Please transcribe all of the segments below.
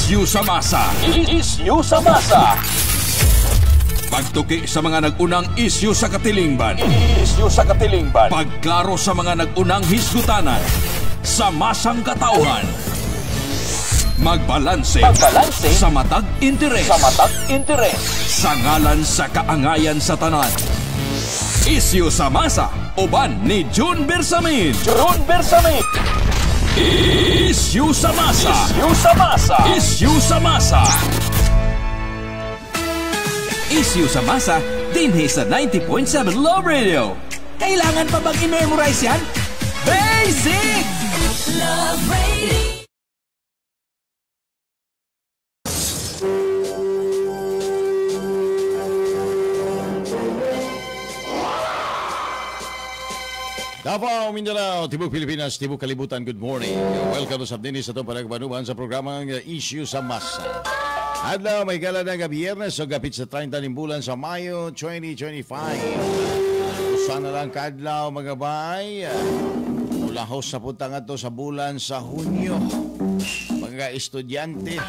Isyu sa masa. Isyu sa masa. Pagtuki sa mga nag-unang isyu sa katilingban. Isyu sa katilingban. Pagklaro sa mga nag-unang hisgutanan. Sa masang katauhan. Magbalanse. Magbalanse. Sa matag interes. Sa matag interes. Sa ngalan sa kaangayan sa tanan. Isyu sa masa. Uban ni June Bersamin. June Bersamin. Isyu sa masa. Isyu sa masa. Isyu sa masa. Isyu sa masa dinhi sa 90.7 Love Radio. Kailangan pa bang i-memorize yan? Basic! Love Radio. Davao, Mindanao, Tibok Pilipinas, Tibok Kalibutan, good morning. Welcome sa dinis sa itong panagbanuban sa programang Issue sa Masa. Adlaw, may gala na nga Biyernes o gapit sa 30 ng bulan sa Mayo 2025. Usa na lang kaadlaw mga bay. Mulahos sa punta nga to sa bulan sa Hunyo. Mga estudyante,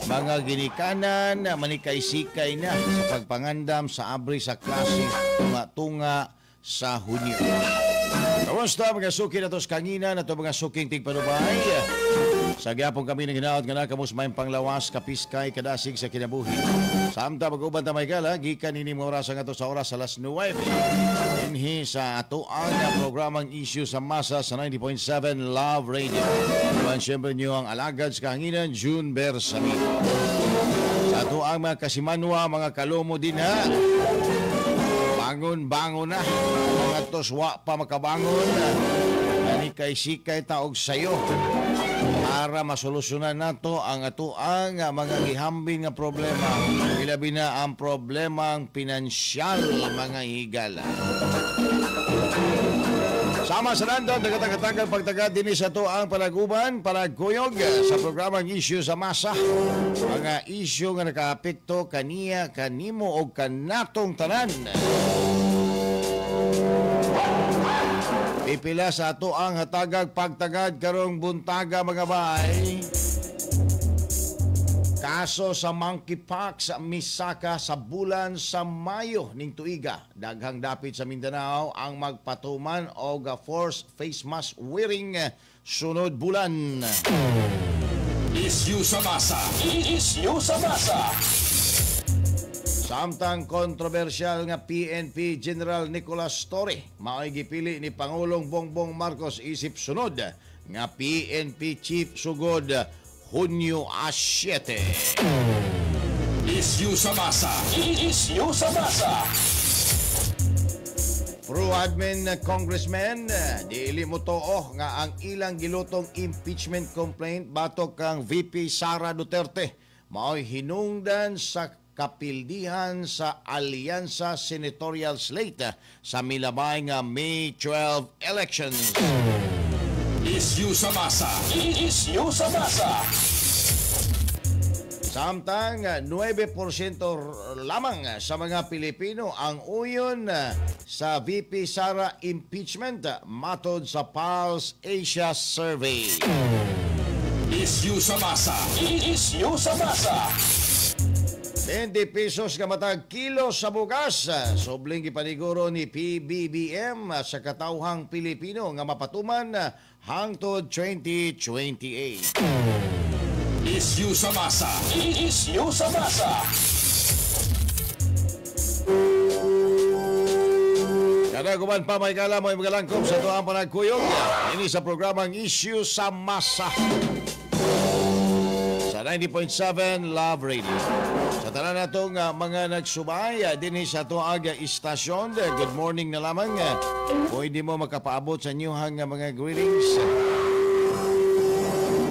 mga ginikanan, manikay-sikay na sa pagpangandam sa abri sa klase tunga-tunga sa Hunyo. Kamusta mga suki na to sa kangina na to mga suking tigpanubay. Sa gyapon kami ng hinaot nga nakamos may panglawas, kapiskay, kadasig sa kinabuhi. Samta mag-uban ta may gala, gikan ini mga oras nga to sa oras alas 9. Inhi sa atoang programang Issue sa Masa sa 90.7 Love Radio. Uban siyempre niyo ang alagad sa kahanginan, June Bersamin. Sa atoang mga kasimanwa, mga kalomo din ha. Bangon-bangon na. Mga toswa pa makabangon. Nanikay-sikay taog sayo. Para masolusyonan nato ang atoang mga gihambin nga problema. Ilabi na ang problemang pinansyal, mga higala. Sama sa nandun, tagatag-tagal pagtaga din sa ito ang palaguban, palagkuyog sa programang Issue sa Masa. Mga issue nga nakaapekto kaniya, kanimo o kanatong tanan. Pipila sa ato ang hatagag pagtagad karong buntaga mga bay. Kaso sa monkeypox misaka sa bulan sa Mayo ning tuiga. Daghang dapit sa Mindanao ang magpatuman og forced face mask wearing sunod bulan. Isyu sa masa. Isyu sa masa. Samtang kontrobersyal nga PNP General Nicolas Torre mao'y gipili ni Pangulong Bongbong Marcos isip sunod nga PNP Chief sugod Hunyo 7. Isyu sa masa. Isyu sa masa. Pro-admin congressman, dili mo too nga ang ilang gilutong impeachment complaint batok kang VP Sara Duterte mao'y hinungdan sa kapildihan sa Alyansa Senatorial Slate sa milabay nga May 12 elections. Isyu sa masa. Isyu sa masa. Samtang 9% lamang sa mga Pilipino ang uyon sa VP Sara impeachment matod sa Pulse Asia Survey. Isyu sa masa. Isyu sa masa. 20 pesos ka matag kilo sa bugas. Sobling gipaniguro ni PBBM sa katawhang Pilipino nga mapatuman hangtod 2028. Isyu sa masa. Isyu sa masa. Kadaguman pa may kala mo magalangkob sa tuang panagkuyog. Ini sa programang Issue sa Masa sa 90.7 Love Radio. Sa tanan natong mga nagsubay dinhi sa tuag istasyon, good morning na lamang. Pwede mo makapaabot sa inyong mga greetings,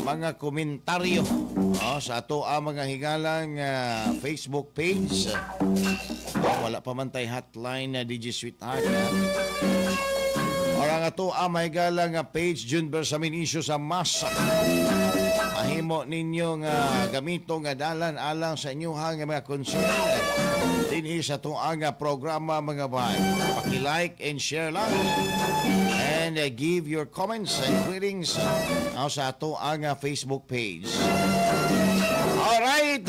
mga komentaryo sa ato ang mga higalang Facebook page. Wala pa man tay hotline na DJ Sweetheart. Ora nga to ang mahigalang page June Bersamin Issue sa Masa. Mahimo ninyo nga gamito nga dalan alang sa inyuhang mga concern dinhi sa tuang programa mga bay. Paki-like and share lang and give your comments and greetings sa ato ang Facebook page. Alright.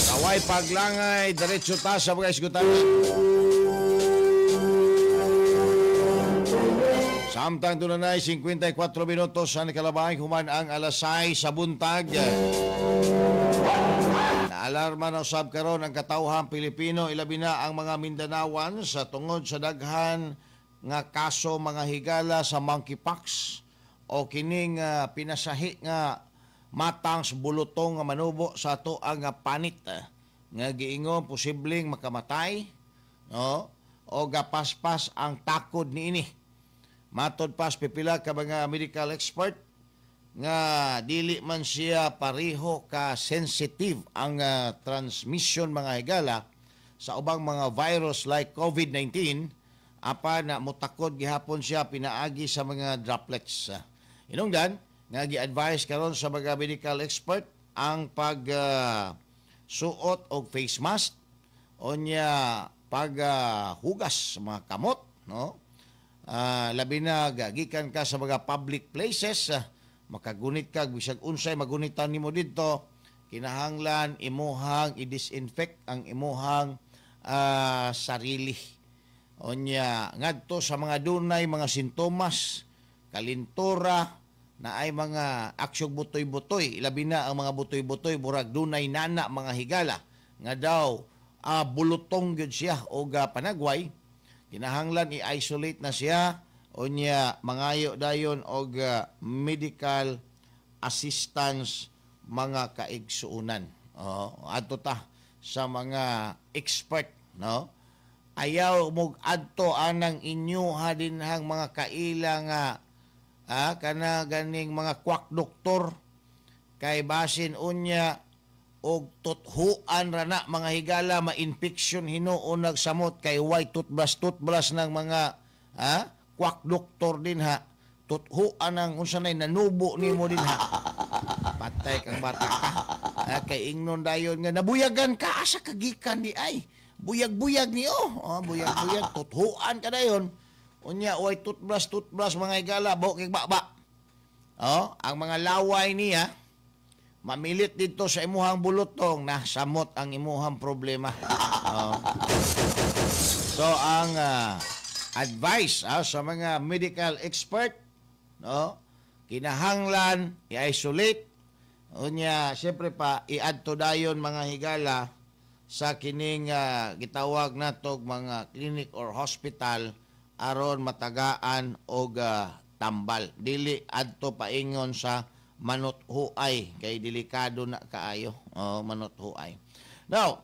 Kaway paglangay, diretso ta sa mga isgutan. Samtang doon na 54 minutos sa nakalabay, human ang alas 6 sa buntag. Naalarma na usab karon ang katawhan Pilipino, ilabi na ang mga Mindanaoan sa tungod sa daghan nga kaso mga higala sa monkeypox o kining pinasahi nga matang sa bulutong nga manubo sa ato ang panit nga giingon posibleng makamatay, no, o gapaspas ang takod niini. Matod pas pipila ka mga medical expert nga dili man siya pareho ka sensitive ang transmission mga higala sa ubang mga virus like COVID-19, apan na mutakod gihapon siya pinaagi sa mga droplets. Inungdan nga gi-advise karon sa mga medical expert ang pag suot og face mask unya pag hugas sa mga kamot, no? Labi na gikan ka sa mga public places, makagunit ka bisag unsay magunitan nimo didto, kinahanglan imuhang i-disinfect ang imuhang sarili. Unya ngadto sa mga dunay mga sintomas, kalintura, na ay mga aksyog butoy-butoy, ilabi na ang mga butoy-butoy burag dunay nana mga higala nga daw bulutong gyud siya og panagway, kinahanglan i-isolate na siya unya mangayo dayon og medical assistance mga kaigsuonan. Adto ta sa mga expert, no? Ayaw mog adto anang inyuha dinhang mga kaila nga kana ganing mga quack doktor kay basin unya og tuthuan ra na mga higala, ma-infection hinuon nagsamot kay way toothbrush ng mga quack doktor din ha. Tuthuan ang unsa nay nanubo nimo din ha. Patay kang bata ka. Kay ingnon dayon nga nabuyagan ka, asa ka gikan di ay. Buyag-buyag ni oh. Buyag-buyag tuthuan ka dayon. Unya way toothbrush mga higala, buhok kay baba. Oh, ang mga laway niya mamilit dito sa imuhang bulutong, na samot ang imuhang problema. Oh. So ang advice sa mga medical expert, no, kinahanglan i-isolate unya siyempre pa i-adto dayon mga higala sa kining gitawag natog mga clinic or hospital aron matagaan og tambal. Dili adto paingon sa manuthuay kay delikado na kaayo. Oh, manuthuay. Now,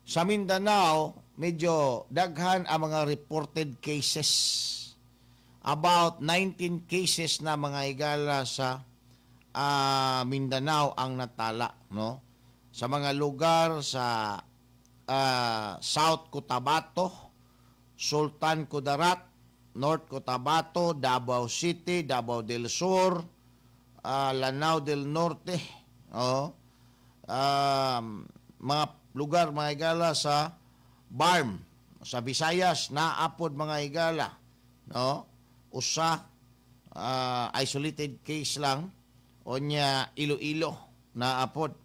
sa Mindanao, medyo daghan ang mga reported cases. About 19 cases na mga higala sa Mindanao ang natala, no? Sa mga lugar sa South Cotabato, Sultan Kudarat, North Cotabato, Davao City, Davao del Sur, Lanao del Norte, oh, mga lugar mga higala sa Barm, sa Visayas, naapod mga higala, no? Usa isolated case lang, onya Iloilo naapod.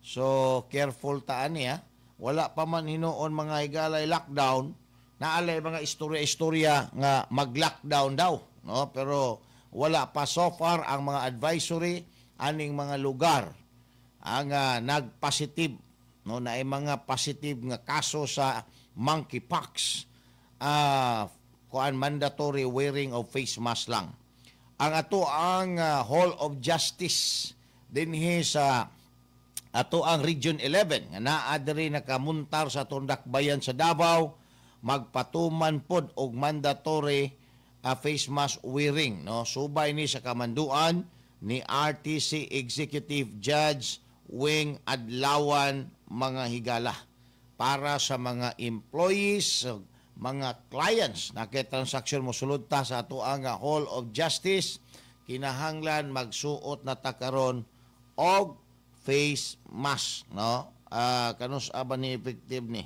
So careful taan niya. Wala pa man hinuon mga higala lockdown, naalay mga istorya-istorya nga mag-lockdown daw, no? Pero wala pa so far ang mga advisory aning mga lugar ang nagpositive, no, na ay mga positive nga kaso sa monkeypox, kuan mandatory wearing of face mask lang. Ang ato ang Hall of Justice dinhi sa ato ang Region 11 nga naa diri nakamuntar sa atong dakbayan sa Davao, magpatuman pod og mandatory face mask wearing, no? Subay ni sa kamanduan ni RTC Executive Judge Wing Adlawan mga higala para sa mga employees, mga clients na kay transaksyon mo sulod ta sa ato ang Hall of Justice, kinahanglan magsuot na ta karon og face mask, no? Kanus aba ni effective ni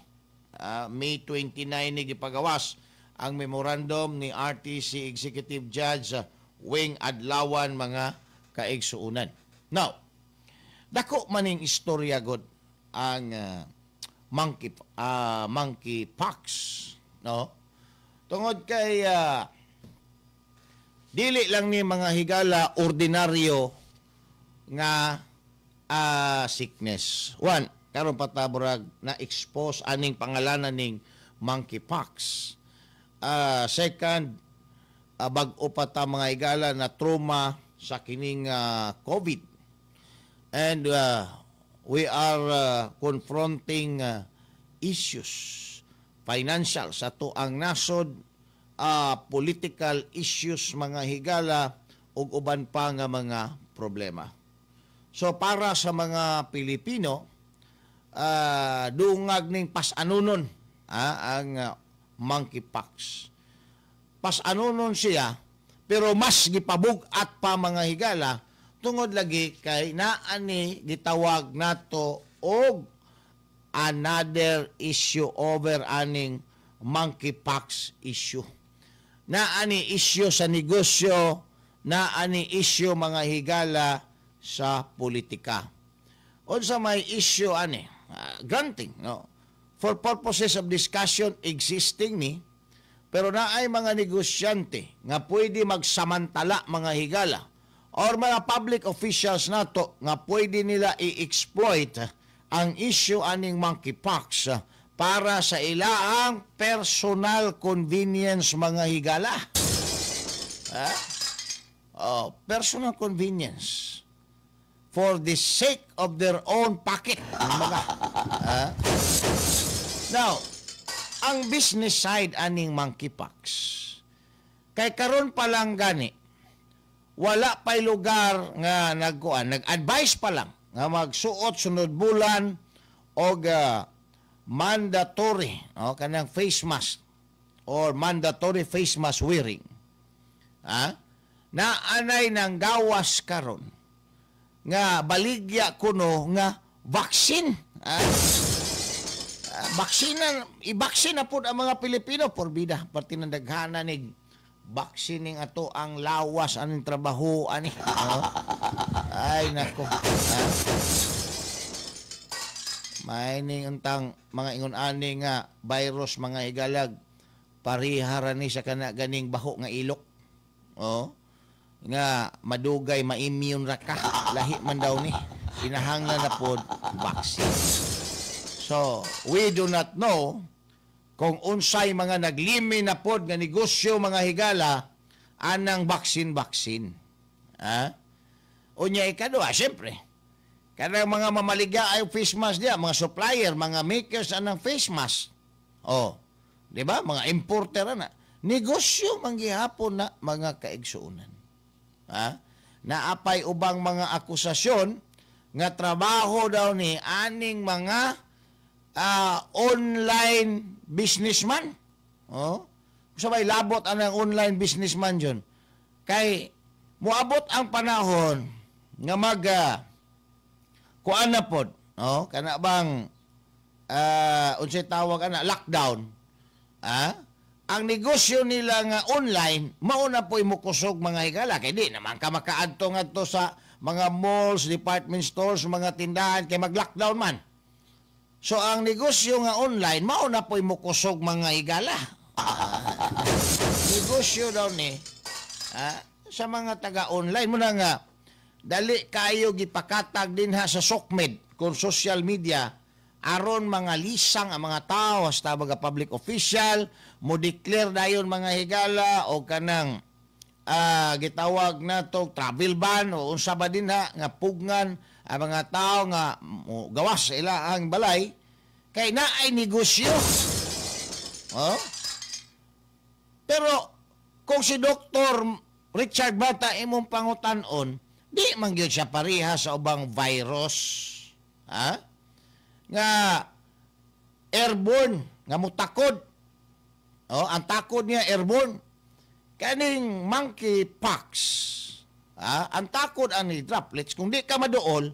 May 29 ni gipagawas ang memorandum ni RTC Executive Judge Wing Adlawan mga kaigsuonan. Now, Dako maning istorya god ang monkey pox, no? Tungod kay dili lang ni, mga higala, ordinaryo nga sickness. One, karon pa ta burag na expose aning pangalanan ning monkeypox. Second, bag-o pa ta, mga higala, na trauma sa kining COVID. And we are confronting issues financial sa atoang nasod, political issues, mga higala, ug uban pa nga mga problema. So para sa mga Pilipino, dungag ning pas-anunon ang monkeypox. Pas-anunon siya, pero mas gipabug-at pa, mga higala, tungod lagi kay naani gitawag nato og another issue over aning monkeypox issue. Naani issue sa negosyo, naani issue, mga higala, sa politika. Unsa may issue ani? Granting, no? For purposes of discussion, existing ni, pero naay mga negosyante nga pwede magsamantala, mga higala, or mga public officials nato nga pwede nila i-exploit ang issue aning monkeypox para sa ilaang personal convenience, mga higala. Ha? Oh, personal convenience for the sake of their own pocket. Kumbaga. Ha? Now, ang business side aning monkeypox, kay karon pa lang gani, wala pa'y lugar nga nagkuan, nag-advise pa lang nga magsuot sunod bulan og mandatory, no, kanang face mask or mandatory face mask wearing. Ha? Naanay nang gawas karon nga baligya kuno nga vaccine. Ha? Baksina, i-vaccine na pud ang mga Pilipino por bida parte ng daghana ni vaccine ning ato ang lawas aning trabaho ani. No? Ay nako. Ha? May ning untang mga ingon ani nga virus, mga higalag, pareha ra ni sa kana ganing baho nga ilok. Oh. Nga madugay ma-immune ra ka. Lahi man daw ni. Kinahanglan na pod vaccine. So, we do not know kung unsay mga naglimi na pod nga negosyo, mga higala, anang vaccine-vaccine. Ha? Unya ikaduha, syempre, kanang mga mamaligya ay face mask diya, mga supplier, mga makers anang face mask. Oh, di ba? Mga importer na. Negosyo man gihapon na, mga kaigsuonan. Ha? Naapay ubang mga akusasyon nga trabaho daw ni aning mga online businessman. Oh. Sabay labot anang online businessman yun. Kay moabot ang panahon nga mag kuan na pod, no? Kana bang unsay tawag ana, lockdown. Ah? Ang negosyo nila nga online, mauna po'y mukusog, mga higala, kay di naman ka makaadto ngadto sa mga malls, department stores, mga tindahan kay mag-lockdown man. So ang negosyo nga online, mauna po'y mukusog, mga higala. Negosyo daw ni sa mga taga-online mo na nga dali kayo gipakatag dinha sa SOCMED kung social media aron mga lisang ang mga tao hasta mga public official mo declare dayon, mga higala, o kanang gitawag nato travel ban o unsa ba dinha nga pugngan ang mga tao nga mo gawas sa ila ang balay kay naay negosyo. Oh? Pero kung si Dr. Richard Bata imong pangutan-on, di man gyud siya pareha sa ubang virus. Ha? Nga airborne, nga mutakod. Oh, ang takod niya airborne. Kaning monkeypox, ha? Ang takod ani droplets, kung di ka maduol,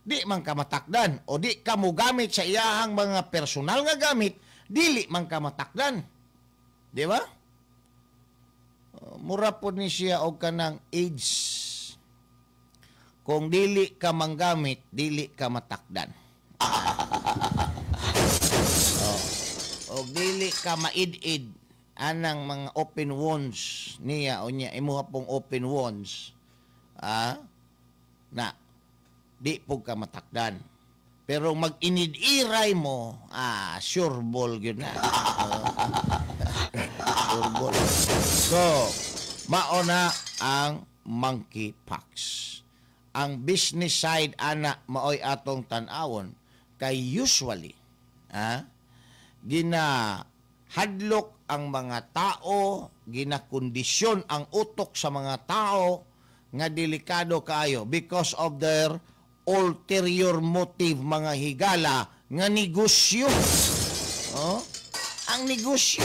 di man ka matakdan o di ka mogamit sa iyahang mga personal nga gamit, dili man ka matakdan. Di ba? Mura po ni siya og kanang AIDS. Kung dili ka manggamit, dili ka matakdan. Oh. Og dili ka maid-id anang mga open wounds niya, unya imuha pong open wounds, na di po ka matakdan. Pero mag-inid-iray mo, sure ball yun na. Sure ball. So, maona ang monkeypox. Ang business side ana maoy atong tan-awon kay usually gina hadlok ang mga tao, ginakondisyon ang utok sa mga tao nga delikado kaayo because of their ulterior motive, mga higala, nga negosyo. Oh? Ang negosyo.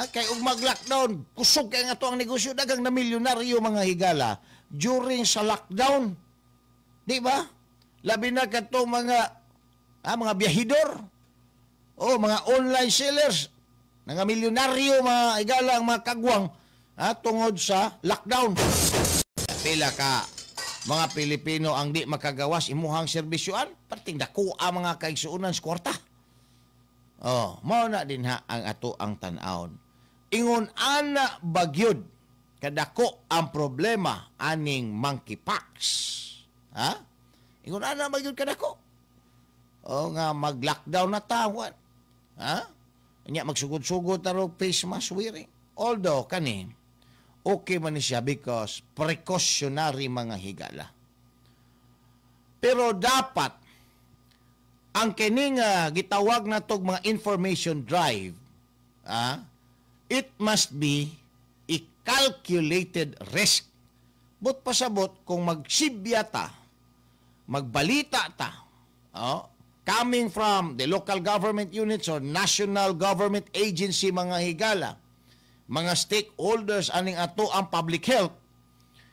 Kay ug mag-lockdown, kusog kay nga to ang negosyo, dagang na milyonaryo, mga higala, during sa lockdown. Di ba? Labi na kadtong mga biyahidor o mga online sellers, nga milyonaryo, mga higala, ang mga kagwang tungod sa lockdown. Pila ka mga Pilipino ang di makagawas imuhang serbisyoan, perting dako ang mga kaigsuonan sa kwarta. Oh, mao na din ha ang ato ang tan-awon. Ingon ana bagyod kadako ang problema aning monkeypox. Ha? Ingon ana bagyod kadako. O nga mag-lockdown na tawan. Ha? Nya magsugod-sugod ta og face mask wearing. Although kani okay man ni siya because precautionary, mga higala. Pero dapat ang kining gitawag na tog mga information drive, it must be a calculated risk. But pasabot kung magsibya ta, magbalita ta, oh, coming from the local government units or national government agency, mga higala, mga stakeholders aning ato ang public health,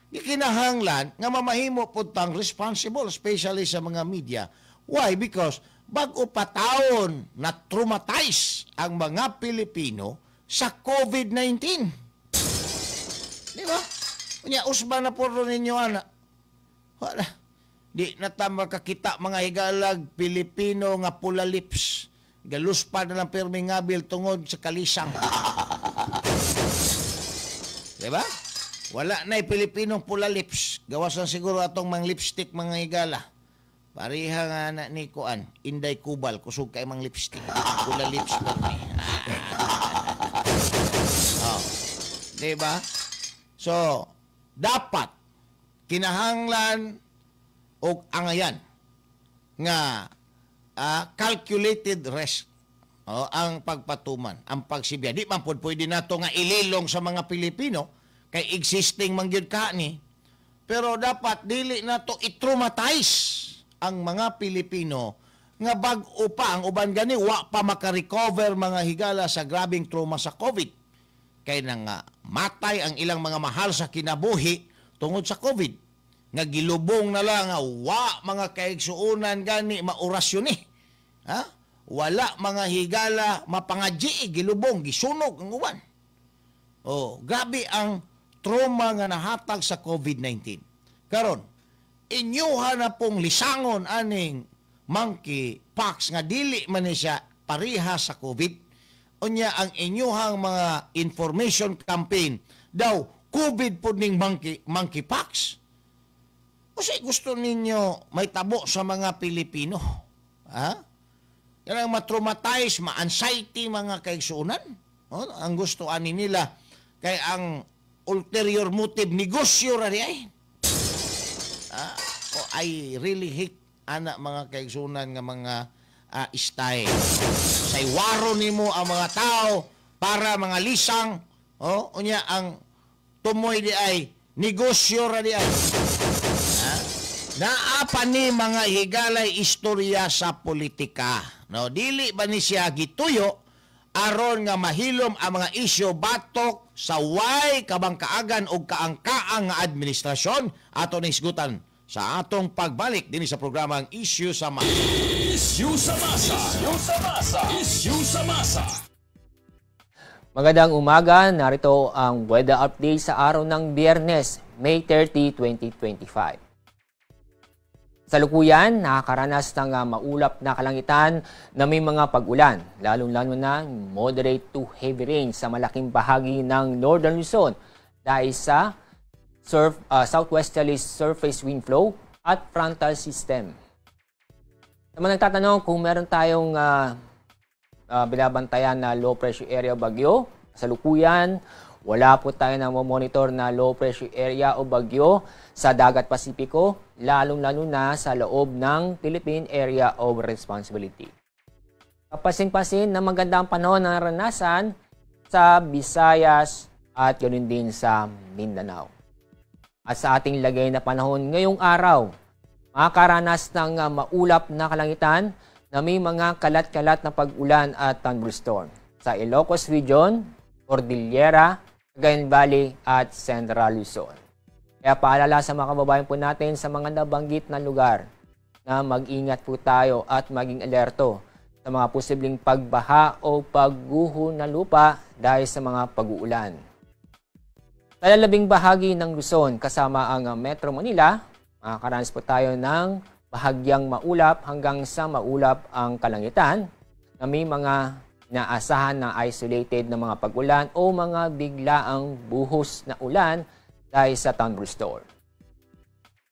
gikinahanglan nga mamahimo pud tang responsible, especially sa mga media. Why? Because bag-o pa taon na traumatize ang mga Pilipino sa COVID-19. Di ba? Unya, usba na po ninyo, ana. Wala. Di na ta makakita, mga higalag, Pilipino nga pula lips. Galuspa na lang pirmi ngabil tungod sa kalisang. Di ba? Wala na Pilipinong pula lips. Gawas lang siguro atong mang lipstick, mga higala. Pareha nga na ni Kuan, Inday Kubal, kusog kay mang lipstick. Pula lips permi. Oh. Di ba? So, dapat kinahanglan og angayan nga calculated risk, oh, ang pagpatuman, ang pagsibya. Di man pod pwede nato nga ililong sa mga Pilipino kay existing man gyud ka ni. Pero dapat dili nato i-traumatize ang mga Pilipino nga bag-o pa ang uban gani wa pa maka-recover, mga higala, sa grabing trauma sa COVID. Kay nang matay ang ilang mga mahal sa kinabuhi tungod sa COVID. Nga gilubong na lang nga wa mga kaigsuonan gani maorasyon ni. Ha? Wala, mga higala, mapangadji, gilubong, gisunog ang uban. Oh, grabe ang trauma nga nahatag sa COVID-19. Karon, inyuha na pong lisangon aning monkeypox nga dili man ni siya pareha sa COVID. Unya ang inyuhang mga information campaign daw COVID po ning monkeypox. Kasi gusto ninyo may tabo sa mga Pilipino. Ha? Kanang ma-traumatize, ma-anxiety mga kaigsuonan. Oh, ang gusto ani nila kay ang ulterior motive negosyo ra di ay. Oh, I really hate ana, mga kaigsuonan, nga mga style. Saywaro nimo ang mga tao para mga lisang, oh, unya ang tumoy di ay negosyo ra di ay. Naa pa ni, mga higalay, istorya sa politika. No, dili ba ni siya gituyo aron nga mahilom ang mga isyu batok sa way kabangkaagan og kaangkaang nga administrasyon? Ato ning hisgutan sa atong pagbalik dinhi sa programang Issue sa Masa. Issue sa Masa. Issue sa Masa. Issue sa Masa. Magandang umaga, narito ang weather update sa araw ng Biyernes, May 30, 2025. Sa lukuyan, nakakaranas ng maulap na kalangitan na may mga pag-ulan, lalong-lalo na moderate to heavy rain sa malaking bahagi ng Northern Luzon dahil sa southwesterly surface wind flow at frontal system. Sa mga nagtatanong kung meron tayong binabantayan na low pressure area o bagyo, sa lukuyan, wala po tayo na monitor na low pressure area o bagyo sa Dagat Pasipiko, lalong-lalo na sa loob ng Philippine Area of Responsibility. Kapasin-pasin na magandang panahon na naranasan sa Visayas at ganoon din sa Mindanao. At sa ating lagay na panahon ngayong araw, makakaranas ng maulap na kalangitan na may mga kalat-kalat na pag-ulan at thunderstorm sa Ilocos Region, Cordillera, Cagayan Valley at Central Luzon. Kaya paalala sa mga kababayan po natin sa mga nabanggit na lugar na mag-ingat po tayo at maging alerto sa mga posibleng pagbaha o pagguho na lupa dahil sa mga pag-uulan. Sa lalabing bahagi ng Luzon kasama ang Metro Manila, makakaranas po tayo ng bahagyang maulap hanggang sa maulap ang kalangitan na may mga inaasahan na isolated na mga pag-ulan o mga biglaang buhos na ulan dahil sa thunderstorm.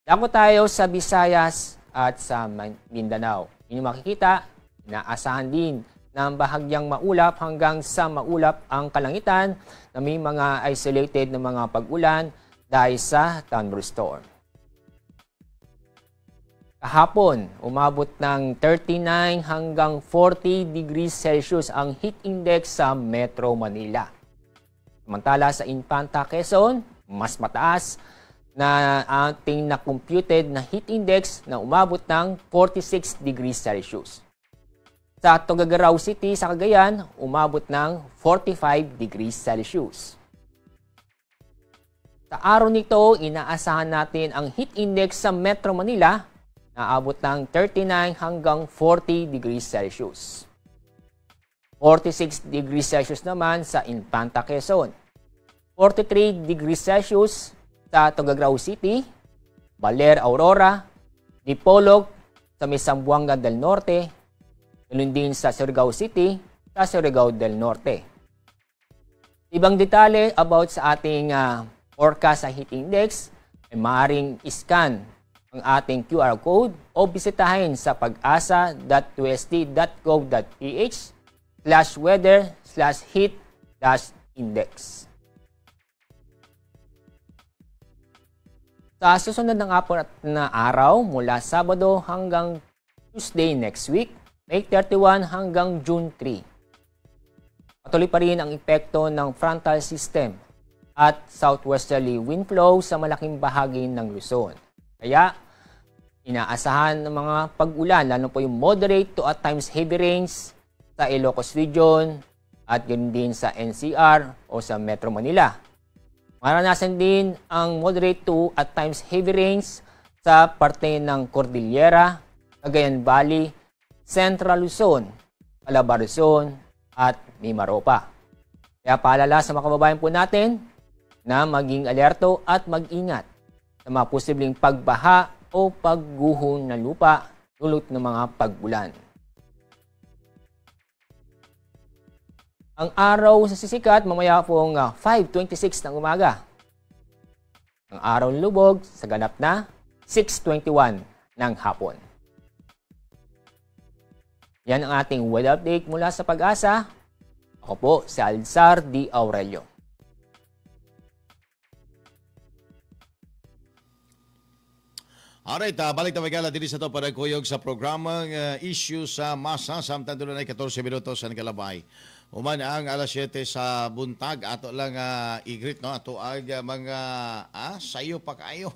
Dako tayo sa Visayas at sa Mindanao. Inyong makikita, inaasahan din ng bahagyang maulap hanggang sa maulap ang kalangitan na may mga isolated na mga pag-ulan dahil sa thunderstorm. Kahapon, umabot ng 39 hanggang 40 degrees Celsius ang heat index sa Metro Manila. Samantala sa Infanta, Quezon, mas mataas na ating na-computed na heat index na umabot ng 46 degrees Celsius. Sa Tuguegarao City sa Cagayan, umabot ng 45 degrees Celsius. Sa araw nito, inaasahan natin ang heat index sa Metro Manila naabot ng 39 hanggang 40 degrees Celsius. 46 degrees Celsius naman sa Infanta, Quezon. 43 degrees Celsius sa Tuguegarao City, Baler, Aurora, Dipolog sa may Zamboanga del Norte, ganoon din sa Surigao City, sa Surigao del Norte. Ibang detalye about sa ating forecast sa heat index ay maaaring iscan ang ating QR code o bisitahin sa pagasa.ust.gov.ph/weather/heat-index. Sa susunod ng 4 na araw mula Sabado hanggang Tuesday next week, May 31 hanggang June 3. Patuloy pa rin ang epekto ng frontal system at southwesterly wind flow sa malaking bahagi ng Luzon. Kaya, inaasahan ng mga pag-ulan, lalo po yung moderate to at times heavy rains sa Ilocos Region at ganoon din sa NCR o sa Metro Manila. Maranasan din ang moderate to at times heavy rains sa parte ng Cordillera, Cagayan Valley, Central Luzon, Calabarzon at Mimaropa. Kaya paalala sa mga kababayan po natin na maging alerto at mag-ingat sa mga posibleng pagbaha o pagguho ng lupa dulot ng mga pag-ulan. Ang araw sa sisikat mamaya pong 5:26 ng umaga. Ang araw ng lubog sa ganap na 6:21 ng hapon. Yan ang ating weather update mula sa Pag-asa. Ako po si Alzar D. Aurelio. Alright, balik na magala din sa ito para kuyog sa programang issue sa masa. Samtang doon ay 14 minutos ang kalabay. Human ang alas 7 sa buntag. Ato lang igrit, no? Ato ag mga sayo pa kayo.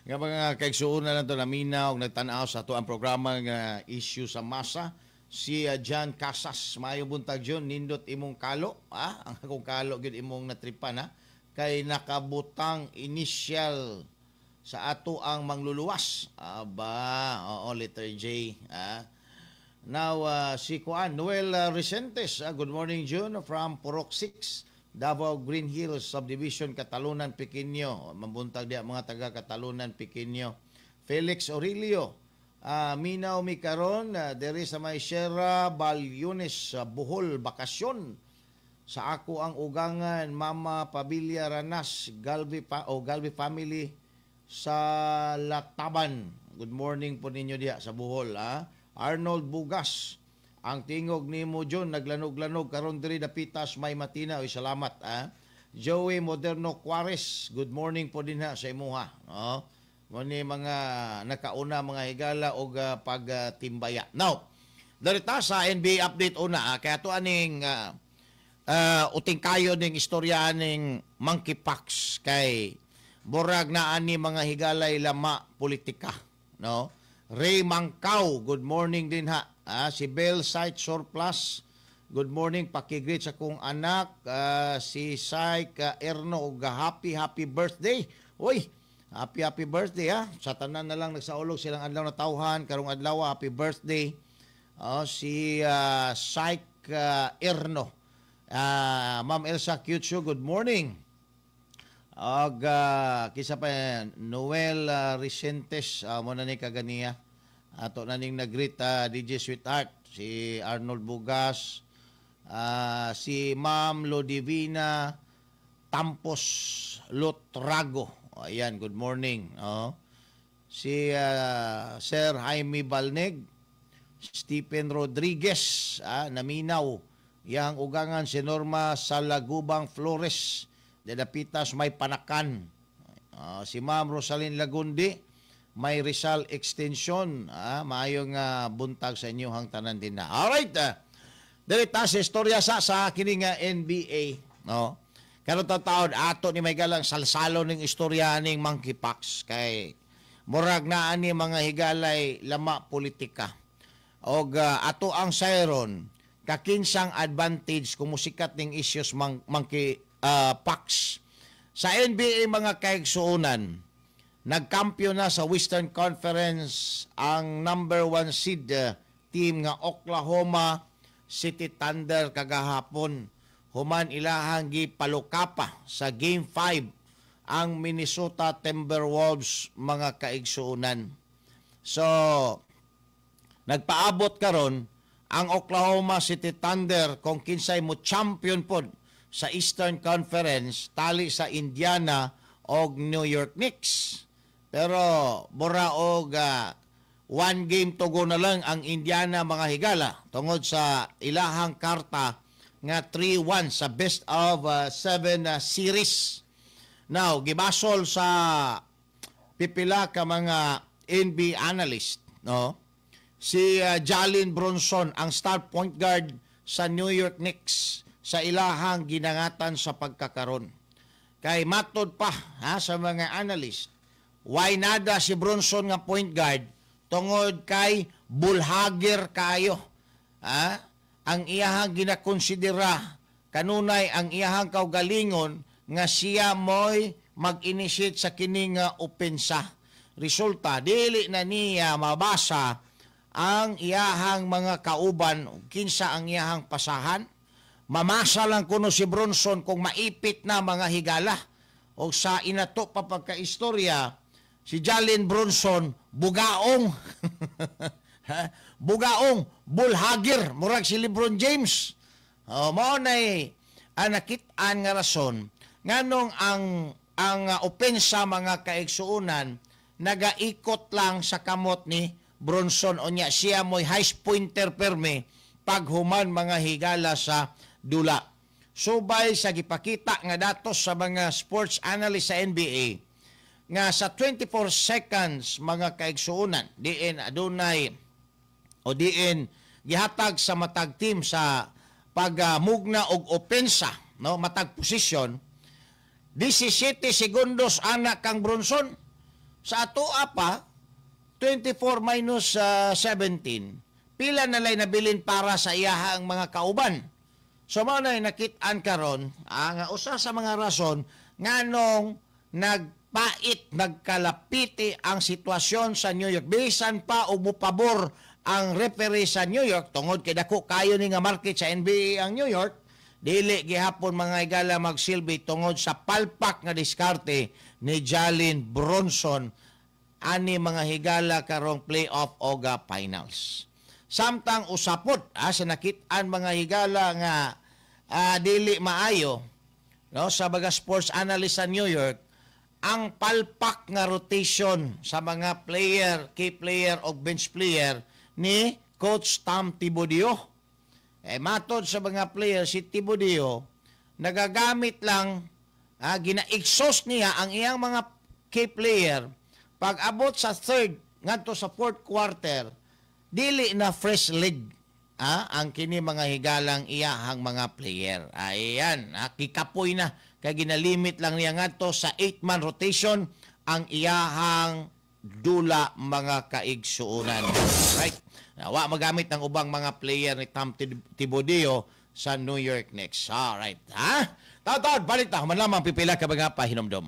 Nga mga kaigsuon na lang ito naminaw, nagtanaw sa ato ang programang issue sa masa. Si John Casas, maayong buntag John, nindot imong kalo. Ang akong kalo gyud imong natripan, ha? Kay nakabutang initial sa ato ang mangluluwas. Aba, oo, letter J. Now, si Kuan, Noel Resentes. Good morning, June, from Purok 6, Davao Green Hills Subdivision, Catalunan, Piquinho. Mambuntag diya mga taga Catalunan, Piquinho. Felix Aurelio, minaw mi karon diri sa may Sierra Balyunes sa Bohol, bakasyon. Sa ako ang ugangan, Mama Pabilia Ranas, Galvi pa o Galvi family sa Lataban. Good morning po ninyo diya sa Bohol, ha. Arnold Bugas, ang tingog nimo, John, naglanog-lanog karon diri dapitas may matina. Oy, salamat, ha. Joey Moderno Juarez, good morning po din ha sa imuha. No? Mo ni mga nakauna, mga higala, og pagtimbaya. Now, darita sa NBA update una, kaya to aning uting kayo ning istorya ning monkeypox kay murag na ani, mga higalay, lama politika, no? Ray Mangkaw, good morning din ha. Si Bell Site Surplus, good morning. Pakigreet sa kong anak, si Syke Erno, og happy happy birthday. Uy, happy happy birthday ha. Sa tanan na lang nagsaulog silang adlaw na tawhan karong adlaw, happy birthday. Oh, si Syke Erno. Ma'am Elsa Cutio, good morning. Og kisa pa yan, Noel Resentes, mo na ni kaganiya. Ato na ning nag-greet, DJ Sweetheart, si Arnold Bugas, si Ma'am Lodivina Tampos Lotrago. Ayan, good morning. Oh. Si Sir Jaime Balneg, Stephen Rodriguez, naminaw. Yang ugangan si Norma Salagubang Flores, Dadapitas may panakan. Si Ma'am Rosalyn Lagundi, may Rizal Extension. Maayong buntag sa inyong tanan din na. Alright. Dili ta sa istorya sa kini nga NBA, no? Karon taon ato ni may galang salsalo ning istorya ning monkeypox kay murag naa ni, mga higalay, lama politika. Og ato ang sayron kakinsang advantage kung musikat ning issues monkey pox. Sa NBA, mga kaigsuonan, nagkampiyon na sa Western Conference ang number one seed team nga Oklahoma City Thunder kagahapon human ilahang gipalukapa sa Game 5 ang Minnesota Timberwolves, mga kaigsuonan. So, nagpaabot karon ang Oklahoma City Thunder kung kinsay mo champion pod sa Eastern Conference tali sa Indiana og New York Knicks. Pero mura og one game to go na lang ang Indiana, mga higala, tungod sa ilahang karta nga 3-1 sa best of 7 series. Now, gibasol sa pipila ka mga NBA analyst, no? Si Jalen Brunson, ang star point guard sa New York Knicks, sa ilahang ginangatan sa pagkakaron. Kay matod pa ha sa mga analyst, why nada si Brunson nga point guard tungod kay bullhugger kayo. Ha? Ang iyahang ginakonsidera kanunay ang iyahang kaugalingon nga siya mo'y mag-initiate sa kini nga opensa. Resulta, dili na niya mabasa ang iyahang mga kauban, kinsa ang iyahang pasahan. Mamasa lang kuno si Brunson kung maipit na, mga higala. O sa inato pa pagka-istorya, si Jalen Brunson, bugaong. Ha? Bugaong, bullhugger, murag si LeBron James. O, mao na ang nakit-an nga rason nganong ang opensa, mga kaigsuonan, nagaikot lang sa kamot ni Brunson, unya siya mo'y highest pointer perme paghuman, mga higala, sa dula. Subay sa gipakita nga datos sa mga sports analyst sa NBA nga sa 24 seconds, mga kaigsuonan, diin adunay o diin gihatag sa matag team sa pagmugna og opensa, no, matag posisyon, 17 segundos ana kang Brunson. Sa atoa pa, 24 minus 17, pila na lay nabilin para sa iyahang mga kauban? So mao na nakit-an karon ang usa sa mga rason nganong nagpait, nagkalapiti ang sitwasyon sa New York. Bisan pa og mopabor ang referee sa New York tungod kay dako kayo ni nga market sa NBA ang New York, dili gihapon, mga higala, magsilbi tungod sa palpak nga diskarte ni Jalen Brunson. ani mga higala karong playoff o finals. Samtang usapod sa nakit-an mga higala nga dili maayo, no, sa mga sports analyst sa New York, ang palpak nga rotation sa mga player, key player o bench player ni Coach Tom Thibodeau. Eh, matod sa mga player, si Thibodeau nagagamit lang, gina-exhaust niya ang iyang mga key player. Pag abot sa third ngadto sa fourth quarter, dili na fresh leg ang kini mga higalang iyahang mga player. Ayan, kikapoy na kay ginalimit lang niya ngadto sa 8-man rotation ang iyahang dula, mga kaigsuonan. Right? Wa magamit ng ubang mga player ni Tom Thibodeau sa New York Knicks. Alright, ha? Taon-taon, balik ta. Human lamang pipila ka mga pahinomdom.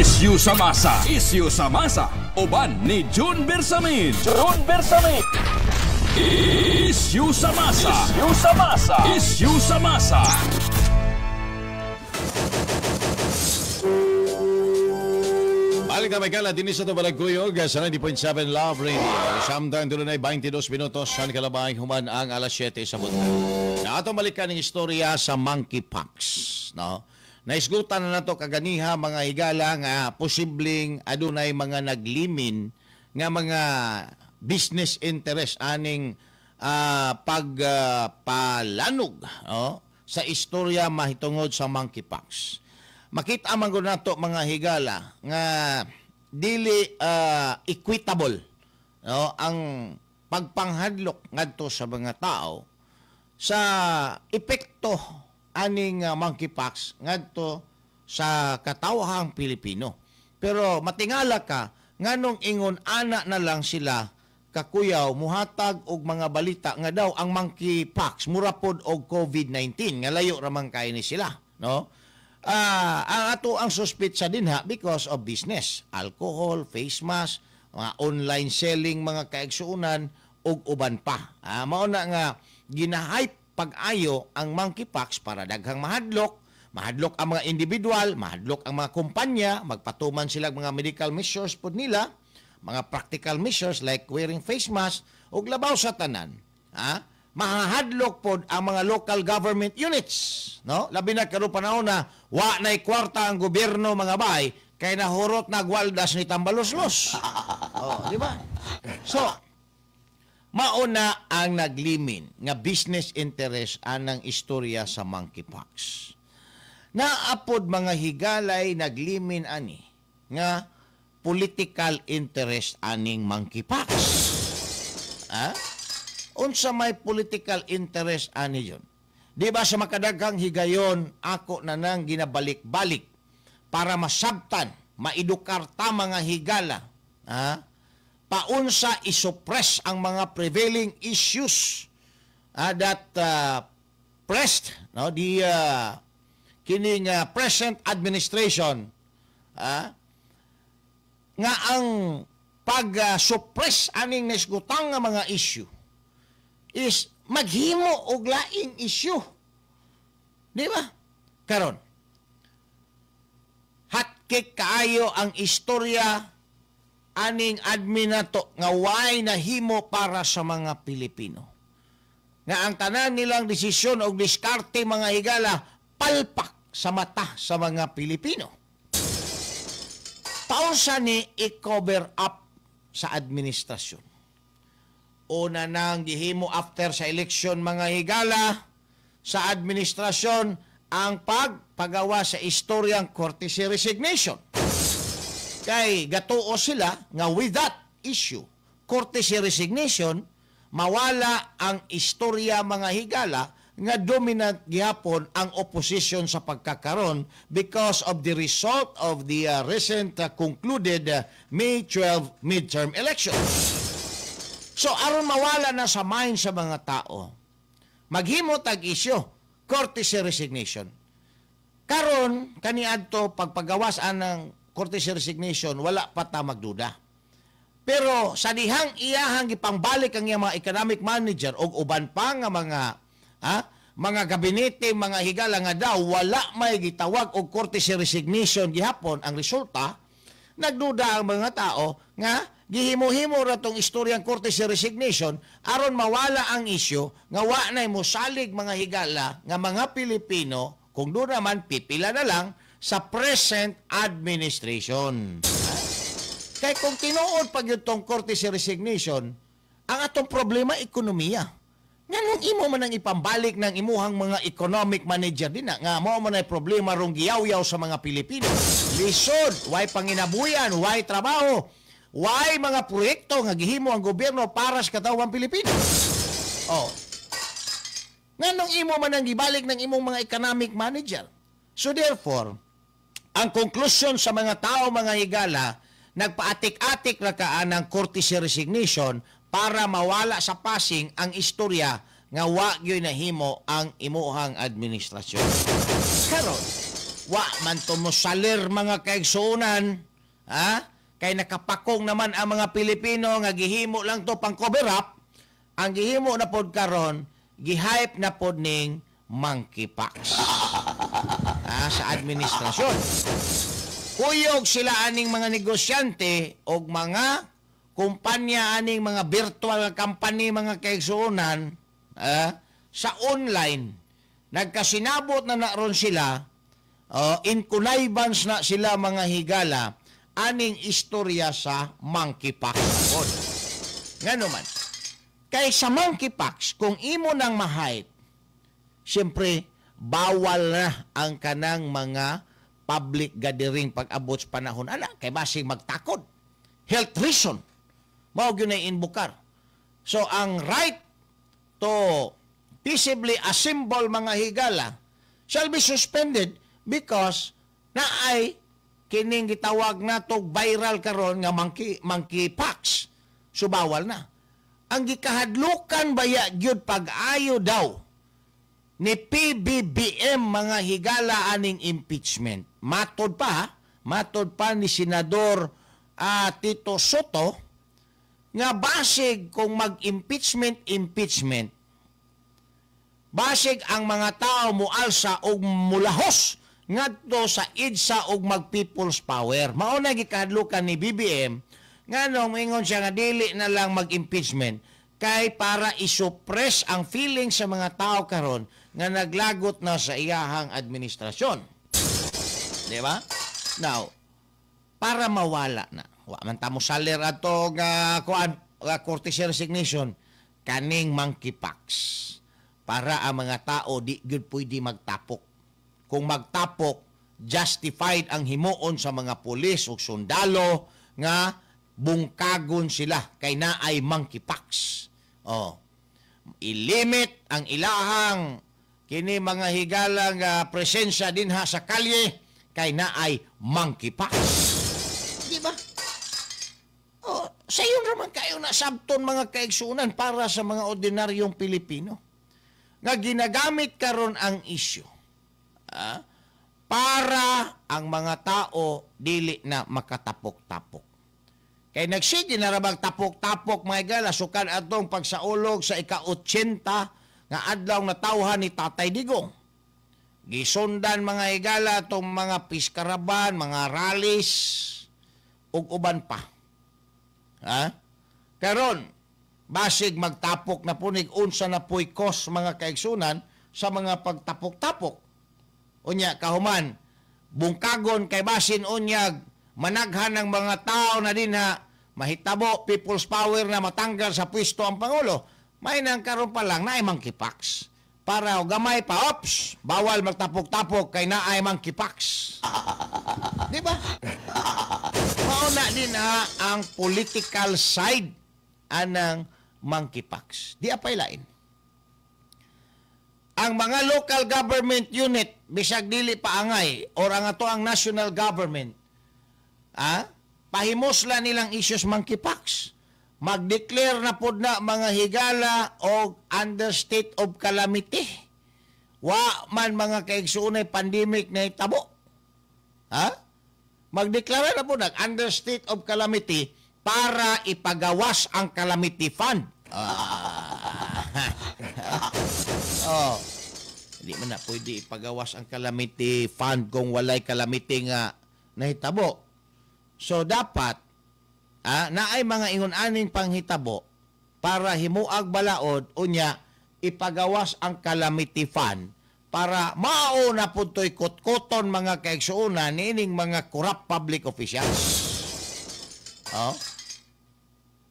Isyu sa masa. Isyu sa masa. Uban ni June Bersamin. June Bersamin. Isyu sa masa. Isyu sa masa. Isyu sa masa. Balik na may kala, dinis sa Balagkuyog sa 90.7 Love Radio. Samtang dunay 22 minutos sa kalabay human ang alas 7 sa buntag. Na atong balikan ang istorya sa monkeypox, no? Naisgutan na nato kaganiha mga higala nga posibleng adunay mga naglimin nga mga business interest aning pagpalanog, no, sa istorya mahitungod sa monkeypox. Makita man gud nato mga higala nga dili equitable, no, ang pagpanghadlok ngadto sa mga tao sa epekto aning monkeypox ngadto sa katawhang Pilipino. Pero matingala ka nganong ingon ana na lang sila kakuyaw muhatag og mga balita nga daw ang monkeypox mura pod og COVID-19 nga layo ra man kay ni sila, no? Ang ato ang suspitsa dinha because of business, alcohol, face mask, mga online selling, mga kaigsuonan ug uban pa. Mao na nga gina-hype pag-ayo ang monkeypox para daghang mahadlok, mahadlok ang mga individual, mahadlok ang mga kumpanya, magpatuman sila mga medical measures pod nila, mga practical measures like wearing face mask ug labaw sa tanan. Mahadlok pod ang mga local government units, no? Labi na karon panahon na wa nay kwarta ang gobyerno mga bay kay nahurot na gwaldas ni Tambaloslos. Oh, di ba? So mauna ang naglimin nga business interest anang istorya sa monkeypox. Naapod mga higalay naglimin ani nga political interest aning monkeypox. Unsa may political interest ani yun? Di ba sa makadaghang higayon ako na nang ginabalik-balik para masabtan, maedukar ta mga higala, paunsa isuppress ang mga prevailing issues that pressed, no, the kining present administration, nga ang pag-suppress aning nesgutang nga mga issue is maghimo og laing issue. Di ba? Karon, hotcake kaayo ang istorya aning admin nato nga way nahimo para sa mga Pilipino. Nga ang tanan nilang desisyon o diskarte, mga higala, palpak sa mata sa mga Pilipino. Pausa ni i-cover up sa administrasyon? Una nang gihimo after sa eleksyon, mga higala, sa administrasyon ang pagpagawa sa istoryang courtesy resignation. Kay gatuo sila nga with that issue, courtesy resignation, mawala ang istorya, mga higala, nga dominant gihapon ang opposition sa pagkakaron because of the result of the recent concluded May 12 midterm elections. So aron mawala na sa mind sa mga tao, maghimo tag issue, courtesy resignation. Karon kaniadto pagpagawas anang courtesy resignation, wala pa ta magduda. Pero sa dihang iyahang gipangbalik ang iyang mga economic manager og uban pa nga mga gabinete, mga higala, nga daw wala may gitawag og courtesy resignation gihapon, ang resulta, nagduda ang mga tao nga gihimo-himo ra tong istoryang courtesy resignation aron mawala ang isyu nga wa nay mosalig, mga higala, nga mga Pilipino kung doon naman pipila na lang sa present administration. Kay kung tinuod pag gyud tong courtesy resignation, ang atong problema ekonomiya. Nganong imo man ang ipambalik ng imuhang mga economic manager din na, nga mao man ay problema rong giyaw-yaw sa mga Pilipino? Lisod, way panginabuyan, way trabaho, way mga proyekto nga gihimo ang gobyerno para sa katawhan Pilipino. Oh. Nganong imo man ang gibalik ng imong mga economic manager? So therefore, ang conclusion sa mga tao, mga higala, nagpaatik-atik na kaan ng courtesy resignation para mawala sa passing ang istorya nga wa gyoy nahimo ang imuhang administrasyon. Karon, wa man to mosalir, mga kaigsuonan, ha? Kay nakapakong naman ang mga Pilipino nga gihimo lang to pang cover up. Ang gihimo na pod karon, gihype na pod ning monkeypox. Ah, sa administrasyon. Kuyog sila aning mga negosyante og mga kumpanya aning mga virtual company, mga kaigsuonan, sa online. Nagkasinabot na naron sila, in connivance na sila, mga higala, aning istorya sa monkeypox. Ngano man, kay sa monkeypox, kung imo nang ma-hype, siyempre, bawal na ang kanang mga public gathering pag-abot sa panahon ana kay basig magtakod. Health reason mao gyud na inbukar. So ang right to peaceably assemble, mga higala, shall be suspended because naay kining gitawag nato viral karon nga monkeypox. So bawal na. Ang gikahadlukan baya gyud pag-ayo daw ni PBBM, mga higala, aning impeachment. Matod pa ni Senador Tito Sotto nga basig kung mag-impeachment impeachment, basig ang mga tao mualsa og mulahos ngadto sa EDSA og mag People's Power. Mao na gikahadlukan ni BBM, nganong moingon siya nga dili na lang mag-impeachment kay para isuppress ang feeling sa mga tao karon nga naglagot na sa iyahang administrasyon. Di ba? Now, para mawala na, wa man ta mo salir ato nga kuan nga courtesy resignation, kaning monkeypox para ang mga tao di gyud pwede magtapok. Kung magtapok, justified ang himuon sa mga pulis o sundalo nga bungkagon sila kay naay monkeypox. Oh. Ilimit ang ilahang kini, mga higala, nga presensya dinha sa kalye kay naay monkeypox. Di ba? Oh, sayon raman kayo na sabton, mga kaigsunan, para sa mga ordinaryong Pilipino. Nga ginagamit karon ang issue para ang mga tao dili na makatapok-tapok. Kay nagsige na rabang tapok-tapok, mga higala, sukad atong pagsaulog sa ika-80 nga adlaw na tawhan ni Tatay Digong. Gisundan, mga higala, tong mga peace caravan, mga rallies ug uban pa. Ha? Karon, basig magtapok na punig, unsa na puy cause, mga kaigsunan, sa mga pagtapok-tapok. Unya kahuman bungkagon kay basin unyag managhan ng mga tao na dinha, mahitabo people's power na matanggal sa pwesto ang pangulo. May nang karon pa lang naay monkeypox. Para gamay pa, ops, bawal magtapok-tapok kay naay monkeypox. Di ba? Mauna din ha ang political side anang monkeypox. Di apay lain. Ang mga local government unit, bisag dili pa angay, or ang ato ang national government, pahimusla nilang issues monkeypox. Mag-declare na pod na, mga higala, og under state of calamity. Wa man, mga kaigsuonay, pandemic na itabo. Ha? Magdeklara na po nag under state of calamity para ipagawas ang calamity fund. Oh. Hindi man na pwede ipagawas ang calamity fund kung walay calamity nga nahitabo. So dapat naay mga ingon aning panghitabo para himuag balaod, unya ipagawas ang calamity fund para mao na pud to'y kutkuton, mga kaigsuonan, niining mga corrupt public officials. Oh.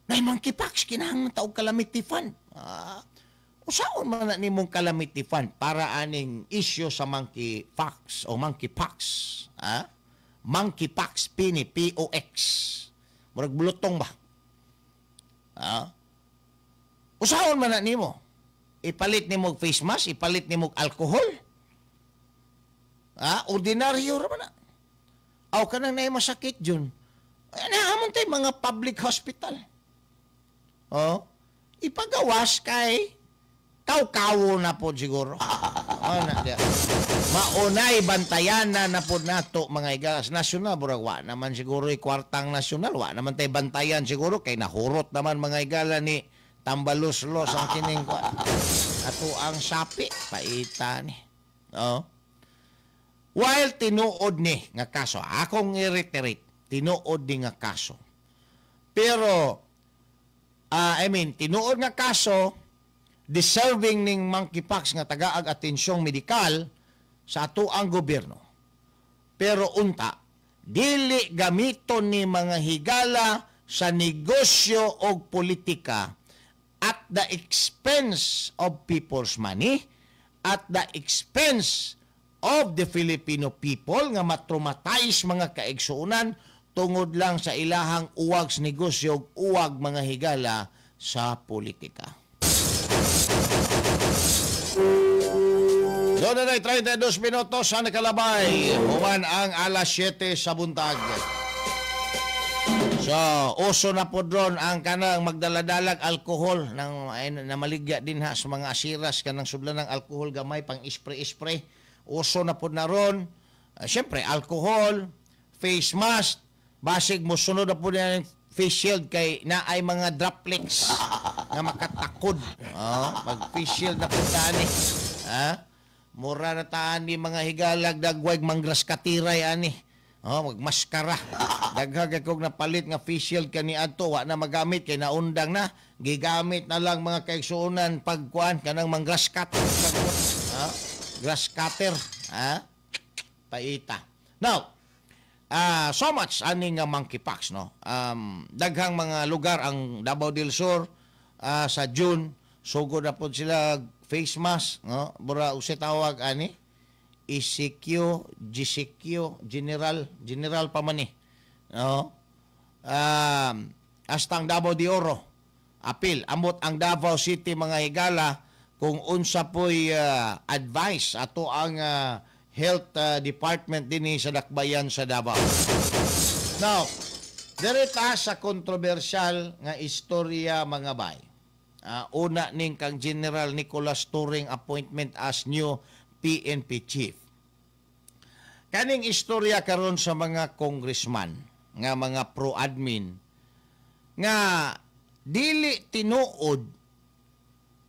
Nay monkeypox, kinahanglan ta og calamity fund. Usaon man na nimong calamity fund para aning issue sa monkey fox o monkeypox? Ah? Monkeypox, pini, P-O-X. Murag bulutong ba? Ah? Usaon man na nimo? Ipalit nimo og face mask, ipalit nimo og alcohol. Ah, ordinaryo ra man na. Aw kanang naay masakit jud. Ay, naamon tay mga public hospital. Oh, ipagawas kay kaw-kawo na po siguro. Oh, na, di. Maunay bantayan na na po nato, mga higalas, national, burag wa naman siguro kwartang national, wa naman tay bantayan siguro kay nahurot naman, mga higala, ni Tambaluslos ang kining kwa. Ato ang sapi paita ni. Oh. While tinuod ni nga kaso, akong i-reiterate, tinuod ni nga kaso. Pero I mean, tinuod nga kaso, deserving ning monkeypox nga tagaag atensyong medikal sa ato ang gobyerno. Pero unta, dili gamiton ni mga higala sa negosyo o politika at the expense of people's money, at the expense of the Filipino people nga matraumatize, mga kaigsuonan, tungod lang sa ilahang uwag sa negosyo ug uwag, mga higala, sa politika. Doon na 32 minutos sa nakalabay human ang alas 7 sa buntag. So, uso na po dron ang kanang magdaladalag alkohol nang ay, namaligya din ha sa mga asiras kanang sudlan ng alkohol gamay pang spray-spray. Uso na po na ron. Siyempre, alkohol, face mask, basig mo sunod na po na face shield kay na ay mga droplets nga makatakod. Oh, mag face shield na po tani. Ha? Mura na taan ni mga higalag dagway mangras katiray ani. Oh, magmaskara. Daghag kog napalit nga face shield kani adto, wa na magamit kay naundang na. Gigamit na lang, mga kaigsuonan, pagkuan kanang manggrass cut. Ha? Grass cutter, ha? Paita. Now, so much ani nga monkeypox, no. Daghang mga lugar ang Davao del Sur, sa June sugod na pod sila face mask, no? Bura usa tawag ani ECQ, GCQ, general, general pa man ni. No? Hasta ang Davao de Oro. Apil, amot ang Davao City, mga higala, kung unsa po'y advice ato ang health department dinhi sa Dakbayan sa Davao. Now, dire ta sa kontrobersyal nga istorya, mga bay. Una ning kang General Nicolas Turing appointment as new PNP chief. Kaning istorya karon sa mga congressman nga mga pro-admin nga dili tinuod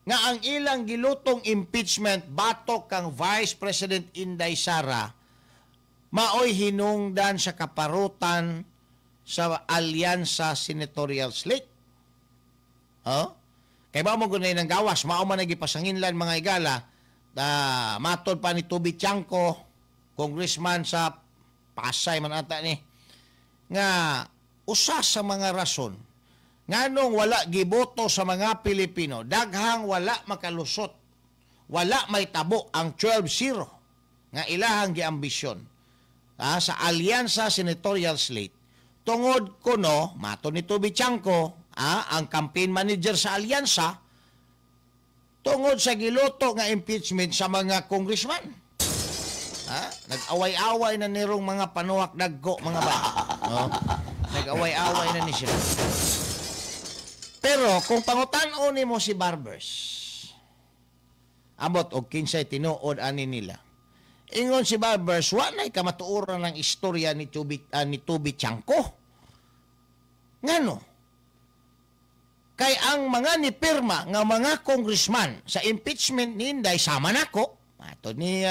nga ang ilang gilutong impeachment batok kang Vice President Inday Sara maoy hinungdan sa kaparutan sa Alyansa Senatorial Slate. Oh? Kay ba mo gunay ng gawas, mao man nagipasanginlan, mga higala, matod pa ni Toby Tiangco, congressman sa Pasay man ata ni, nga usa sa mga rason nganong wala giboto sa mga Pilipino, daghang wala makalusot, wala may tabo ang 12-0 nga ilahang giambisyon sa Alyansa Senatorial Slate, tungod kuno, matod ni Toby Tiangco, ang campaign manager sa Alyansa, tungod sa giluto nga impeachment sa mga congressman. Nag-away-away na nirong mga panuak dagko, mga ba. Oh, nag-away-away na ni sila. Pero kung pangutan-on nimo si Barbers, ambot og kinsay tinuod ani nila. Ingon si Barbers, wa nay kamatuoran ng istorya ni Toby Tiangco. Ngano? Kay ang mga nipirma nga mga congressman sa impeachment ni Inday sama nako, ato ni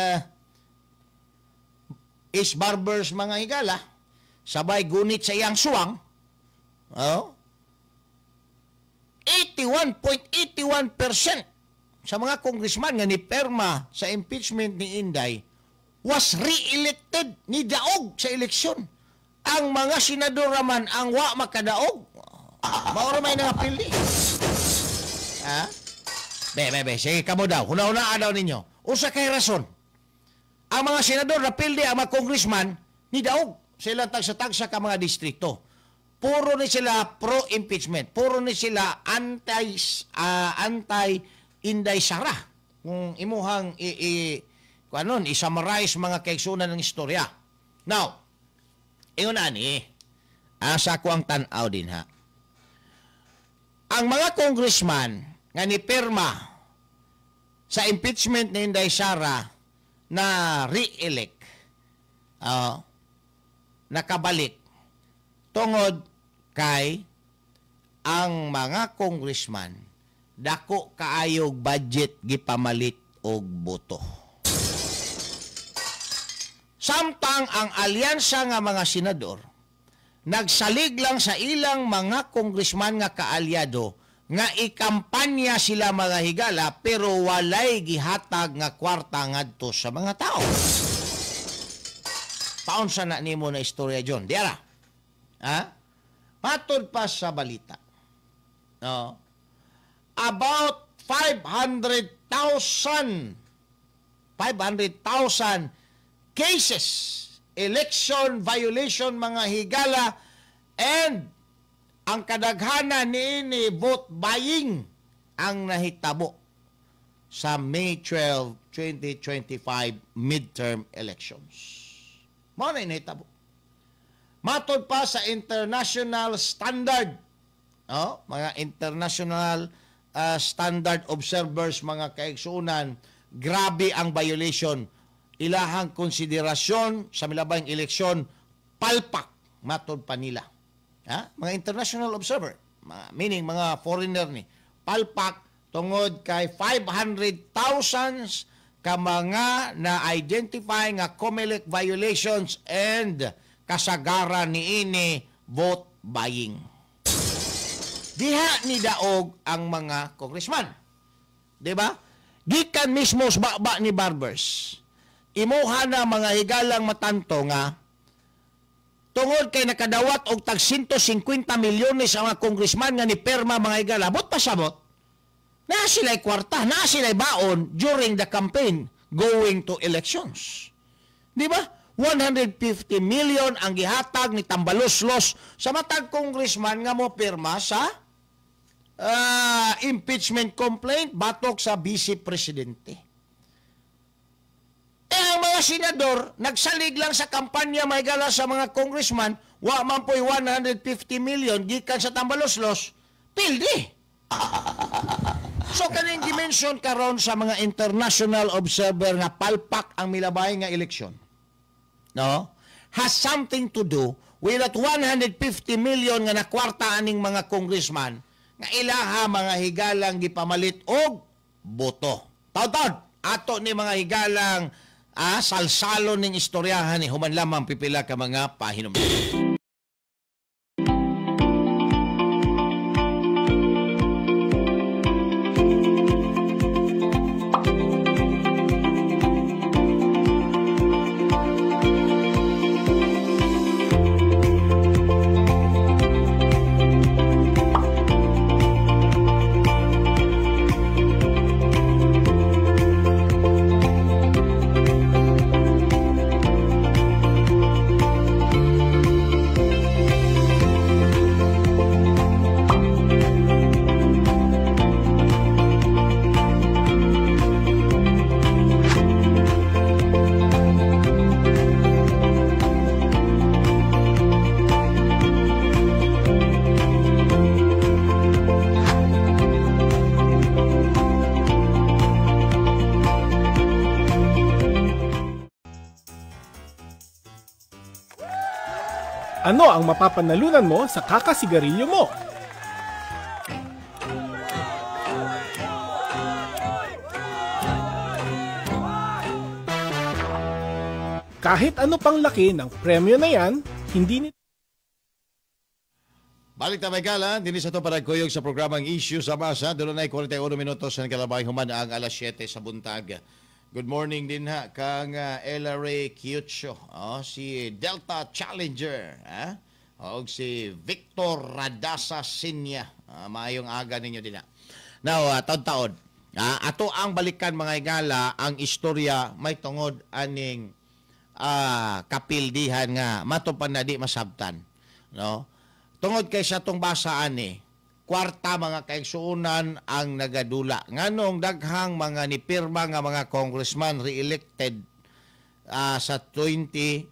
Is Barbers, mga higala, sabay gunit sa iyang suwang, oh, 81.81% sa mga congressman nga nipirma sa impeachment ni Inday was re-elected, ni daog sa eleksyon. Ang mga senador raman ang wa makadaog. Mao ra may nangapili. Ha? Be, be, be. Sige, kamo daw. Huna-huna daw ninyo. Usa kay rason? Ang mga senador na pildi, ang mga congressman, ni daog. Sila tagsa-tagsa ka mga distrito. Puro ni sila pro-impeachment. Puro ni sila anti Inday Sara. Kung imuhang i, i kung ano, i-summarize, mga kaigsunan, ng istorya. Now, ingon ani, asa ko ang tan-aw din ha. Ang mga congressman nga ni pirma sa impeachment ni Inday Sara na re-elect, nakabalik tungod kay ang mga congressman dako kaayog budget gipamalit og boto. Samtang ang alyansa nga mga senador nagsalig lang sa ilang mga congressman nga kaalyado nga ikampanya sila, mga higala, pero walay gihatag nga kwarta ngadto sa mga tao. Paunsa na nimo na istorya, John? Diara. Ha? Matod pa sa balita. No? About 500,000 500,000 cases, election violation, mga higala, and ang kadaghanan niini vote buying ang nahitabo sa May 12, 2025 midterm elections. Mao na nahitabo. Matod pa sa international standard, oh, mga international standard observers, mga kaigsunan, grabe ang violation. Ilahang konsiderasyon sa milabayng eleksyon, palpak, matod pa nila. Ha? Mga international observer, mga, meaning mga foreigner ni, palpak tungod kay 500,000 ka mga na-identify nga COMELEC violations and kasagaran niini vote buying. Diha ni daog ang mga congressman. Di ba? Gikan mismo sa baba ni Barbers. Imuha na, mga higalang, matanto nga tungod kay nakadawat og tag 150 milyones ang mga congressman nga ni perma, mga higala, bot pasabot. Na sila'y kwarta, na sila'y baon during the campaign going to elections. Di ba? 150 million ang gihatag ni Tambaloslos sa matag congressman nga mo pirma sa impeachment complaint batok sa vice presidente. Eh ang mga senador, nagsalig lang sa kampanya may gala sa mga congressman, wa man po'y 150 million gikan sa Tambaloslos, pildi. So kaning dimension karon sa mga international observer nga palpak ang milabay nga eleksyon, no? Has something to do with that 150 million nga nakwarta aning mga congressman nga ilaha, mga higalang, gipamalit og boto. Taud-taud, ato ni mga higalang salsalo ning istoryahan ni human lamang pipila ka mga pahinumdum. Ano ang mapapanalunan mo sa kakasigarilyo mo? Kahit ano pang laki ng premyo na yan, hindi ni Balik ta may gala, dinhi sa to para kuyog sa programang Issue sa Masa. Doon na 41 minutos sa kalabay human ang alas 7 sa buntag. Good morning din ha kang Ella Ray Kyucho, oh, si Delta Challenger, ha? Og si Victor Radasa Sinya. Maayong aga ninyo din ha. Now, taon-taon, ato ang balikan mga higala ang istorya may tungod aning kapildihan nga matupan na di masabtan, no? Tungod kay sa tong basaan ni kwarta mga kaigsuonan ang nagadula. Nganong daghang mga nipirma nga mga congressman re-elected sa 2025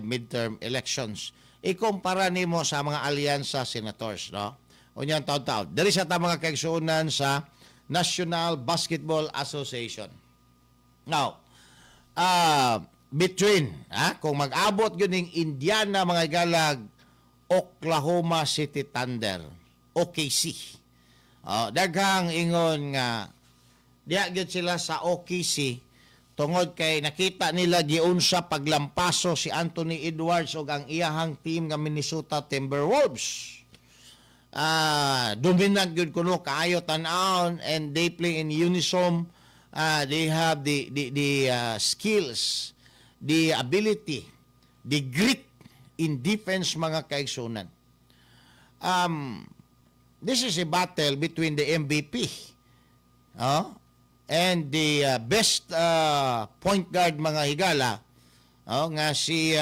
midterm elections. Ikumpara nimo sa mga alyansa senators, no? Unyang taon-taon. Diri sa ta mga kaigsuonan sa National Basketball Association. Now, between, kung mag-abot yun ng Indiana mga galag, Oklahoma City Thunder, OKC. Daghang ingon nga diha gyud sila sa OKC tungod kay nakita nila giunsa paglampaso si Anthony Edwards ug ang iyahang team nga Minnesota Timberwolves. Dominant gyud kuno kaayo tan-awon and they play in unison. They have the skills, the ability, the grit in defense mga kaigsunan. This is a battle between the MVP and the best point guard mga higala nga si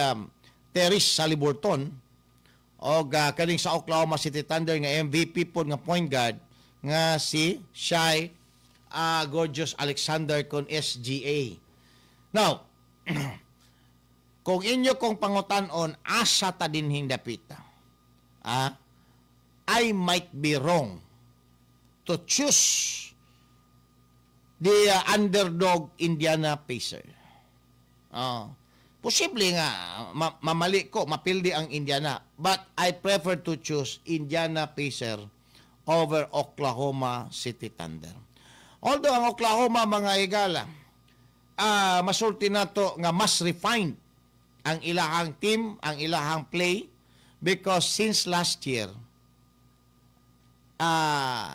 Tyrese Haliburton o kaning sa Oklahoma City Thunder nga MVP pod nga point guard nga si Shai Gorgeous Alexander kon SGA. Now, kung inyo kong pangutan-on, asa ta dinhing dapita. I might be wrong to choose the underdog Indiana Pacers. Posible nga, mamali ko, mapildi ang Indiana. But I prefer to choose Indiana Pacers over Oklahoma City Thunder. Although ang Oklahoma, mga higala, masulti na to nga mas refined ang ilahang team, ang ilahang play, because since last year,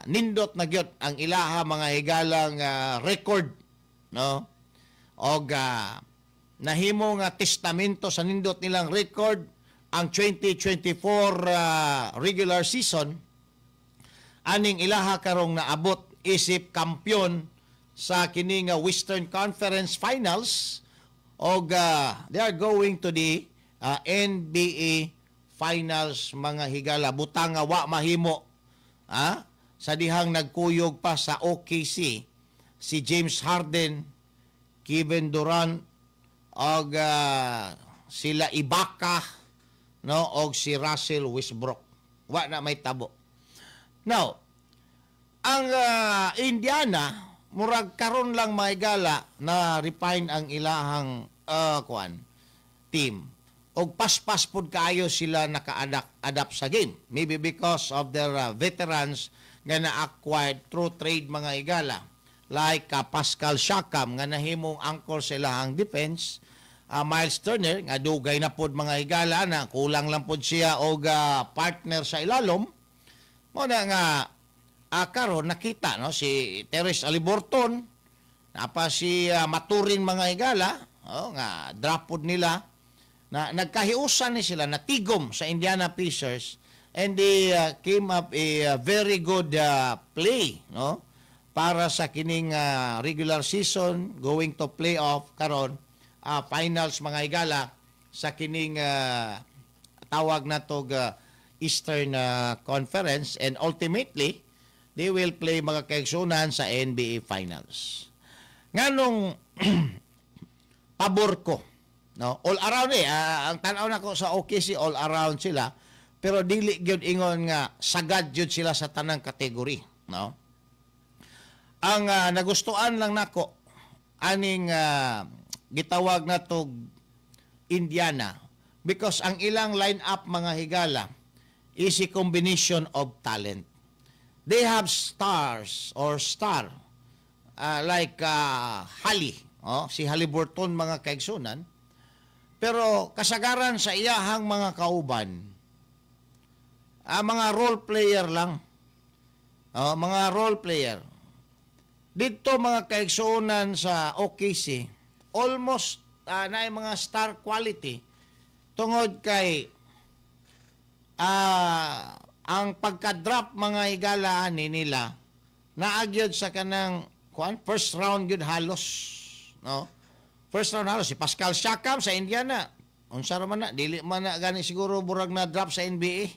nindot na gyud ang ilaha mga higalang record, no? Og nahimo nga testamento sa nindot nilang record ang 2024 regular season, aning ilaha karong naabot isip kampiyon sa kini nga Western Conference Finals. Og they are going to the NBA Finals mga higala. Butang nga wa mahimo sa dihang nagkuyog pa sa OKC si James Harden, Kevin Durant og sila Ibaka, no, og si Russell Westbrook. Wa na may tabo. Now, ang Indiana murag karon lang maigala na refine ang ilahang kuan team. Og paspas pud kaayo sila naka-adapt sa game. Maybe because of their veterans nga na-acquired through trade mga igala. Like Pascal Siakam nga nahimong anchor sa ilahang defense, Miles Turner nga dugay na pod, mga higala, na kulang lang pod siya og partner sa ilalom. Mo na nga karon nakita, no, si Tyrese Haliburton, napa si Mathurin, mga higala, oh, nga draft pod nila na nagkahiusan ni sila, natigom sa Indiana Pacers, and they came up a very good play, no, para sa kining regular season going to playoff karon, finals, mga higala, sa kining tawag na tog Eastern Conference, and ultimately they will play, mga kaigsunan, sa NBA Finals. Nganong pabor ko, no, all around eh, ang tan-aw nako sa OKC, all around sila, pero dili gyud ingon nga sagad gyud sila sa tanang kategory, no. Ang nagustuhan lang nako aning gitawag na tog Indiana because ang ilang line-up, mga higala, is a combination of talent. They have stars or star like Hali, oh, si Haliburton, mga kaigsunan. Pero kasagaran sa iyahang mga kauban, mga role player lang. Oh, mga role player. Dito, mga kaigsunan, sa OKC, almost na mga star quality tungod kay ang pagka-drop, mga higala, ani nila naagyod sa kanang kuan, first round gyud halos, no, first round halos. Si Pascal Siakam sa Indiana, unsa ra man na, dili man na gani siguro burag na drop sa NBA,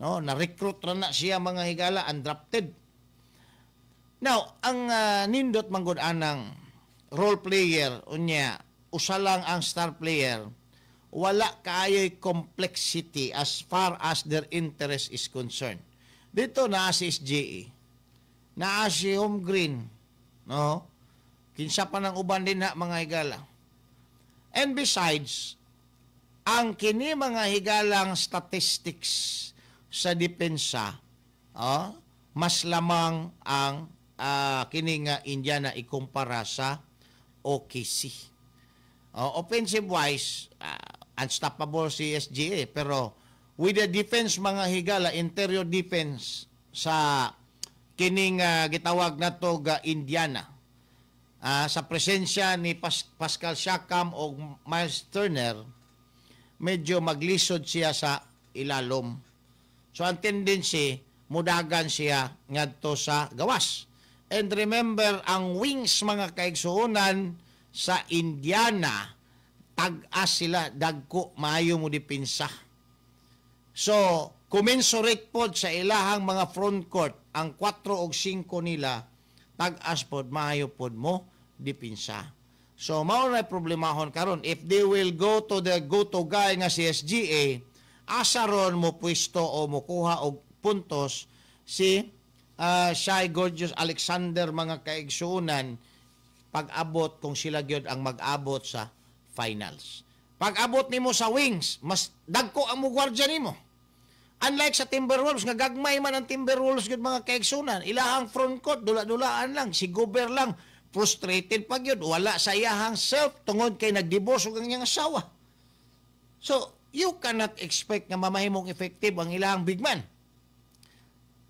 no, na recruit ra na siya, mga higala, undrafted. Now, ang nindot manggod anang role player, unya usa lang ang star player, wala kaayo'y complexity as far as their interest is concerned. Dito naa si SGA, naa si Holmgren, no? Kinsa pa ng uban din na, mga higala. And besides, ang kini, mga higalang, statistics sa depensa, oh, mas lamang ang kini nga Indiana ikumpara sa OKC. Oh, offensive wise, unstoppable si SGA, pero with the defense, mga higala, interior defense sa kining gitawag nato ga Indiana, sa presensya ni Pascal Siakam o Miles Turner, medyo maglisod siya sa ilalom. So ang tendency, mudagan siya ngadto sa gawas. And remember, ang wings, mga kaigsuonan, sa Indiana, tag-as sila, dagko, maayo mo depensa. So, commensurate pod sa ilahang mga front court, ang 4 og 5 nila, tag-as pod, maayo pod mo depensa. So, mao na problemahon karon. If they will go to the go-to guy nga si SGA, asa ron mo pwesto o mukuha og puntos si Shai Gilgeous-Alexander, mga kaigsuonan, pag-abot kung sila gyud ang mag-abot sa finals? Pag-abot nimo sa wings, mas dagko ang mugwardya nimo. Unlike sa Timberwolves, nga gagmay man ang Timberwolves gyud, mga kaigsunan, ilahang front court, dula-dulaan lang, si Gobert lang, frustrated pa gyud, wala sa iyahang self tungod kay nagdivorce og ang iyang asawa. So, you cannot expect nga mamahimong effective ang ilahang big man.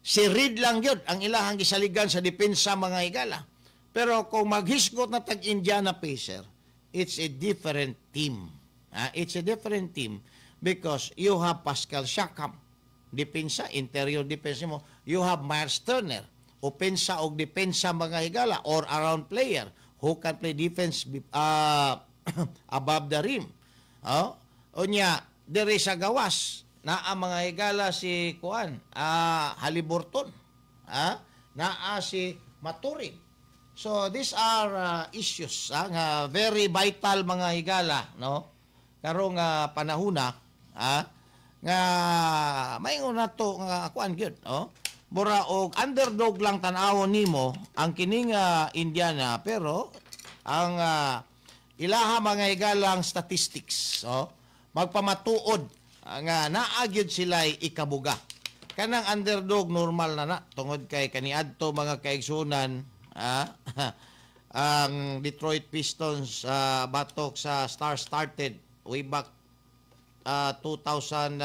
Si Reed lang gyud ang ilahang gisaligan sa depensa, mga higala. Pero kung maghisgot na tag Indiana Pacer, it's a different team. Ah, it's a different team because you have Pascal Siakam. Depensa, interior defense mo. You have Miles Turner. Opensa og depensa, mga higala, or around player who can play defense above the rim. Oh? Unya, diri sa gawas, naa, mga higala, si kuan, Haliburton. Ah, naa si Mathurin. So these are issues nga very vital, mga higala, no? Karong panahona, nga maingon nato nga kuan gyud, oh. Mura og underdog lang tan-awon nimo ang kining Indiana, pero ang ilaha, mga higalang, statistics, oh, magpamatuod nga naa gyud sila ikabuga. Kanang underdog, normal na na tungod kay kaniadto, mga kaigsunan. Ang Detroit Pistons batok sa star started way back 2000,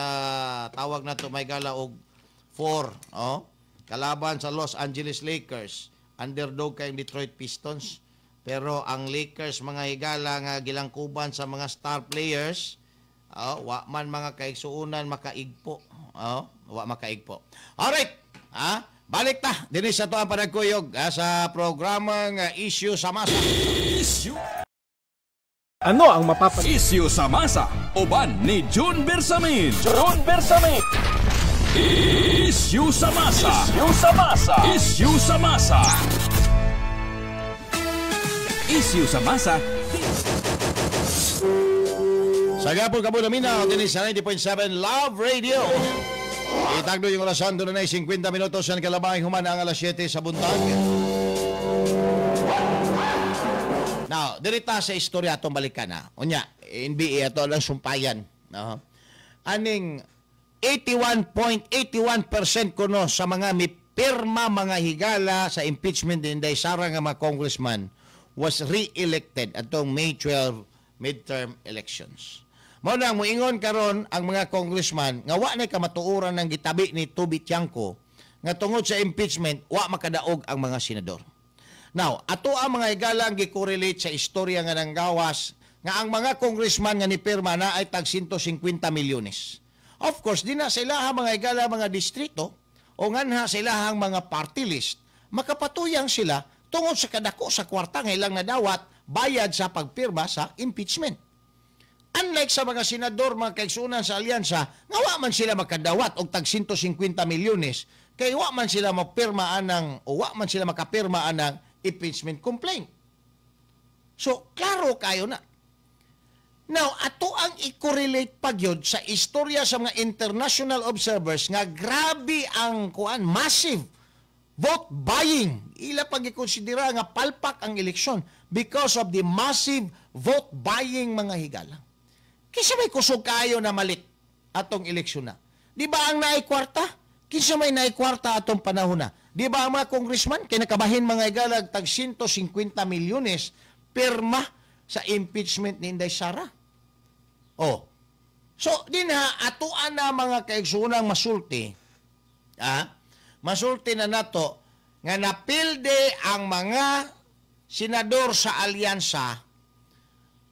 tawag na to, may gala og 4, oh, kalaban sa Los Angeles Lakers. Underdog kay Detroit Pistons, pero ang Lakers, mga higala, nga gilangkuban sa mga star players, oh, wa man, mga kaigsuonan, makaigpo, oh, wa makaigpo. Alright, balik ta dinhi sa atoang panagkuyog sa programang Issue sa Masa. Issue. Ano ang mapapanood? Issue sa Masa. Uban ni June Bersamin. June Bersamin. Issue sa Masa. Issue sa Masa. Issue sa Masa. Issue sa Masa. Sa gapon kamo naminaw dinhi sa 90.7 Love Radio. Itagdo yung orasan, doon na 50 minutos yan kalabay human ang alas 7 sa buntag. Now, dirita sa istorya atong balikan na. Unya, NBA ato lang sumpayan. No? Aning 81.81% kuno sa mga mipirma, mga higala, sa impeachment ni Inday Sara nga mga congressman was re-elected atong May 12 midterm elections. Mao nang moingon karon ang mga congressman nga wa nay kamatuoran ng gitabi ni Toby Tiangco nga tungod sa impeachment wa makadaog ang mga senador. Now, ato ang mga higala ang gi-correlate sa istorya nga nanggawas nga ang mga congressman nga nipirma na ay tag 150 milyones. Of course, di na sa ilahang, mga higala, mga distrito o nganha sa ilahang mga party list, makapatuyang sila tungod sa kadako sa kwarta nga ilang nadawat bayad sa pagpirma sa impeachment. Unlike sa mga senador, mga kaigsunan, sa alyansa, nga wa man sila makadawat og tag 150 milyones kay wa man sila mapirma anang o wa man sila makapirma anang impeachment complaint. So, klaro kayo na. Now, ato ang i-correlate pa gyud sa istorya sa mga international observers nga grabe ang kuan, massive vote buying. Ila pag ikonsidera nga palpak ang eleksyon because of the massive vote buying, mga higala. Kinsa may kusog kayo na malit atong eleksyon na? Di ba ang naay kwarta? Kinsa may naay kwarta atong panahon na? Di ba ang mga congressman kay nakabahin, mga higala, tag 150 milyones pirma sa impeachment ni Inday Sara? Oh. So, dinha atoan na, mga kaigsuonang, masulti. Masulti na nato nga napilde ang mga senador sa alyansa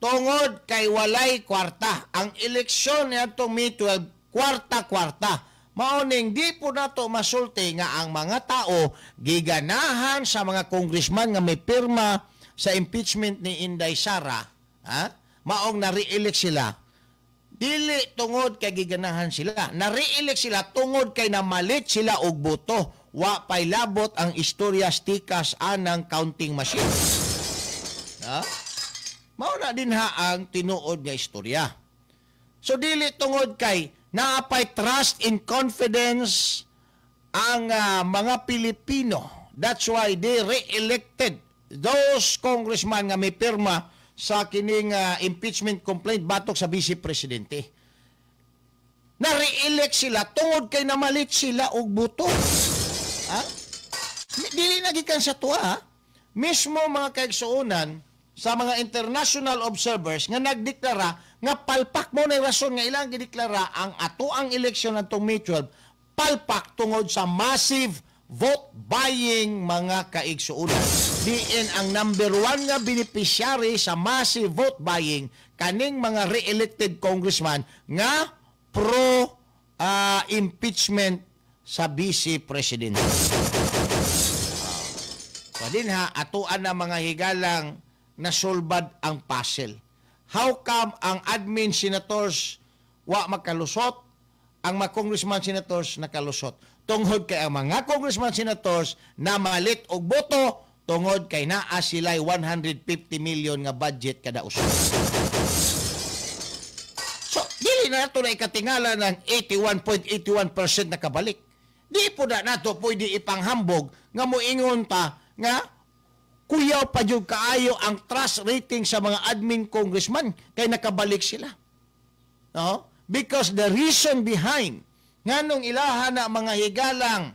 tungod kay walay kwarta. Ang eleksyon niadtong May 12, kwarta-kwarta. Maoning di po nato masulti nga ang mga tao giganahan sa mga congressman nga may pirma sa impeachment ni Inday Sara, ha? Maong na-re-elect sila. Dili tungod kay giganahan sila. Na-re-elect sila tungod kay namalit sila og boto. Wa pay labot ang istorya stikas anang counting machine. Ha? Mao na din ha ang tinuod nga istorya. So dili tungod kay naapay trust in confidence ang mga Pilipino. That's why they re-elected those congressman nga may pirma sa kining impeachment complaint batok sa vice presidente. Na-re-elect sila tungod kay namalit sila og boto. Ha? Dili na gikan sa tuwa, ha? Mismo, mga kaigsuonan, sa mga international observers nga nagdeklara nga palpak mo na rason nga ilang gideklara ang ato ang eleksyon atong May 12 palpak tungod sa massive vote buying, mga kaigsuonan. Diin ang number one nga beneficiary sa massive vote buying kaning mga re-elected congressman nga pro impeachment sa vice president. So din ha, atuan na, mga higalang, nasulbad ang puzzle. How come ang admin senators wa makalusot, ang mga congressman senators nakalusot? Tungod kay ang mga congressman senators namalit og boto tungod kay naa sila'y 150 million nga budget kada usa. So, dili na nato na ikatingala ng 81.81% na kabalik. Di po na nato pwede ipanghambog nga moingon ta nga kuyaw pa jud kaayo ang trust rating sa mga admin congressman kay nakabalik sila. No? Because the reason behind nganong ilaha na, mga higalang,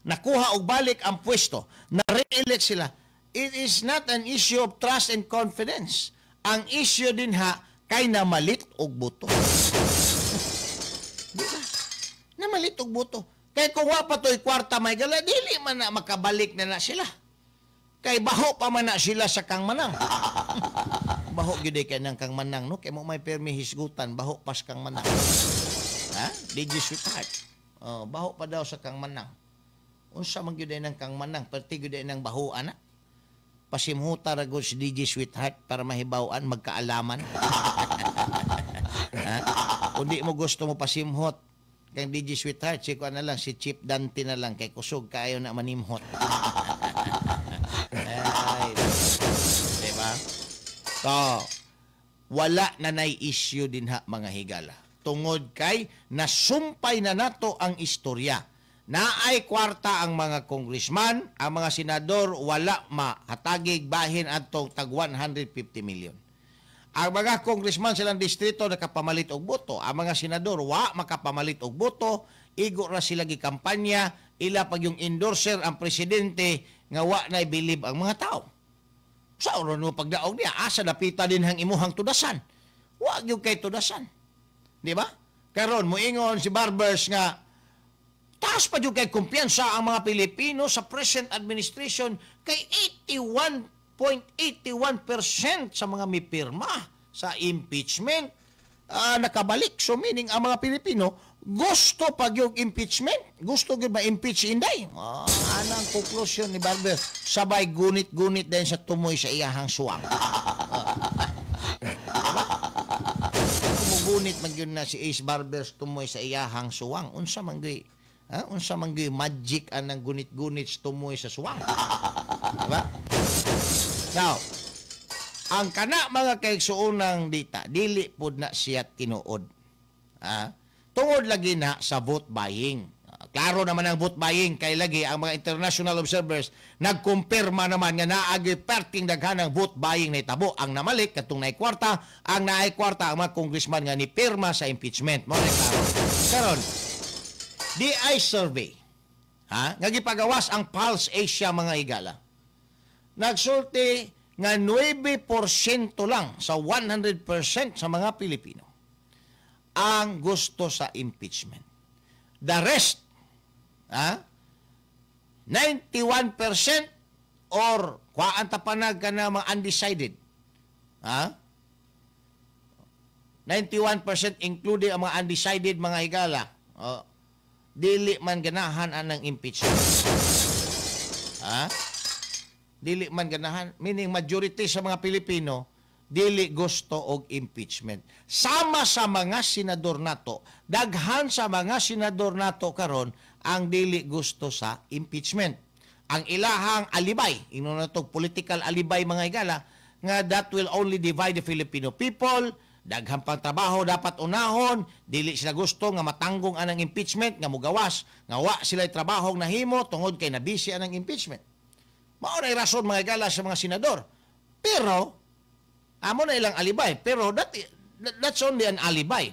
Nakuha og balik ang pwesto. Na-re-elect sila. It is not an issue of trust and confidence. Ang issue din ha, kay namalit og boto. Di ba? Namalit og boto. Kay kung wa pa to'y kwarta, may gala, dili man na makabalik na na sila. Kay baho pa man na sila sa Kang Manang. Baho gyud kay nang Kang Manang, no? Kay mo may permi hisgutan, baho pas Kang Manang. Ha? DJ Sweetheart. Oh, baho pa daw sa Kang Manang. Unsa man gyud nang Kang Manang, perti gyud nang bahoan na. Pasimhuta ra gud si DJ Sweetheart para mahibaw-an, magkaalaman. Ha? Kung di mo gusto mo pasimhot kang DJ Sweetheart, si kuan na lang, si Chief Dante na lang, kay kusog kaayo na manimhot. Ay, diba? So, wala na nay issue din ha, mga higala. Tungod kay nasumpay na nato ang istorya. Naay kwarta ang mga congressman, ang mga senador wala mahatagig bahin adtong tag 150 million. Ang mga congressman silang distrito nakapamalit og boto, ang mga senador wa makapamalit og boto, igo ra sila gikampanya, ila pag yung endorser ang presidente nga wa nay bilib ang mga tao. Sa oron mo pagdaog niya, asa napita din hang imuhang tudasan. Wa gyud kay tudasan. Di ba? Karon moingon si Barbers nga taas pa gyud kay kumpiyansa ang mga Pilipino sa present administration kay 81.81% sa mga mipirma sa impeachment nakabalik. So meaning ang mga Pilipino gusto pag yung impeachment, gusto gyud ma-impeach Inday. Anang konklusyon ni Barber, sabay gunit-gunit din sa tumoy sa iyahang suwang. Diba? Mugunit man gyud na si Ace Barber sa tumoy sa iyahang suwang. Unsa man gyud? Ha? Unsa man gyud magic anang gunit-gunit sa tumoy sa suwang? Diba? Now, ang kana mga kaigsuonang dita, dili pud na siya tinuod. Ha? Tungod lagi na sa vote buying. Klaro naman ang vote buying kay lagi ang mga international observers nagkumpirma naman nga naagi perting daghan ang vote buying na itabo. Ang namalik katong naay kwarta, ang naay kwarta ang mga congressman nga ni pirma sa impeachment. Mo na klaro. Karon, DI survey, ha, nga gipagawas ang Pulse Asia, mga higala. Nagsulti nga 9% lang sa 100% sa mga Pilipino ang gusto sa impeachment. The rest, ha, 91% or kuhaan ta panag ka na mga undecided. Ha? 91% including ang mga undecided, mga higala. Oh, dili man ganahan anang impeachment. Ha? Dili man ganahan, meaning majority sa mga Pilipino dili gusto og impeachment. Sama sa mga senador nato, daghan sa mga senador nato karon ang dili gusto sa impeachment. Ang ilahang alibay, ino na to political alibay, mga higala, nga that will only divide the Filipino people, daghan pang trabaho dapat unahon, dili sila gusto nga matanggong anang impeachment, nga mugawas, nga wa sila trabaho nahimo tungod kay nabisi anang impeachment. Mao na rason, mga higala, sa mga senador. Pero amo na ilang alibay, pero that's only an alibi.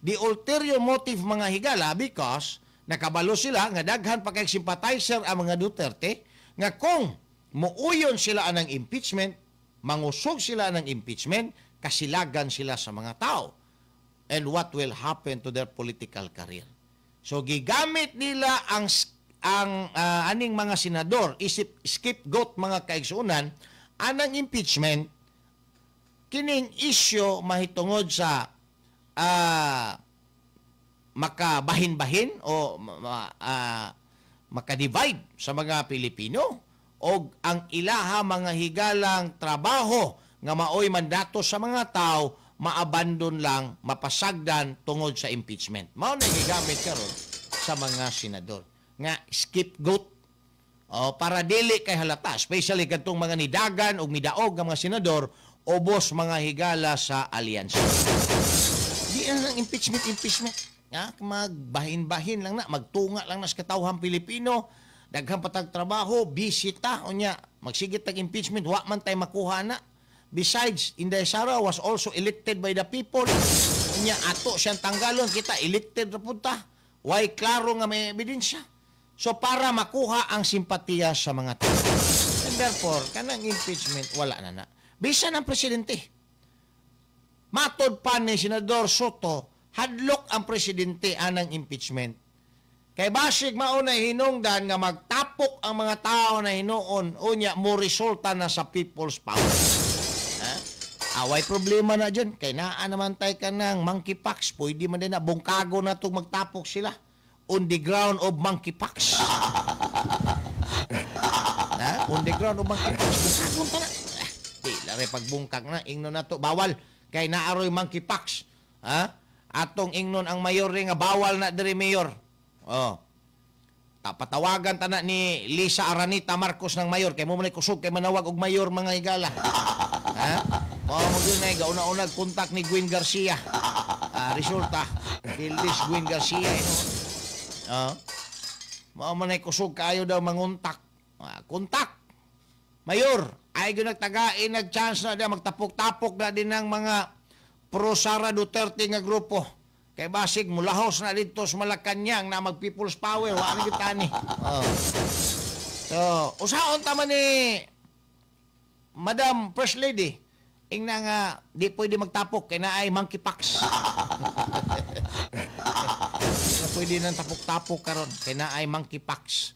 The ulterior motive, mga higala, because nakabalo sila nga daghan pa kay sympathizer ang mga Duterte nga kung muuyon sila anang impeachment, mangusog sila anang impeachment, kasilagan sila sa mga tao. And what will happen to their political career? So gigamit nila ang aning mga senador isip scapegoat, mga kaigsuonan, anang impeachment kining isyu mahitungod sa makabahin-bahin o makadivide sa mga Pilipino og ang ilaha mga higalang trabaho nga maoy mandato sa mga tao maabandon lang, mapasagdan tungod sa impeachment. Mao na gigamit karon sa mga senador nga scapegoat o para dili kay halata, especially kadtong mga nidagan og midaog nga mga senador obos, mga higala, sa alyansa. Di na lang impeachment, impeachment. Ha? Magbahin-bahin lang na, magtunga lang na sa katawhan Pilipino, daghan patag trabaho, bisita, unya, magsigit tag impeachment, wa man tay makuha na. Besides, Inday Sara was also elected by the people. Unya, ato siyang tanggalon, kita, elected na punta. Why klaro nga may ebidensya. So para makuha ang simpatiya sa mga tao. And therefore, kanang impeachment, wala na na. Bisan ang presidente. Matod pa ni Senador Sotto, hadlok ang presidente anang impeachment. Kay basig mao na hinungdan nga magtapok ang mga tao na hinuon, unya mo resulta na sa people's power. Ha? Away problema na dyan. Kay naa naman tay ka ng monkeypox. Pwede man din na bungkago na itong magtapok sila. On the ground of monkeypox. Ha? On the ground of monkeypox. Bungkago ta na. Ah, di lari pagbungkag na. Ingnon na to. Bawal. Kay naaroy monkeypox. Ha? Atong ingnon ang mayor rin nga bawal na diri mayor. Oh. Patawagan ta na ni Lisa Aranita Marcos ng mayor kay mo man kusog kay manawag og mayor, mga higala. Ha? Mao mo gyud na gauna-unag kontak ni Gwen Garcia. Ah, resulta Dildis Gwen Garcia ino. Oh. Mao man ay kusog kaayo daw manguntak. Ah, kontak. Mayor, ay gyud nagtagain nag chance na diya magtapok-tapok na din ng mga pro Sara Duterte nga grupo. Kay basig mulahos na dito sa Malacañang na mag people's power, wa na gyud tani. Oh. So, usaon ta man ni Madam First Lady, ingna nga di pwede magtapok kay naay monkeypox. Di na pwede nang tapok-tapok karon kay naay monkeypox.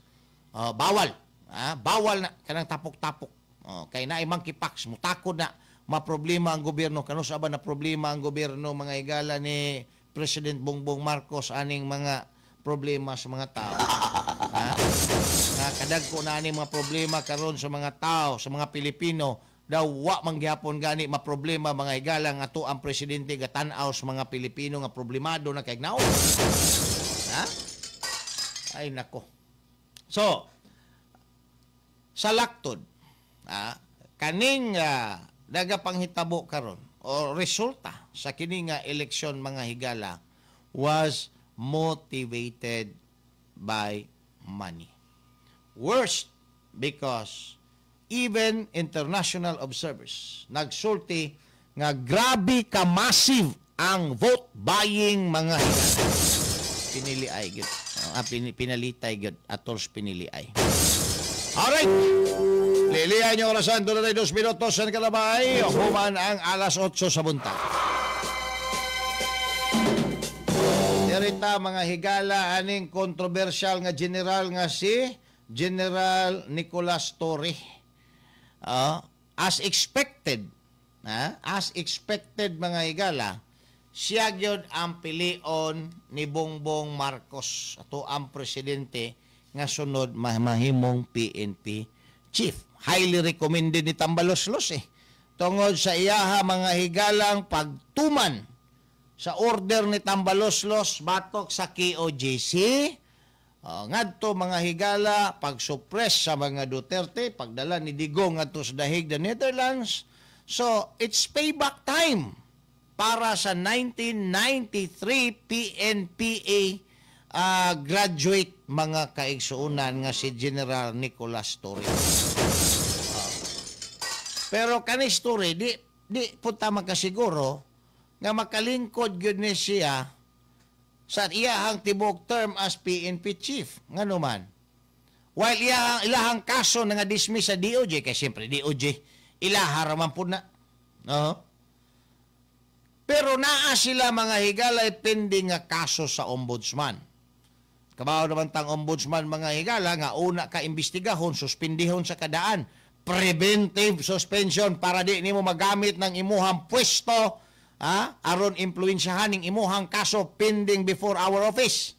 Oh, bawal. Ah, bawal na kanang tapok-tapok. Oh, kay naay monkeypox, mutakod na maproblema ang gobyerno. Kano sa ba na problema ang gobyerno, mga higala, ni President Bongbong Marcos aning mga problema sa mga tao? Ha? Nga kadagko na aning mga problema karon sa mga tao, sa mga Pilipino, daw wa man gihapon gani maproblema, mga higala, nga ato ang presidente gatan-aw sa mga Pilipino nga problemado na kay naon. Ha? Ay nako. So, sa laktod, kaning nagapanghitabo karon o resulta sa kini nga eleksyon, mga higala, was motivated by money. Worst because even international observers nagsulti nga grabe ka massive ang vote buying, mga higala. Pinili ay gyud. Pinalitay gyud atol pinili ay. Alright. Lilihan niyo orasan, doon na 2 minutos sa kalabay, human ang alas 8 sa buntag. Dirita, mga higala, aning controversial nga general nga si General Nicolas Torre. As expected, as expected, mga higala, siya gyud ang pilion ni Bongbong Marcos, ato ang presidente, nga sunod mahimong PNP chief. Highly recommended ni Tambaloslos eh. Tungod sa iyaha, mga higalang, pagtuman sa order ni Tambaloslos batok sa KOJC, ngadto, mga higala, pag-suppress sa mga Duterte, pagdala ni Digong ngadto sa The Hague, the Netherlands. So, it's payback time para sa 1993 PNPA graduate, mga kaigsuunan, nga si General Nicolas Torre. Pero kani story di di punta makasiguro nga makalingkod gyud ni siya sa iyahang tibuok term as PNP chief. Ngano man? While iyahang ilahang kaso na nga dismiss sa DOJ, kay siyempre DOJ ilaha ra man pud na. No? Pero naa sila, mga higala, pending nga kaso sa ombudsman. Kabaw naman tang ombudsman, mga higala, nga una ka imbestigahon, suspindihon sa kadaan. Preventive suspension para di nimo magamit ng imuhang pwesto, ha, aron impluwensyahan ning imuhang kaso pending before our office.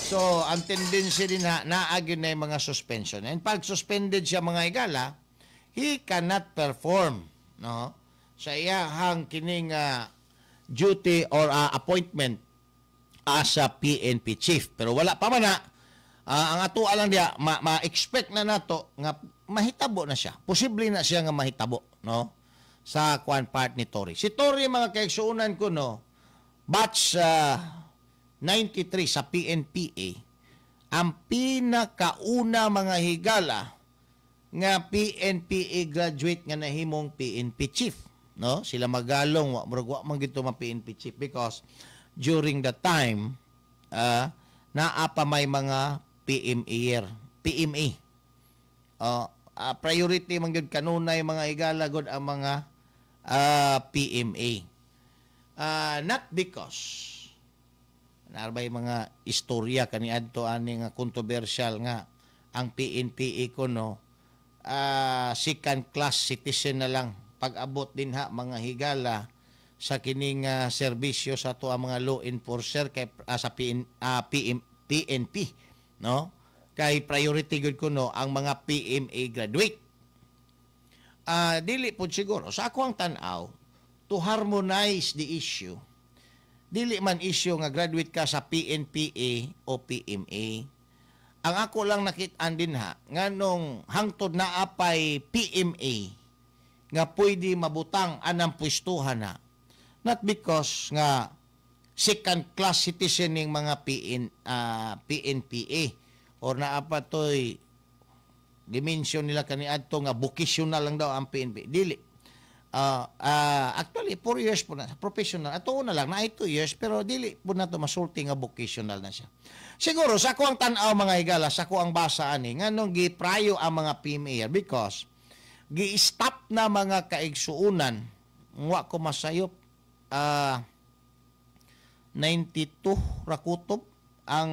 So, ang tendency din na naa gyud na yung mga suspension. And pag suspended siya, mga higala, he cannot perform, no, sa iyahang kining duty or appointment as a PNP chief. Pero wala pa man na. Ang ato lang diya, ma-expect na nato nga mahitabo na siya. Posible na siya nga mahitabo, no? Sa kwan part ni Torre. Si Torre, mga kaigsuunan ko, no, batch 93 sa PNPA, ang pinakauna, mga higala, nga PNPA graduate nga nahimong PNP chief, no? Sila Magalong wa murag wa man gito ma PNP chief because during the time naa pa may mga PMA. PMA. Priority man gyud kanunay, mga higala, gud ang mga PMA. Not because narbay mga istorya kaniadto ani nga controversial nga ang PNPA ko, no, second class citizen na lang pag-abot dinha, mga higala, sa kining serbisyo sa ato ang mga law enforcer kay sa PN, PM, PNP, no, kay priority gud kuno ang mga PMA graduate. Dili pud siguro. Sa ako ang tan-aw, to harmonize the issue, dili man issue nga graduate ka sa PNPA o PMA. Ang ako lang nakit-an dinha, nganong hangtod naa pay PMA nga pwede mabutang anang pwestuhan na, not because nga second class citizen ning mga PNPA or naa pa toy dimension nila kaniadto nga vocational lang daw ang PNP. Dili. Actually 4 years po na professional. Ato na lang na 2 years, pero dili po na to masulti nga vocational na siya. Siguro sa ako ang tan-aw, mga higala, sa ako ang basa ani, nganong giprayo ang mga PMA, because gi-stop na, mga kaigsuunan, wa ko masayop, 92 ra kutob ang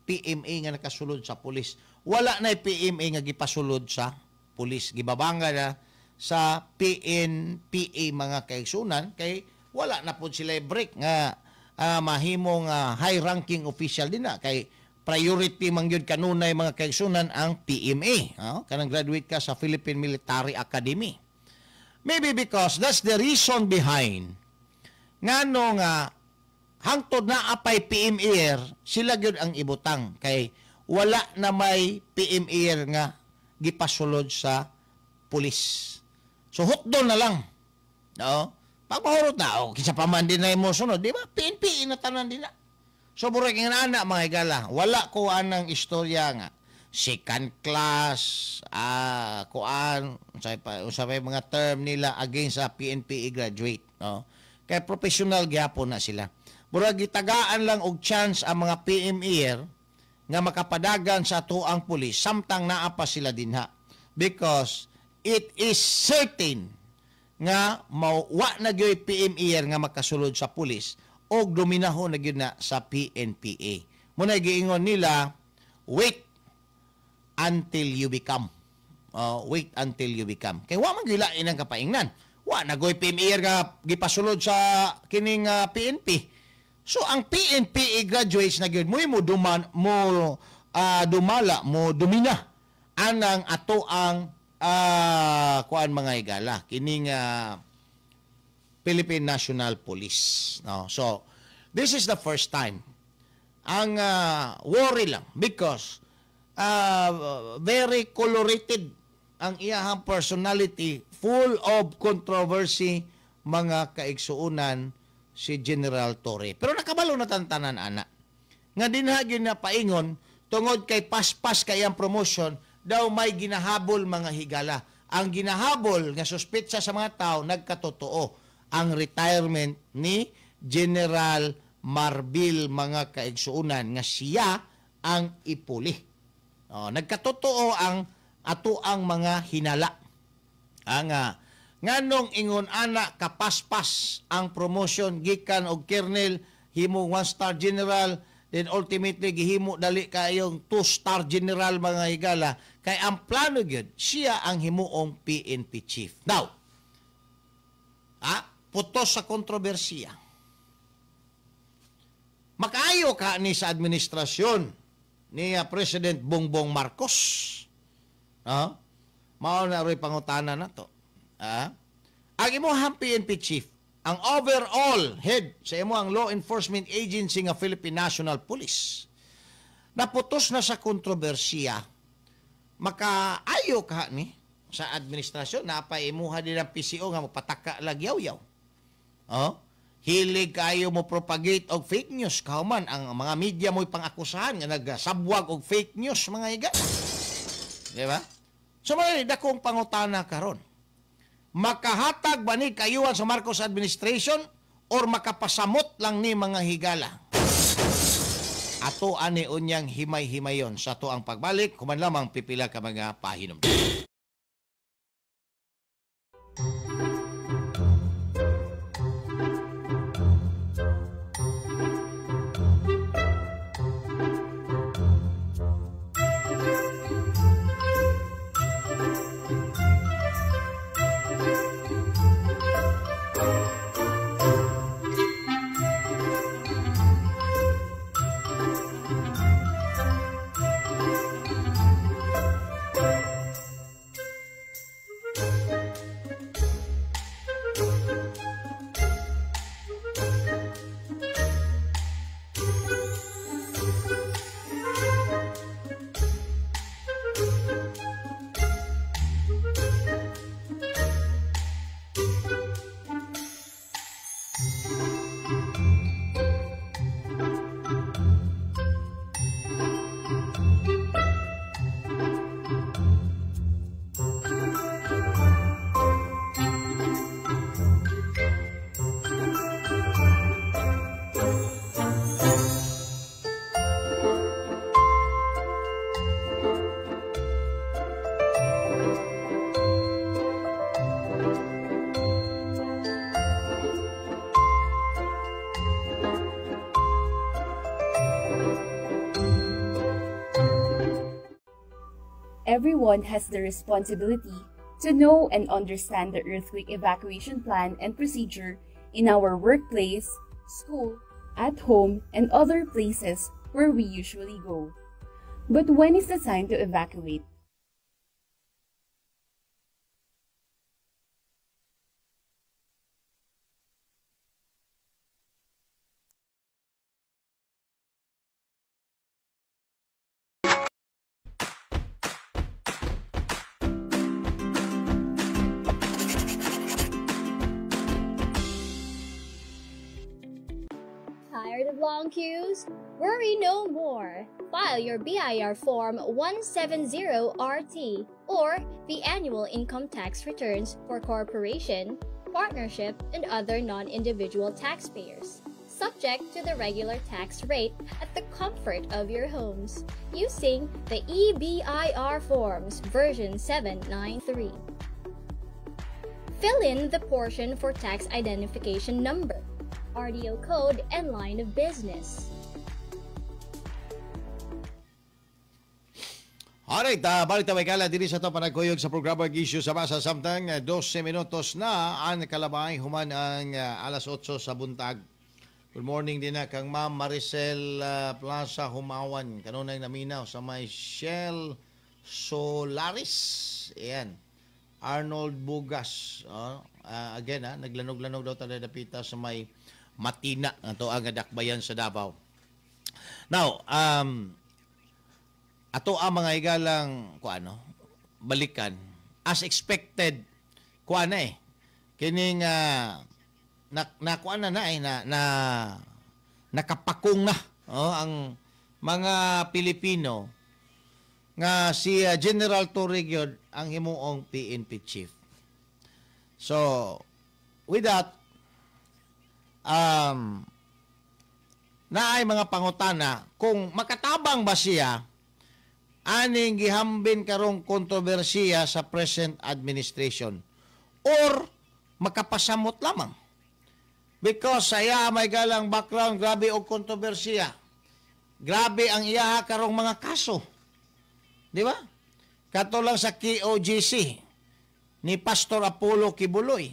PMA nga nakasulod sa pulis. Wala na PMA nga gipasulod sa pulis. Gibabanga na sa PNPA, mga kaigsunan, kay wala na pud sila break nga mahimong high ranking official din na, kay priority man gyud kanunay, mga kaigsunan, ang PMA, kanang graduate ka sa Philippine Military Academy. Maybe because that's the reason behind ngano nga hangtod naa pay PMA, sila gyud ang ibutang, kay wala na may PMA nga gipasulod sa pulis. So hutdon na lang. No? Pag mahurot na, oh, kinsa pa man din na mo sunod, di ba? PNP na tanan din na. So murag nga ana, mga higala, wala ko anang istorya nga second class, kuan, unsay pa mga term nila against sa PNPA graduate, no? Kay professional gyapon na sila. Murag gitagaan lang og chance ang mga PMA nga makapadagan sa atuang pulis samtang naa pa sila dinha. Because it is certain nga wa na gyoy PMA nga makasulod sa pulis og dominahon na gyud na sa PNPA. Muna giingon nila, "Wait until you become." Wait until you become. Kay wa man gyud lain ang kapaingnan. Wa na goy PMA nga gipasulod sa kining PNP. So ang PNPA graduates na gyud mo duman mo dumala mo dumina anang ato ang kuan, mga higala, kining Philippine National Police, no? So this is the first time. Ang worry lang, because very colorated ang iyahang personality, full of controversy, mga kaigsuunan, si General Torre. Pero nakabalo na tantanan ana nga dinha gyud na paingon tungod kay paspas kay ang promotion daw, may ginahabol, mga higala. Ang ginahabol nga suspetsa sa mga tao, nagkatotoo ang retirement ni General Marbil, mga kaigsuunan, nga siya ang ipuli. Oh, nagkatotoo ang ato ang mga hinala. Ang nganong ingon ana kapaspas ang promotion gikan og colonel himo one star general, then ultimately gihimo dali kayong two-star general, mga higala, kay ang plano gyud siya ang himuong PNP chief. Now, putos sa kontrobersiya. Makaayo ka ni sa administrasyon ni President Bongbong Marcos? Mao na ro'y pangutana na to. Ang imong PNP chief, ang overall head sa imong law enforcement agency nga Philippine National Police, naputos na sa kontrobersiya, makaayo ka ni sa administrasyon? Napa imuha din ang PCO nga mopataka lag yaw-yaw. Oh? Hilig kayo mo propagate og fake news, kahuman ang mga media mo'y pangakusahan nga nagsabwag og fake news, mga higa. Di ba? So may dakong pangutana karon. Makahatag ba ni kayuhan sa Marcos administration or makapasamot lang ni, mga higala? Ato ani unyang himay-himayon sa ato ang pagbalik, human lamang pipila ka mga pahinom. Everyone has the responsibility to know and understand the earthquake evacuation plan and procedure in our workplace, school, at home, and other places where we usually go. But when is the time to evacuate? Tired of long queues? Worry no more. File your BIR Form 170RT or the annual income tax returns for corporation, partnership, and other non-individual taxpayers, subject to the regular tax rate at the comfort of your homes, using the eBIR Forms version 793. Fill in the portion for tax identification number, RDO code, and line of business. Alright, balik tayo kala diri sa to panagkuyog sa programa Issue sa Masa samtang 12 minutos na ang kalabay human ang alas 8 sa buntag. Good morning din na kang Ma'am Maricel Plaza Humawan kanunay naminaw sa may Shell Solaris. Ayan. Arnold Bugas. Again, naglanog-lanog daw tayo dapita sa may Matina ato ang dakbayan sa Davao. Now, ato ang mga higalang kuano balikan as expected kuan na eh kining na kuan na na eh na nakapakong na ang mga Pilipino nga si General Torre gyud ang himuong PNP chief. So with that, naay mga pangutana kung makatabang ba siya aning gihambin karong kontrobersiya sa present administration or makapasamot lamang. Because sa iya may galang background, grabe og kontrobersiya. Grabe ang iyaha karong mga kaso. Di ba? Kato lang sa KOGC ni Pastor Apollo Kibuloy.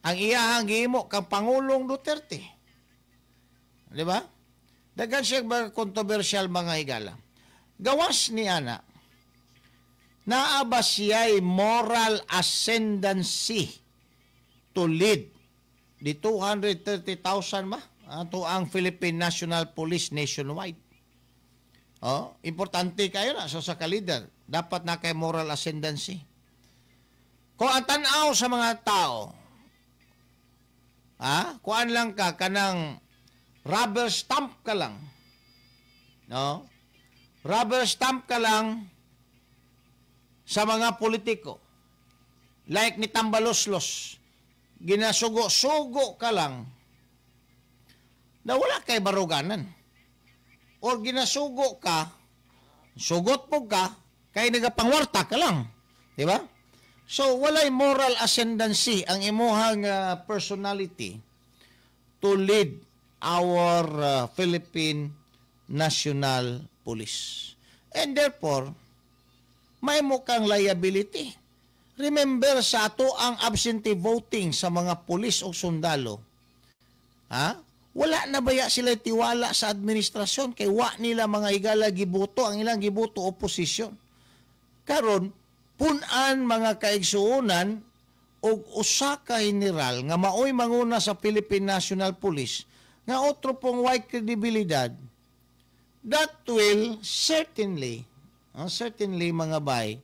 Ang iyahang gihimo kang Pangulong Duterte. Di ba? Daghan siya mga kontrobersyal mga higala. Gawas ni ana, naa ba siya'y moral ascendancy to lead the 230,000 ba? Ato ang Philippine National Police nationwide. Oh, importante kayo na sa ka-leader. Dapat na kay moral ascendancy. Kung ang tan-aw sa mga tao, kuan lang ka kanang rubber stamp ka lang. No? Rubber stamp ka lang sa mga politiko. Like ni Tambaloslos, ginasugo-sugo ka lang na wala kay baruganan. Or ginasugo ka, sugot po ka, kay nagapangwarta ka lang. Di ba? So, walay moral ascendancy ang imuhang personality to lead our Philippine National Police. And therefore, may kang liability. Remember sa ato ang absentee voting sa mga pulis o sundalo. Ha? Wala na baya sila tiwala sa administrasyon kay wa nila mga higala gibuto, ang ilang gibuto opposition. Karon, punan mga kaigsuonan og usa ka general nga maoy manguna sa Philippine National Police nga otro pong white credibilidad, that will certainly certainly mga bay,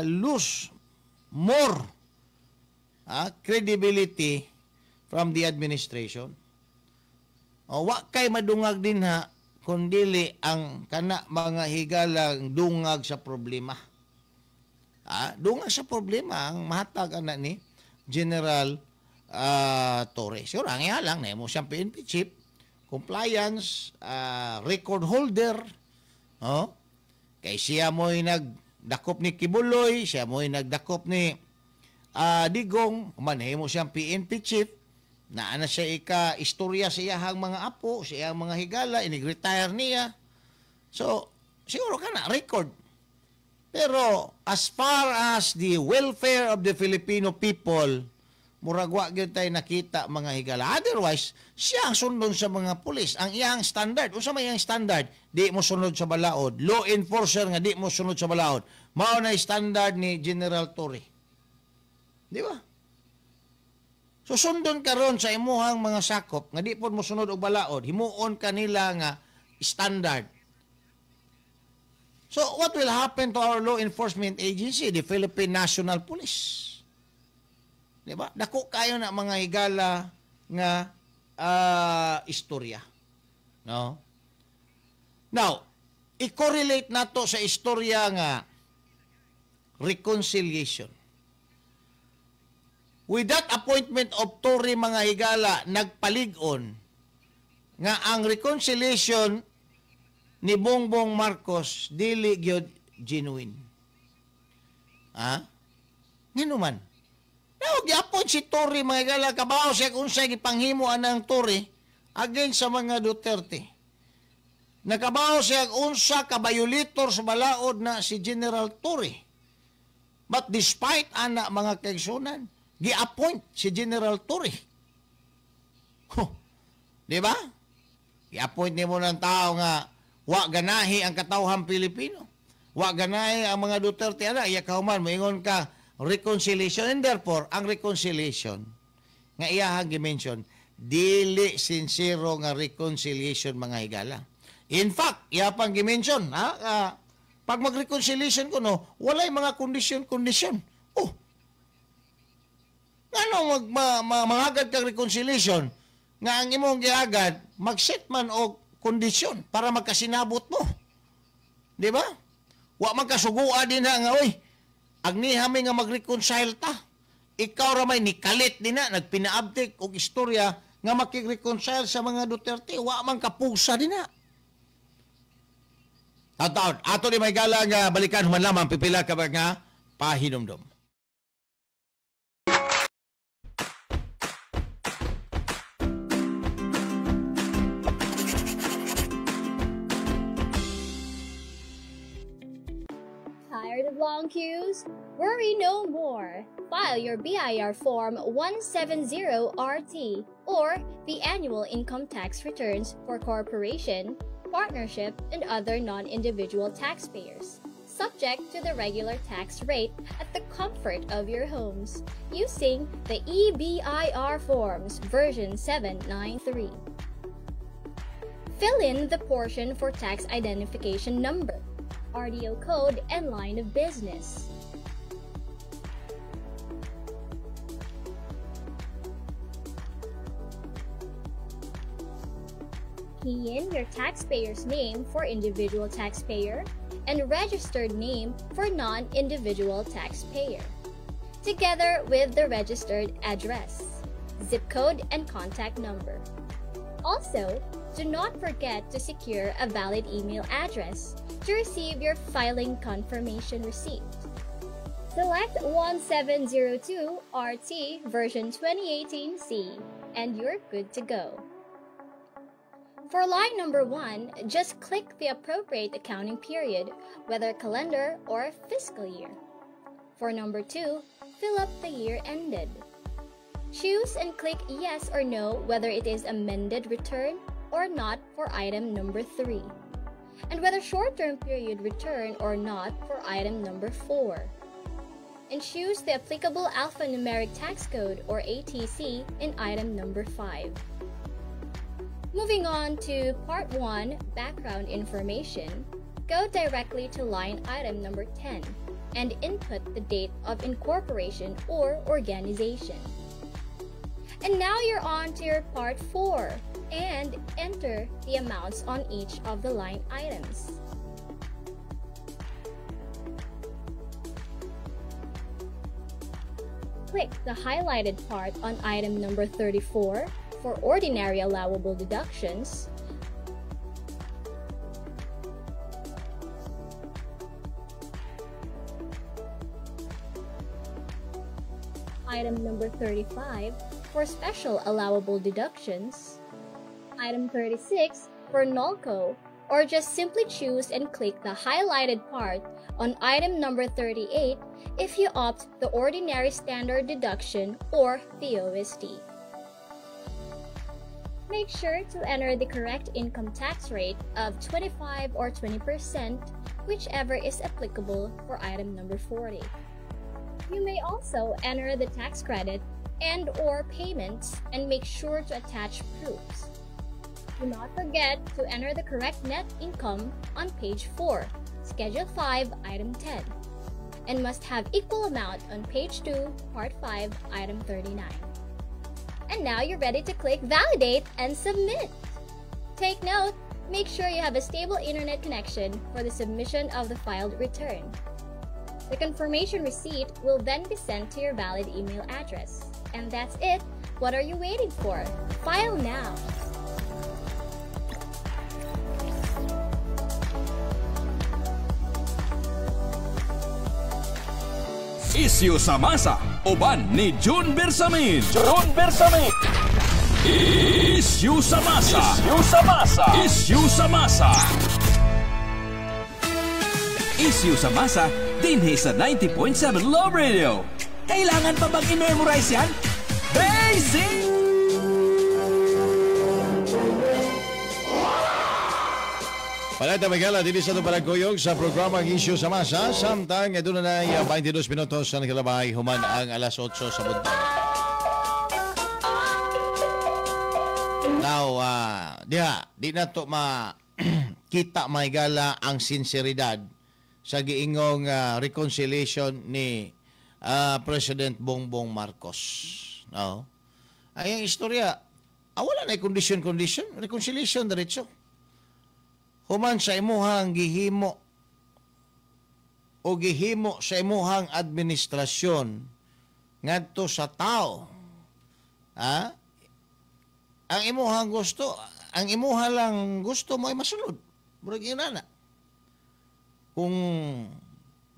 lose more credibility from the administration. O, wa kay madungag din ha, kundili ang kana mga higalang dungag sa problema. Dungag sa problema ang mahatag ana ni General Torre. Siguro ang iya lang nahimo siyang PNP chief, compliance, record holder, oh. Kay siya mo'y nagdakop ni Kibuloy, siya mo'y nagdakop ni Digong, manhimo siyang PNP chief, naa na siya ika-istorya sa iyahang mga apo, sa iyang mga higala, inig-retire niya. So, siguro ka na, record. Pero, as far as the welfare of the Filipino people, murag wa gyud tay nakita mga higala. Otherwise, siya ang sundon sa mga pulis. Ang iyang standard, unsa may iyang standard? Di mo sunod sa balaod. Law enforcer nga di mo sunod sa balaod. Mao na standard ni General Torre. Di ba? So sundon karon sa imuhang mga sakop nga di pod mo sunod og balaod, himuon kanila nga standard. So what will happen to our law enforcement agency, the Philippine National Police? Diba? Dako kayo na mga higala nga istorya. No? Now, i-correlate nato sa istorya nga reconciliation. With that appointment of Torre mga higala, nagpalig-on nga ang reconciliation ni Bongbong Marcos dili gyud genuine. Ha? Ngano man? Now, giapon si Torre mga higala, kabaw siya kung unsay gipanghimo anang Torre against sa mga Duterte. Nakabaw siya unsa ka violator sa balaod na si General Torre. But despite ana mga kaigsunan, gi-appoint si General Torre. Huh. Di ba? Gi-appoint nimo ng tao nga wa ganahi ang katawhan Pilipino. Wa ganahi ang mga Duterte ana, iya kahuman moingon ka reconciliation, and therefore ang reconciliation nga iyahang gi-mention dili sincero nga reconciliation mga higala. In fact, iya pang gi-mention ha, pag mag-reconciliation kuno walay mga kondisyon-kondisyon. Oh. Ngano manghagad kag reconciliation nga ang imong giagad mag-set man og kondisyon para magkasinabot mo. Di ba? Wa man kasugua din ha nga oy. Agniha mi nga mag-reconcile ta. Ikaw ra may nikalit din na, nagpinaabtik og istorya nga makig-reconcile sa mga Duterte. Wa man kapusa din na. Taon, ato ni may gala nga balikan human lamang pipila ka nga pahinumdom. Tired of long queues? Worry no more. File your BIR Form 170RT or the annual income tax returns for corporation, partnership, and other non-individual taxpayers, subject to the regular tax rate at the comfort of your homes, using the eBIR Forms version 793. Fill in the portion for tax identification number, RDO code, and line of business. Key in your taxpayer's name for individual taxpayer and registered name for non-individual taxpayer, together with the registered address, zip code, and contact number. Also, do not forget to secure a valid email address to receive your filing confirmation receipt. Select 1702 RT version 2018C and you're good to go. For line number 1, just click the appropriate accounting period, whether calendar or fiscal year. For number 2, fill up the year ended. Choose and click yes or no whether it is amended return or not for item number 3, and whether short-term period return or not for item number 4. And choose the applicable alphanumeric tax code or ATC in item number 5. Moving on to Part 1, Background Information, go directly to line item number 10 and input the date of incorporation or organization. And now you're on to your Part 4 and enter the amounts on each of the line items. Click the highlighted part on item number 34 for ordinary allowable deductions, item number 35 for special allowable deductions, item 36 for NOLCO, or just simply choose and click the highlighted part on item number 38 if you opt the ordinary standard deduction or the OSD. Make sure to enter the correct income tax rate of 25 or 20%, whichever is applicable for item number 40. You may also enter the tax credit and or payments and make sure to attach proofs. Do not forget to enter the correct net income on page 4, Schedule 5, Item 10, and must have equal amount on page 2, Part 5, Item 39. And now you're ready to click Validate and Submit. Take note, make sure you have a stable internet connection for the submission of the filed return. The confirmation receipt will then be sent to your valid email address. And that's it. What are you waiting for? File now! Isyu sa masa, uban ni June Bersamin. June Bersamin. Isyu sa masa. Isyu sa masa. Isyu sa masa. Isyu sa masa, dinhi sa 90.7 Love Radio. Kailangan pa bang i-memorize yan? Basic! Paleta Miguel, dinhi sa Barangkoyog sa programang Isyu sa Masa. Samtang doon na 22 minutos sa nagkalabay, human ang alas 8 sa buntag. Now, diha, di na to makita mahigala ang sinseridad sa giingong reconciliation ni President Bongbong Marcos. No? Ay, ang istorya, wala na condition-condition, reconciliation diretso. Human sa imuhang gihimo o gihimo sa imuhang administrasyon ngadto sa tao. Ha? Ang imuhang gusto, ang imuha lang gusto mo ay masunod. Murag yun na. Kung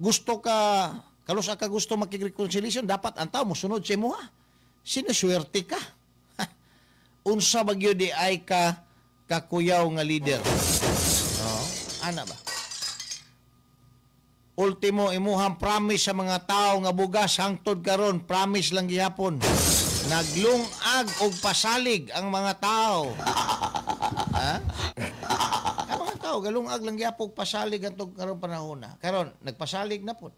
gusto ka, kalusa ka gusto makig-reconciliation, dapat ang tao mosunod sa imuha. Sinuswerte ka. Unsa ba gyud di ay ka kakuyaw nga leader? Ana ba? Ultimo imuhang promise sa mga tao nga bugas hangtod karon, promise lang gihapon. Naglungag og pasalig ang mga tao. Ha? Ang mga tao galungag lang gihapon pasalig hangtod karon panahon na. Karon nagpasalig na pud.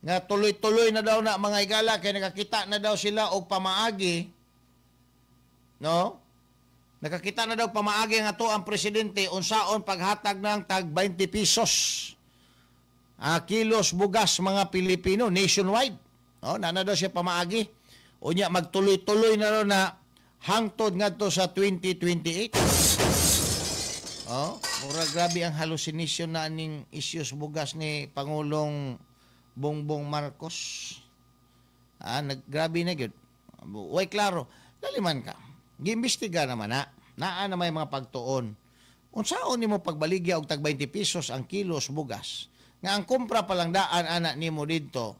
Nga tuloy-tuloy na daw na mga higala kay nakakita na daw sila og pamaagi. No? Nakakita na daw pamaagi nga to ang presidente unsaon paghatag ng tag 20 pesos. Kilos bugas mga Pilipino nationwide. No, na daw siya pamaagi. Unya magtuloy-tuloy na raw na hangtod ngadto sa 2028. Oh, mura grabe ang hallucination na aning issues bugas ni Pangulong Bongbong Marcos. Naggrabe na gyud. Way klaro, dali man ka. Giimbestiga naman na. Naa na may mga pagtuon. Unsaon nimo pagbaligya og tag 20 pesos ang kilos bugas? Nga ang kumpra pa lang daan ana nimo didto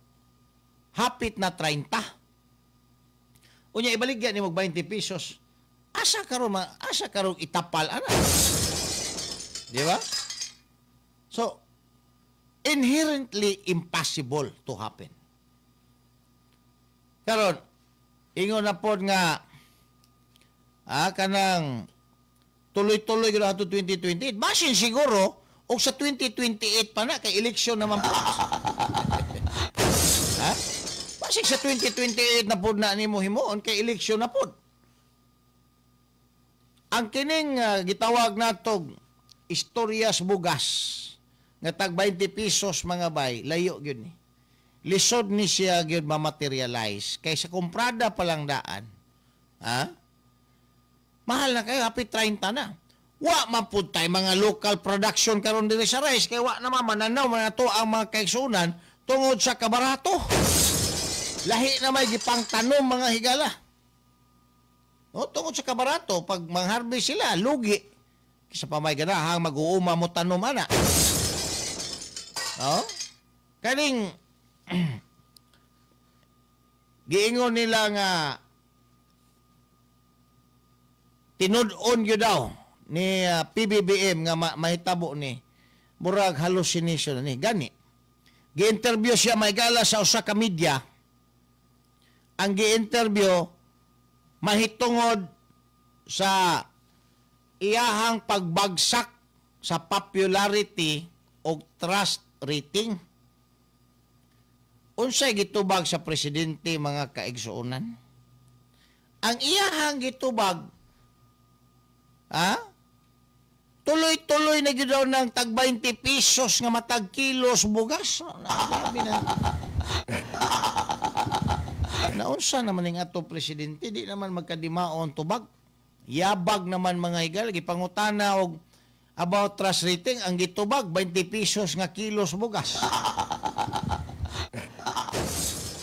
hapit na 30. Unya ibaligya nimo og 20 pesos. Asa karon asa karon itapal ana? Di ba? So inherently impossible to happen. Karon ingon na pod nga kanang tuloy-tuloy gyud ato 2028. Basin siguro og sa 2028 pa na kay eleksyon naman po. Ha? Basin sa 2028 na pod na nimo himuon kay eleksyon na pod. Ang kining gitawag natog istoryas bugas nga tag 20 pesos mga bay, layo gyud ni. Lisod ni siya gyud ma-materialize kay sa kumprada pa lang daan. Ha? Mahal na kayo, hapit 30 na. Wa man pud tay mga local production karon diri sa rice kay wa na mananaw man nato ang mga kaigsunan tungod sa kabarato. Lahi na may gipangtanom mga higala. No, tungod sa kabarato, pag mangharvest sila, lugi. Kisa pa may ganahang mag-uuma mo tanom ana. No? Kaning giingon nila nga tinud-on gyud daw ni PBBM nga mahitabo ni murag hallucination ni gani. Gi-interview siya maigala sa usa ka media. Ang gi-interview mahitungod sa iyahang pagbagsak sa popularity o trust rating. Unsay gitubag sa presidente mga kaigsuonan? Ang iyahang gitubag, ha? Tuloy-tuloy na gyud daw ng tag 20 pesos nga matag kilos bugas. Grabe na. Naunsa naman ning ato presidente, di naman magkadimaon tubag. Yabag naman mga higal, gipangutana og about trust rating, ang gitubag 20 pesos nga kilos bugas.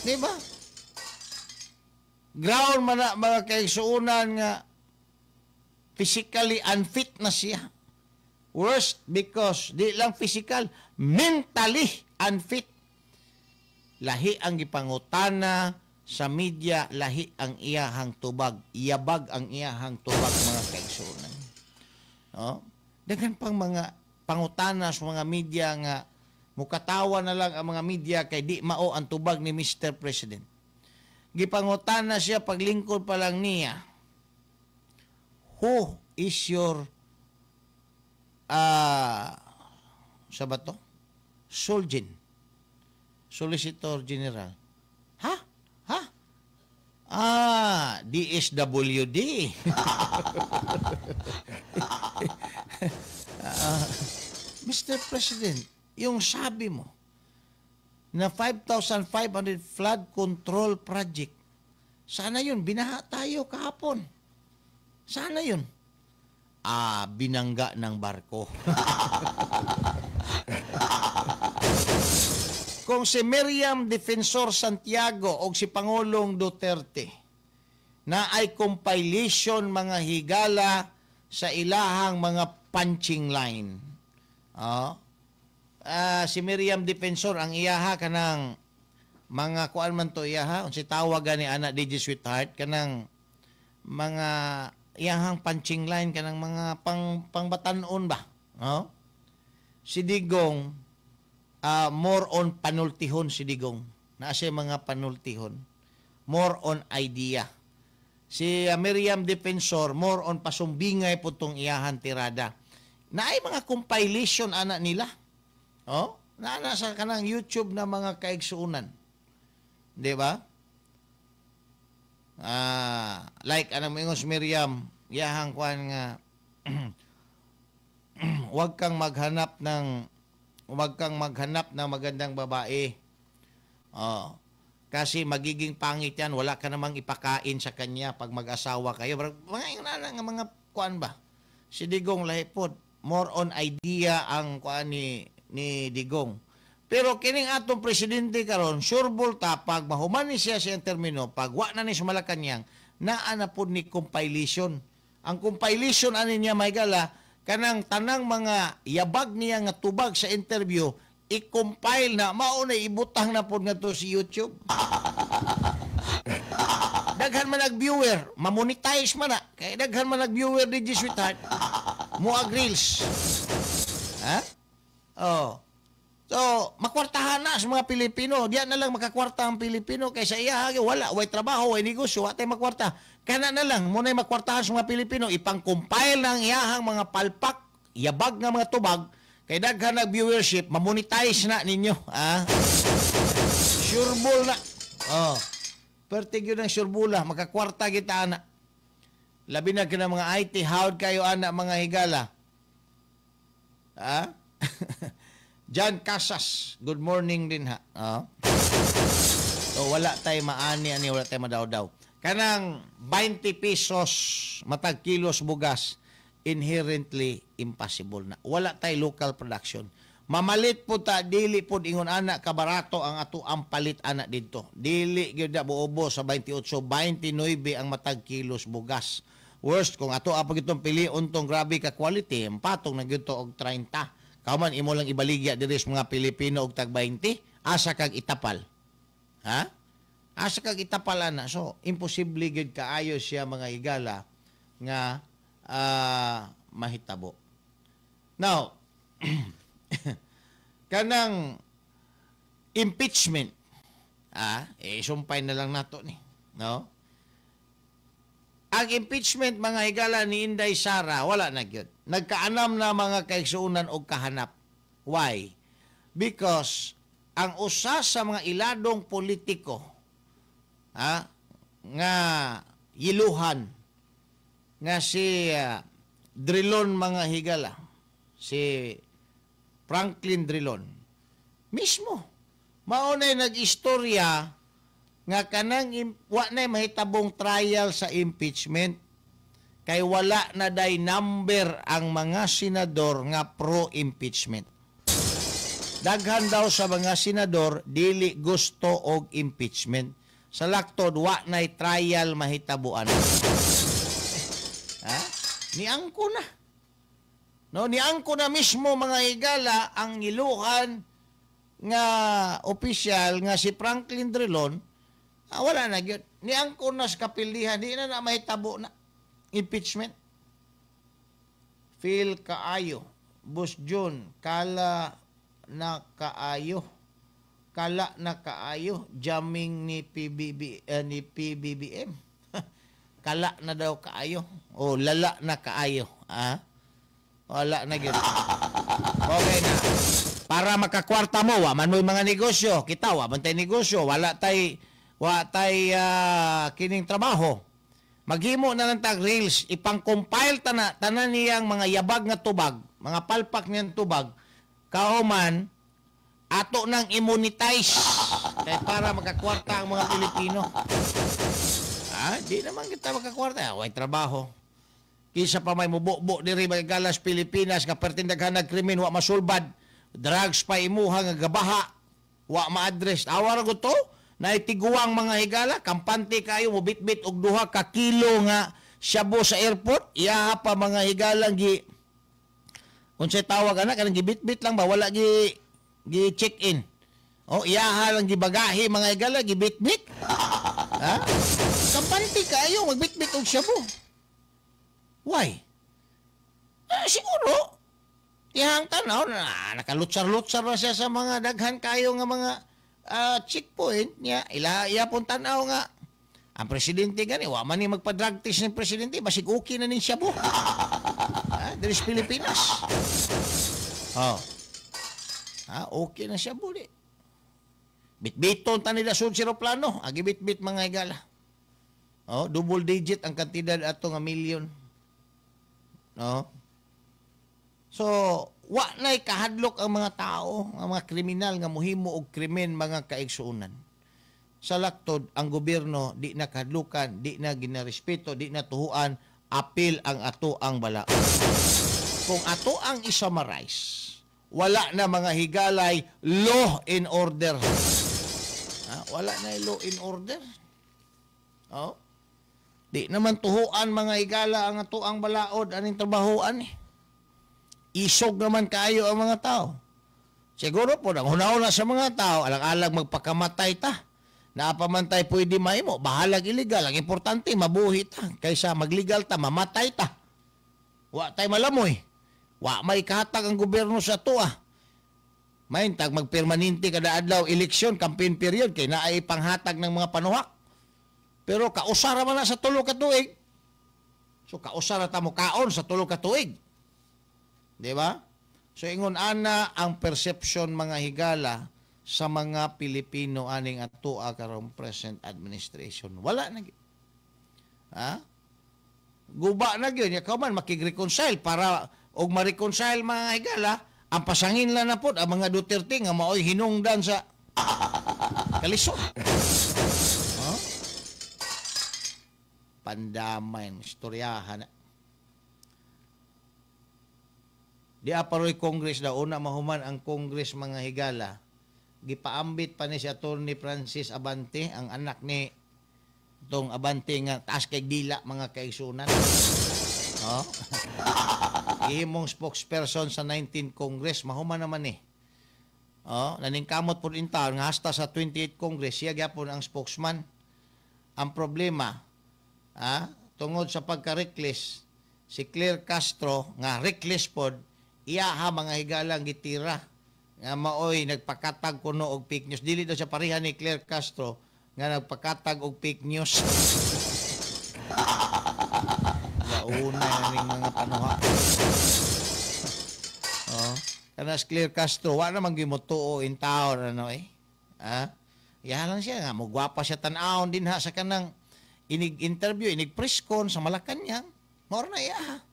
Di ba? Ground man na mga kaigsuonan nga physically unfit na siya. Worst because di lang physical, mentally unfit. Lahi ang gipangutana sa media, lahi ang iyahang tubag, iyabag ang iyahang tubag mga kaigsuonan. No? Daghan pang mga pangutana sa mga media nga mukatawa na lang ang mga media kay di mao ang tubag ni Mr. President. Gipangutana siya paglingkod pa lang niya. Who is your sa ba to? Soljin. Solicitor General. Ha? Ha? Ah, DSWD. Mr. President, yung sabi mo na 5,500 flood control project, sana yun, binaha tayo kahapon. Sana yun. Ah, binangga ng barko. Kung si Miriam Defensor Santiago o si Pangulong Duterte na ay compilation mga higala sa ilahang mga punching line. Oh. Si Miriam Defensor ang iyaha kanang mga kuan man to iyaha, unsi tawag gani ana DJ Sweetheart kanang mga iyahang punching line kanang mga pangbatan-on ba? Oh? Si Digong more on panultihon si Digong. Naa siya mga panultihon. More on idea. Si Miriam Defensor more on pasumbingay po tong iyahan tirada. Naay mga compilation ana nila. Oh? Naa sa kanang YouTube na mga kaigsuonan. Di ba? Like anang moingon si Miriam, iyahang kuan nga huwag kang maghanap ng magandang babae. Oh. Kasi magiging pangit yan, wala ka namang ipakain sa kanya pag mag-asawa kayo. Mga ingana nga mga kuan ba? Si Digong lahi pod, more on idea ang kuan ni Digong. Pero kining atong presidente karon, sureball ta pag mahuman ni siya sa termino, pag wa na ni sa Malacañang, naa na pod ni compilation Ang compilation ani niya, mga higala, kanang tanang mga yabag niya nga tubag sa interview, i-compile na, mao na ibutang na pod ngadto si YouTube. Daghan man nag-viewer, ma-monetize man na. Kay daghan man nag-viewer DJ Sweetheart, mo reels. Ha? Oh. So, makwartahan na sa mga Pilipino. Diyan na lang makakwarta ang Pilipino kaysa iya wala, way trabaho, way negosyo, wa tay makwarta. Kana na lang muna'y makwartahan sa mga Pilipino, ipang-compile na ang iyahang mga palpak, yabag nga mga tubag, kay daghan nag viewership, ma-monetize na ninyo, ha? Sure ball na. Oh. Pertig yun ang sure ball, makakwarta kita ana. Labi na kina mga IT, howd kayo ana mga higala. Ha? John Casas, good morning din ha. Oh. So wala tay maani ani, wala tay madaw-daw. Kanang 20 pesos matag kilos bugas, inherently impossible na. Wala tay local production. Mamalit po ta, dili po ingon ana kabarato ang ato ang palit ana didto. Dili gyud na buobo sa 28, 29 ang matag kilos bugas. Worst kung ato apog itong pilion tong grabe ka quality, patong na gyud to og 30. Kauman imo lang ibaligya diri sa mga Pilipino og tag 20, asa kag itapal. Ha? Asa kag itapal ana. So imposible gyud kaayo siya mga higala nga mahitabo. Now, kanang impeachment, sumpay na lang nato ni, no? Ang impeachment mga higala ni Inday Sara, wala na gyud. Nagkaanam na mga kaigsuonan og kahanap. Why? Because ang usa sa mga iladong politiko, nga yiluhan nga si Drilon mga higala, si Franklin Drilon mismo mao nay nag-istorya nga kanang wa nay mahitabong trial sa impeachment kay wala na day number ang mga senador nga pro-impeachment. Daghan daw sa mga senador dili gusto og impeachment. Sa laktod wa nay trial mahitabuan. Ha? Niangko na. No, niangko na mismo mga higala ang iluhan nga opisyal nga si Franklin Drilon. Wala na gyud. Niangko na sa kapildihan, di na na mahitabo na impeachment. Phil kaayo, Boss John, kala na kaayo. Kala na kaayo jamming ni PBB ni PBBM. Kala na daw kaayo o lala na kaayo, ha? Wala na gyud. Okay na. Para makakwarta mo, wa man mo'y mga negosyo, kita wa man tay negosyo, wala tay kining trabaho. Maghimo na lang tag reels, ipang-compile tanan niyang mga yabag nga tubag, mga palpak niyang tubag, kauman ato nang immonetize kay para makakwarta ang mga Pilipino. Di naman kita makakwarta, way trabaho. Kisa pa may mubo-bo diri magalas Pilipinas nga pertindaghan nag krimen wa masulbad, drugs pa imuha nga gabaha, wa ma-address. Awa ra gud to. Naitiguang mga higala, kampante kayo mobitbit og 2 ka kilo nga shabu sa airport, iyaha pa mga higalang gi unsay tawag ana kanang gibitbit lang ba, wala gi check-in. O iyaha lang gibagahi mga higala gibitbit. Ha? Kampante kayo magbitbit og shabu. Why? Siguro tihang tanaw na nakalutsar-lutsar na siya sa mga daghan kayo nga mga checkpoint niya, ila pong tanaw nga ang presidente gani wa man ni magpa-drug test ng presidente, basig okay na nin siya bo. Diri sa Pilipinas. Oh. Okay na siya bo di. Bitbiton ta nila sud eroplano, agi bitbit mga higala. Oh, double digit ang kantidad ato nga milyon. No? So, wa na'y kahadlok ang mga tao, ang mga kriminal nga muhimo og krimen mga kaigsuonan. Sa laktod, ang gobyerno di na kahadlukan, di na ginarespeto, di na tuhuan, apil ang ato ang bala. Kung ato ang isummarize, wala na mga higalay law and order. Ha? Wala na law and order. Oh. Di naman tuhuan mga higala ang atoang balaod aning trabahoan eh. Isog naman kaayo ang mga tao. Siguro po, ang hunahuna sa mga tao, alang-alang magpakamatay ta. Naapamantay pwede mahimo, bahalag illegal. Ang importante, mabuhi ta. Kaysa magligal ta, mamatay ta. Wa tay malamoy. Wa may kahatag ang gobyerno sa tuwa. Maintag magpermanente kada adlaw eleksyon, campaign period, kay naay panghatag ng mga panuhak. Pero kausara man na sa 3 ka tuig. So kausara ta mo kaon sa 3 ka tuig. Di ba? So ingon ana ang perception mga higala sa mga Pilipino aning atoa karong present administration. Wala na gyud. Ha? Guba na gyud nya man makig-reconcile para og ma-reconcile mga higala, ang pasangin lang na pod ang mga Duterte nga maoy hinungdan sa kalisod. Huh? Pandamay istoryahan na. Di aparoy Congress daw una mahuman ang Congress mga higala. Gipaambit pa ni si Attorney Francis Abante, ang anak ni tong Abante nga taas kay dila mga kaigsunan. Oh. Gihimong spokesperson sa 19 Congress, mahuman naman eh. Oh, naningkamot pud in town nga hasta sa 28 Congress siya gyapon ang spokesman. Ang problema, tungod sa pagka-reckless si Claire Castro nga reckless pod, iyaha mga higalang gitira nga maoy nagpakatag kuno og fake news. Dili daw siya pareha ni Claire Castro nga nagpakatag og fake news. Launa ning mga panuha. Oh, kana si Claire Castro wa naman gimutuo in town ano eh. Ha? Iyaha lang siya nga mugwapa siya tan-awon dinha sa kanang inig interview, inig press con sa Malacañang. Mao na iyaha.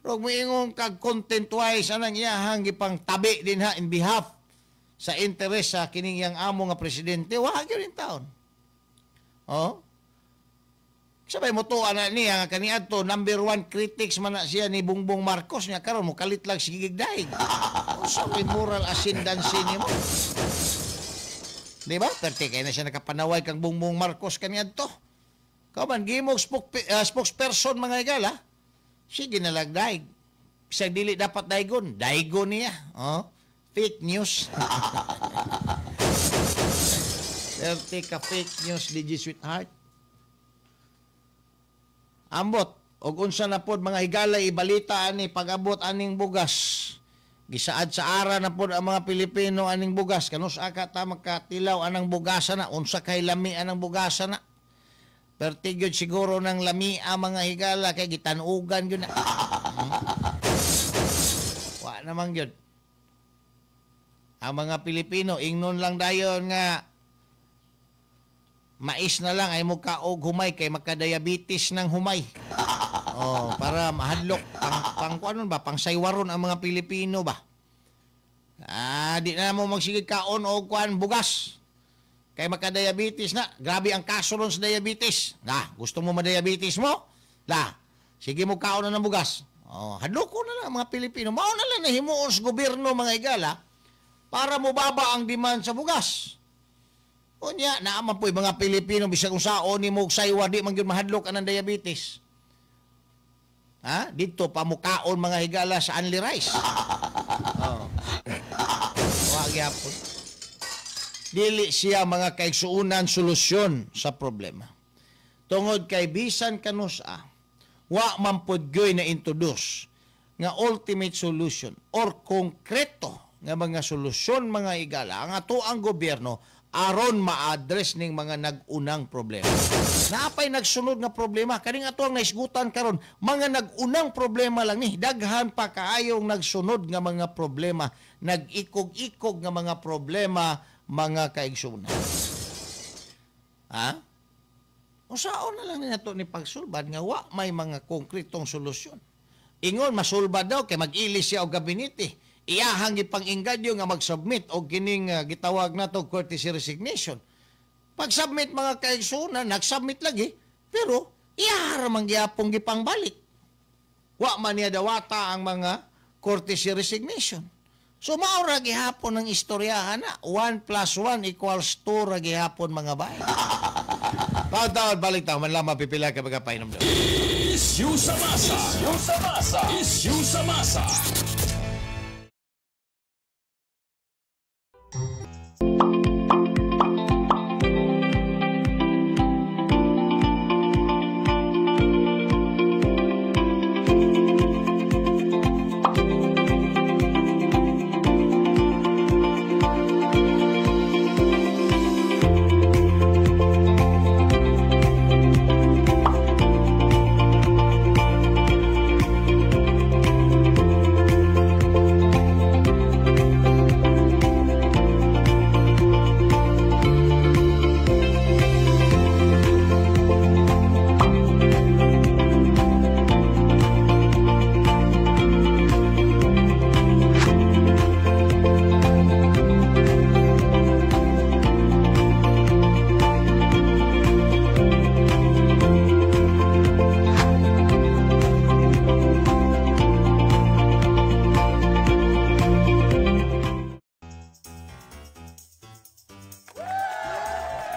Rog moingon kag content wise anang iyahang gipang tabi dinha in behalf sa interest sa kining iyang amo nga presidente, wa gyud in town. Oh. Sabay mo to ana niya nga kaniadto number 1 critics man na siya ni Bongbong Marcos niya karon mo kalit lang sige daig. Unsa may moral ascendancy nimo? Di ba? Perte kay na siya nakapanaway kang Bongbong Marcos kaniadto. Kaman gimog spokesperson mga higala. Sige na lang daig. Bisag dili dapat daigon, daigon niya. Oh, fake news. Perte ka fake news, DJ Sweetheart. Ambot, og unsa na pod mga higala ibalita ani pag-abot aning bugas. Gisaad sa ara na pod ang mga Pilipino aning bugas. Kanus-a ka ta makatilaw anang bugasa na, unsa kay lami anang bugasa na. Perti gyud siguro ng lami ang mga higala kay gitanugan gyud na. Wa naman gyud. Ang mga Pilipino ingnon lang dayon nga mais na lang ay mukaog humay kay makadiabetes ng humay. Oh, para mahadlok pang kuanon ba, pang saywaron ang mga Pilipino ba. Ah, di na mo magsigig kaon og kuan bugas. Kay makadiabetes na, grabe ang kaso ron sa diabetes. Na, gusto mo madiabetes mo? La, sige mo kaon na ng bugas. Oh, hadlok ko na lang mga Pilipino. Mao na lang nahimuon sa gobyerno mga higala para mobaba ang demand sa bugas. Unya, naaman po yung mga Pilipino, bisag unsaon nimo og saywa, di man gyud mahadlok anang diabetes. Ha? Dito pa mukaon mga higala sa only rice. Oh. Wa gyapon. Dili siya mga kaigsuonan solusyon sa problema. Tungod kay bisan kanusa, wa man pod gyoy na introduce nga ultimate solution or konkreto nga mga solusyon mga higala ang ato ang gobyerno aron ma-address ning mga nag-unang problema. Naapay nagsunod nga problema kaning ato ang naisgutan karon, mga nag-unang problema lang ni, daghan pa kaayong nagsunod nga mga problema, nag-ikog-ikog nga mga problema mga kaigsunan. Ha? Unsaon na lang ni nato ni pagsulbad nga wa may mga konkretong solusyon. Ingon masulbad daw kay mag-ilis siya og gabinete. Iyahang gipang-ingadyo nga mag-submit og kining gitawag nato courtesy resignation. Pag-submit mga kaigsunan, nag-submit lagi, pero iyahara man gyapon gipangbalik. Wa man niya dawata ang mga courtesy resignation. So mao ra gihapon ang istoryahan na 1 + 1 = 2 ra gihapon mga bay. Pagtaon, balik taon, man lang mapipila ka magkapainom daw. Issue sa masa. Issue sa masa. Issue sa masa.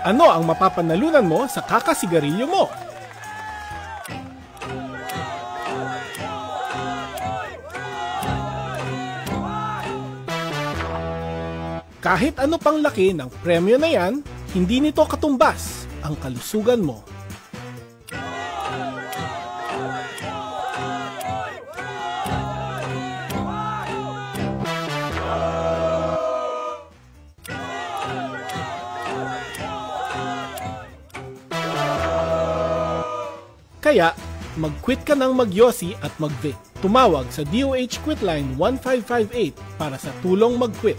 Ano ang mapapanalunan mo sa kakasigarilyo mo? Kahit ano pang laki ng premyo na yan, hindi nito katumbas ang kalusugan mo. Kaya, mag-quit ka ng magyosi at mag-vape. Tumawag sa DOH Quitline 1558 para sa tulong mag-quit.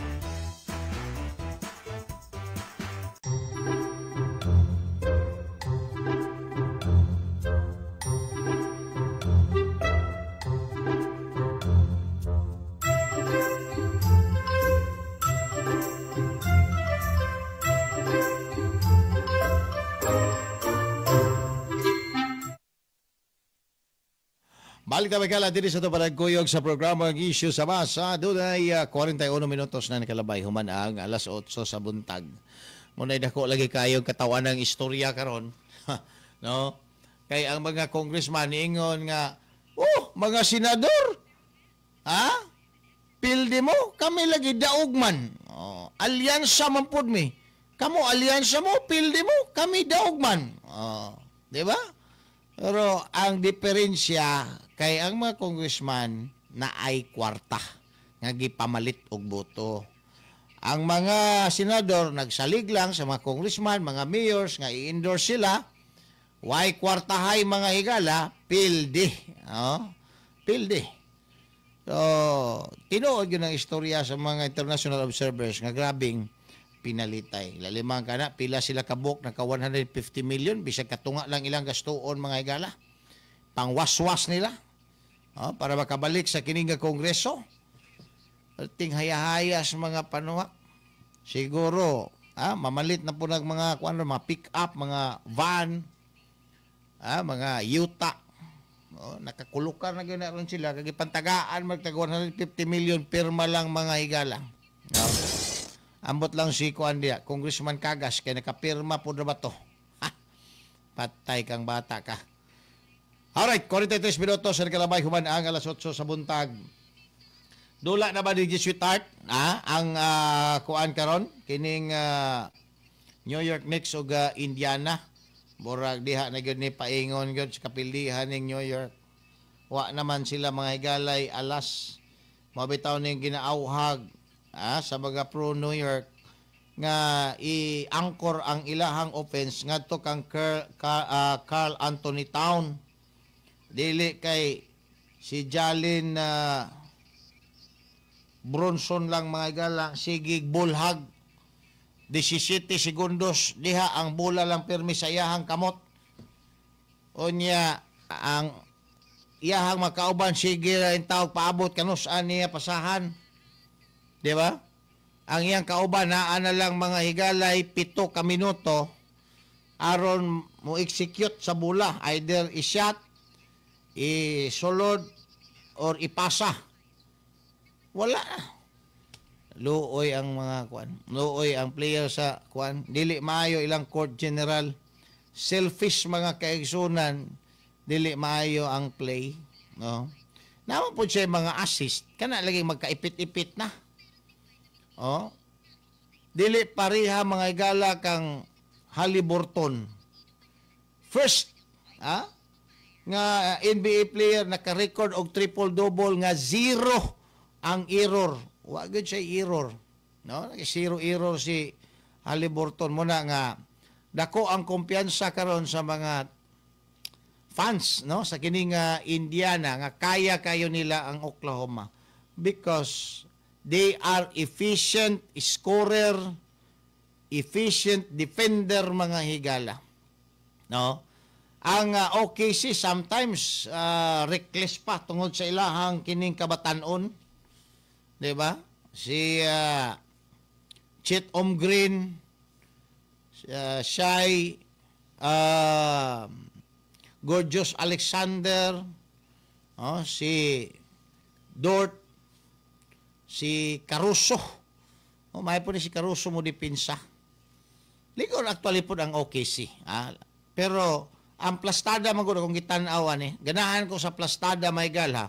Balik na magkala din sa ito panagkuyog sa programa ang Issue sa Masa. Doon ay 41 minutos na nakalabay human ang alas 8 sa buntag. Muna dako lagi kayong katawan ng istorya karon. No? Kay ang mga congressman ingon nga, oh, mga senador. Ha? Pildi mo, kami lagi daog man. Oh, alyansa man pud mi. Kamo alyansa mo, pildi mo, kami daog man. Oh, di ba? Pero ang diferensya kay ang mga congressman na ay kwarta nga gipamalit og boto. Ang mga senador nagsalig lang sa mga congressman, mga mayors nga i-endorse sila, way kwartahay mga higala, pildi. Oh, pildi. So, tinuod yun ang istorya sa mga international observers nga grabing pinalitay. Lalimang ka na, pila sila kabuk, naka 150 million, bisag katunga lang ilang gastuon mga higala. Pangwaswas nila. Oh, para makabalik sa kining nga kongreso. Ting hayahayas mga panuwak. Siguro, mamalit na po ng mga, kuano, mga pick-up, mga van, mga yuta. Oh, nakakulukar na gina ron sila. Kagipantagaan, magtag 150 million, pirma lang mga higala. No? Ambot lang si kuan diya, Congressman Cagas, kaya nakapirma po na ba to? Ha? Patay kang bata ka. Alright, 43 minutos sa nakalabay human ang alas 8 sa buntag. Dula na ba ni Sweetheart? Ang kuan karon kining New York Knicks ug Indiana. Borag diha na gyud ni paingon gyud sa kapilihan ning New York. Wa naman sila mga higalay alas. Mabitaw ning ginaauhag sa mga pro New York nga i-anchor ang ilahang offense ngadto kang Carl Anthony Town. Dili kay si Jalen Bronson lang mga gala, sige bulhag 17 segundos diha ang bola lang pirmi sa iyahang kamot. Unya ang iyahang makauban sige ra tawag paabot kanus-an niya pasahan. Di ba? Ang iyang kauban naa na lang mga higalay 7 ka minuto aron mo execute sa bola, either i-shot, isulod or ipasa. Wala. Luoy ang mga kuan. Luoy ang player sa kuan. Dili maayo ilang court general. Selfish, mga kaigsunan, dili maayo ang play, no? Naman po siya mga assist, kana lagi magkaipit-ipit na. Oh. Dili pareha, mga higala, kang Haliburton. First, nga NBA player naka-record og triple-double nga zero ang error. Wa gyud siya error. No? Zero error si Haliburton mo na nga dako ang kumpiyansa karon sa mga fans, no, sa kining Indiana nga kaya kayo nila ang Oklahoma because they are efficient scorer, efficient defender, mga higala, no? Ang OKC sometimes reckless pa tungod sa ilahang kining kabatanon, di ba? Si Chet Holmgren, Shai Gilgeous Alexander, oh, si Dort, si Caruso. Oh, may po ni si Caruso mo depensa. Ligor actually po ang OKC. Ah, pero ang plastada man gud kung gitan-aw ni, ganahan ko sa plastada, may ha,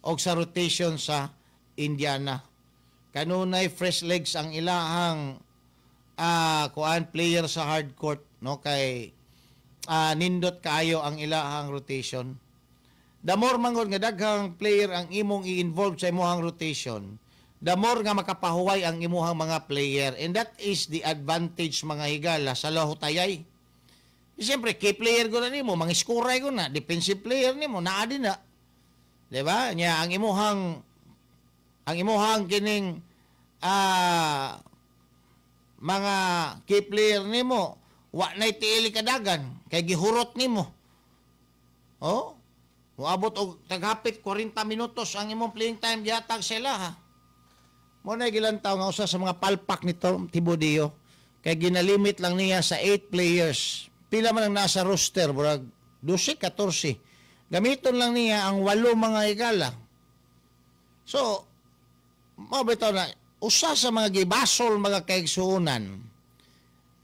og sa rotation sa Indiana. Kanunay fresh legs ang ilahang kuan player sa hard court, no, kay nindot kaayo ang ilahang rotation. The more man gud nga daghang player ang imong i-involve sa imong rotation, the more nga makapahuway ang imuhang mga player. And that is the advantage, mga higala, sa lahutayay. Siyempre, key player ko na nimo, mga scorer ko na, defensive player nimo, naa din na. Di ba? Nya ang imuhang kining mga key player nimo, wa nay tiil kadagan kay gihurot nimo. Oh, moabot og taghapit 40 minutos ang imong playing time gihatag sila ha. Mo na gilantaw nga usa sa mga palpak ni Thibodeau kay ginalimit lang niya sa 8 players. Pila man ang nasa roster, murag 12, 14. Gamiton lang niya ang walo, mga higala. So, mao bitaw na usa sa mga gibasol, mga kaigsuonan,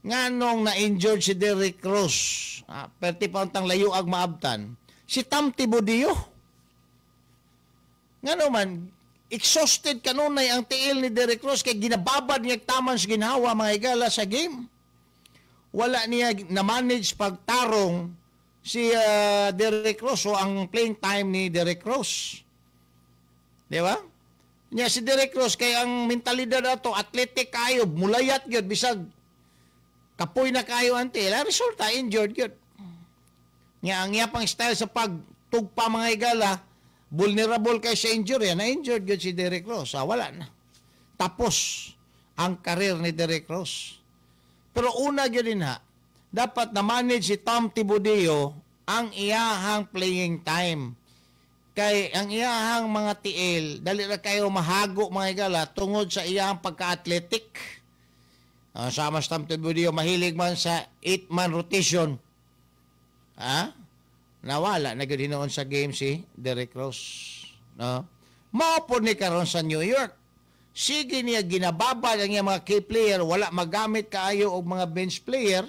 nganong na-injured si Derrick Rose, perti pa untang layo ag maabtan, si Tom Thibodeau. Ngano man, exhausted kanunay ang tiil ni Derrick Rose kay ginababad niya taman sa ginhawa, mga higala, sa game. Wala niya na-manage pagtarong si Derrick Rose o ang playing time ni Derrick Rose. Di ba? Nya si Derrick Rose kay ang mentalidad ato athletic kayo, mulayat gyud bisag kapoy na kayo ang tiil. Ang resulta, injured gyud. Nya ang iya pang style sa pagtugpa, mga higala, vulnerable kay sa injury, na injured gyud si Derrick Rose. Ah, wala na. Tapos ang career ni Derrick Rose. Pero una gyud din ha, dapat na manage si Tom Thibodeau ang iyahang playing time. Kay ang iyahang mga tiil, dali ra kayo mahago, mga higala, tungod sa iyahang pagka-athletic. Sama sa Tom Thibodeau, mahilig man sa 8-man rotation. Ha? Nawala na gyud hinuon sa game si Derrick Rose. No? Mao po ni karon sa New York. Sige niya ginababad ang iyang mga key player, wala magamit kaayo og mga bench player.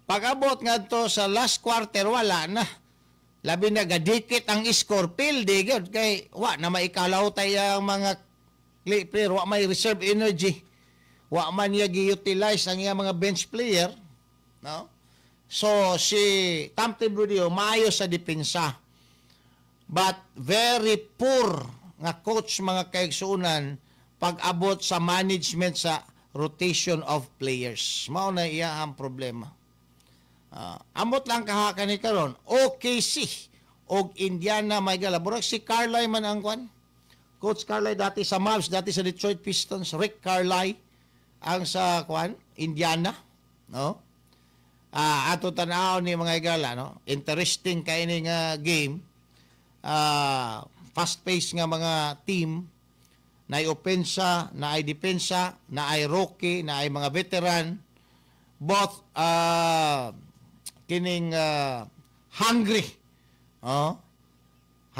Pag-abot ngadto sa last quarter, wala na. Labi na gadikit ang score, pildi gyud kay wa na maikalaw tay ang mga player, wa may reserve energy. Wa man niya gi-utilize ang iyang mga bench player, no? So si Tom Thibodeau maayo sa depensa. But very poor nga coach, mga kaigsuonan, pag-abot sa management sa rotation of players. Mao na iya ang problema. Amot lang kahaka ni karon OKC og Indiana, may gala. Burag si Carlisle man ang kwan. Coach Carlisle dati sa Mavs, dati sa Detroit Pistons, Rick Carlisle ang sa kwan, Indiana, no? Ato tan-aw ni, mga higala, no? Interesting kay ni nga game. Fast pace nga mga team, naay opensa, naay depensa, naay rookie, naay mga veteran, both kining hungry. Oh?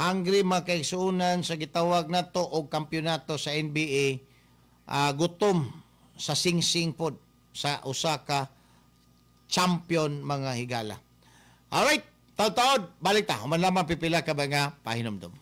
Hungry, mga kaigsuonan, sa gitawag nato og kampyonato sa NBA, gutom sa singsing pod sa usa ka champion mga higala. Alright, taod-taod, balik ta. Human lamang pipila ka ba nga pahinumdum.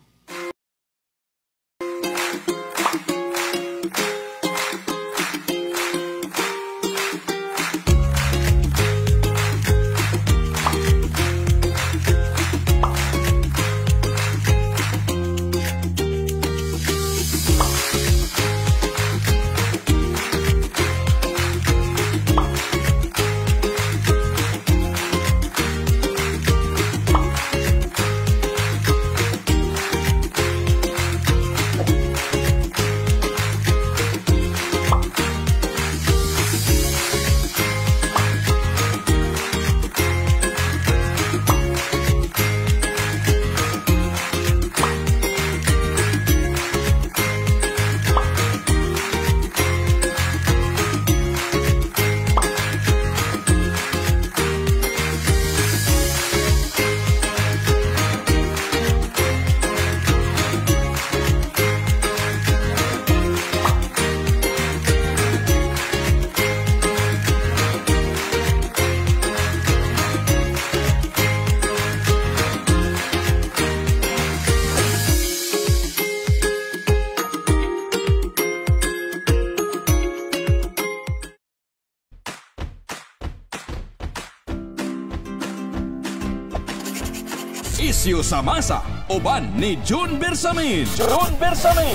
Isyu sa masa, uban ni June Bersamin. June Bersamin.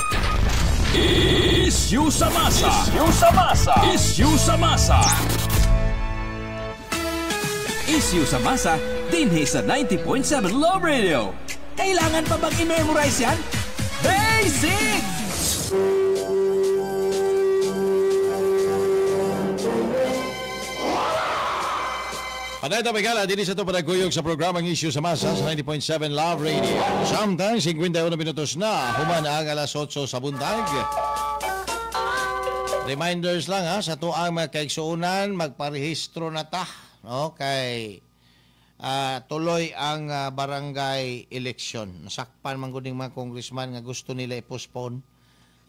Isyu sa masa. Isyu sa masa. Isyu sa masa. Isyu sa masa, dinhi sa 90.7 Love Radio. Kailangan pa bang i-memorize yan? Basic! Paday Tabigala, din sa ito panagkuyog sa programang Issue sa Masa sa 90.7 Love Radio. Samtang 51 minutos na, human ang alas 8 sa buntag. Reminders lang ha, sa tuang mga kaigsuunan, magparehistro na ta. No? Kay tuloy ang barangay election. Nasakpan man gud ning mga congressman nga gusto nila i-postpone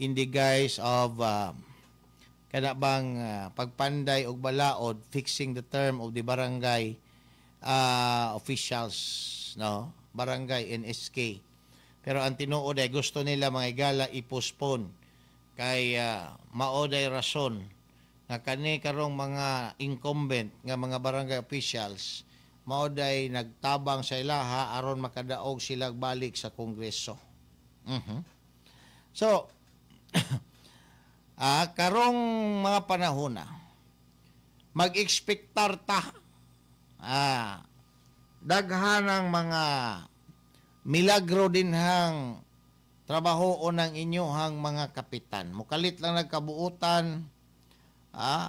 in the guise of kana bang pagpanday og balaod, fixing the term of the barangay officials, no? Barangay NSK. Pero ang tinuod ay gusto nila mga igala i-postpone kay mao day rason nga kani karong mga incumbent nga mga barangay officials mao day nagtabang sa ilaha aron makadaog sila balik sa kongreso. Mm-hmm. So karong mga panahon na mag-expectar ta daghan ang mga milagro dinhang trabaho o ng inyohang mga kapitan. Mukalit lang nagkabuutan,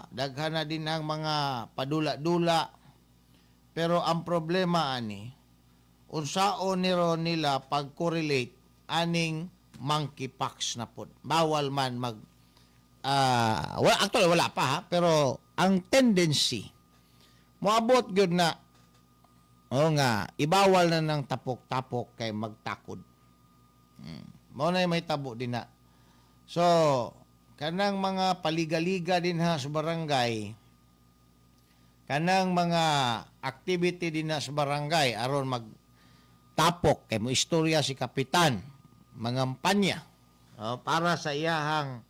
daghan na din ang mga padula-dula. Pero ang problema ani, unsaon niro nila pag-correlate aning monkeypox na pod. Bawal man mag well, actually wala pa ha, pero ang tendency moabot gyud na o nga ibawal na ng tapok-tapok kay magtakod. Mao na may tabo din na. So kanang mga paligaliga din ha sa barangay, kanang mga activity din na sa barangay aron magtapok kay mo istorya si kapitan, mangampanya para sa iyahang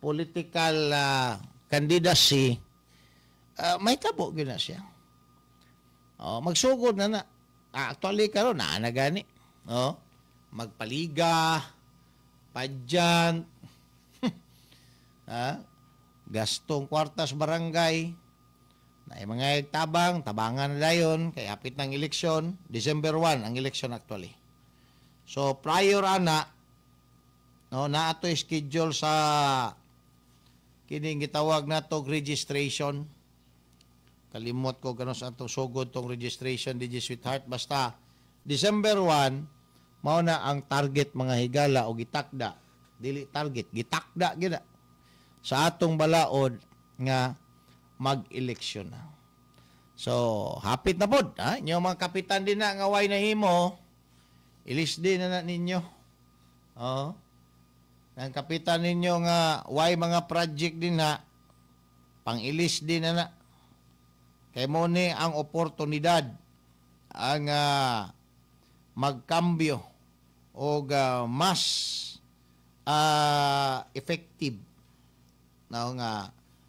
political candidacy, may tabo gyud na siya. Magsugod na na. Actually karon naa na gani. Magpaliga, pageant, gastong kwartas barangay, na mga tabang, tabangan na dayon kay hapit ng eleksyon, December 1 ang eleksyon actually. So prior ana, no, naa to'y schedule sa kining gitawag nato registration. Kalimot ko ganon sa atong sugod tong registration DJ Sweetheart. Basta December 1 mao na ang target mga higala o gitakda. Dili target, gitakda gid sa atong balaod nga mag-eleksyon na. So, hapit na pod, ha? Inyo mga kapitan din na nga way nahimo, ilis din na ninyo. Oh. Ang kapitan ninyo nga way mga project din na, pang-ilis din na na. Kay mo ni ang oportunidad ang magkambyo og mas effective na nga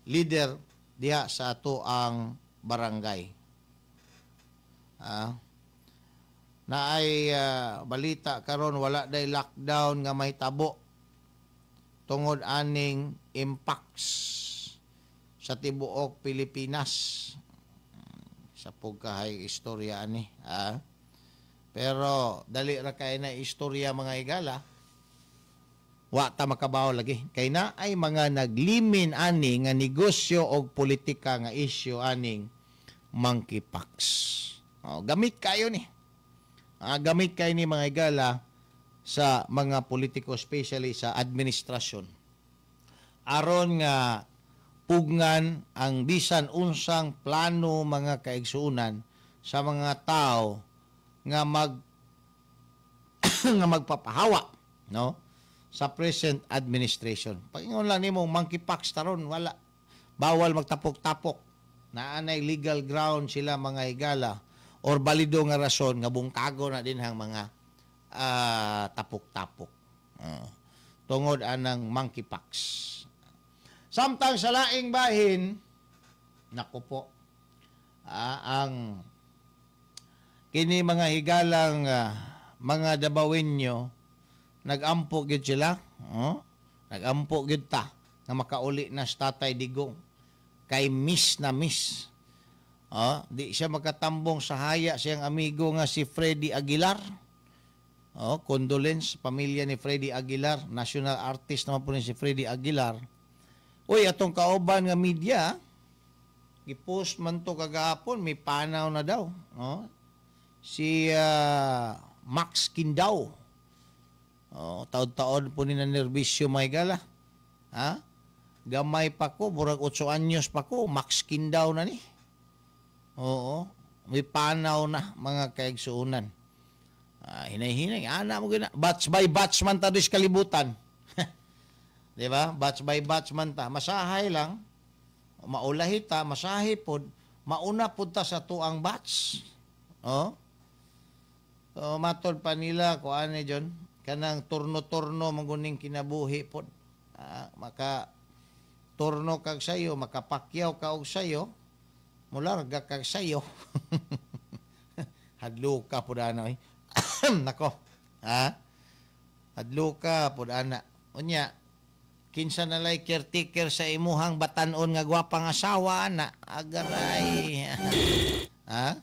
leader diha sa ato ang barangay. Naay balita karon, wala day lockdown nga mahitabo tungod aning impacts sa tibuok Pilipinas. Sa pugkahay istorya ani, ah. Pero dali ra kay na istorya, mga higala. Wa ta makabaw lagi kay na ay mga naglimin ani nga negosyo og politika nga issue aning monkeypox. Oh, gamit kayo ni. Gamit kayo ni, mga higala, sa mga politiko, especially sa administrasyon, aron nga pugngan ang bisan unsang plano, mga kaigsuonan, sa mga tao nga magpapahawa, no, sa present administration. Pagingon lang nimo monkeypox taron, wala, bawal magtapok-tapok. Naanay legal ground sila, mga higala, or balido nga rason nga bungkago na din ang mga tapok-tapok. Tungod anang monkeypox. Samtang sa laing bahin, naku po, ang kini, mga higalang mga Dabawenyo, nagampo gyud sila, oh? Nagampo gyud ta nga makauli na sa Tatay Digong kay miss na miss. Oh, di siya makatambong sa haya siyang amigo nga si Freddie Aguilar. Oh, condolence pamilya ni Freddie Aguilar, national artist naman po ni si Freddie Aguilar. Uy, atong kauban nga media, gipost man to kagahapon, may panaw na daw. Oh. Si Max Kindaw. Oh, taod-taod po ni na nerbisyo, may gala. Ha? Gamay pa ko, burag 8 anyos pa ko, Max Kindaw na ni. Oo, may panaw na, mga kaigsuunan. Hinay-hinay, ana mo gina. Batch by batch man ta dis kalibutan. Di ba? Batch by batch man ta. Masahay lang. Maulahi ta, masahi pod, mauna pod ta sa tuang batch. Oh. So, matod pa nila ko ani John, kanang turno-turno manguning kinabuhi pod. Maka turno kag sayo, makapakyaw ka og sayo, mularga kag sayo. Hadlo ka pod ana oy. Nako. Ha? Hadlo ka pod ana. Unya, kinsa na lay caretaker sa imuhang batanon nga gwapang asawa ana? Agaray. Ha?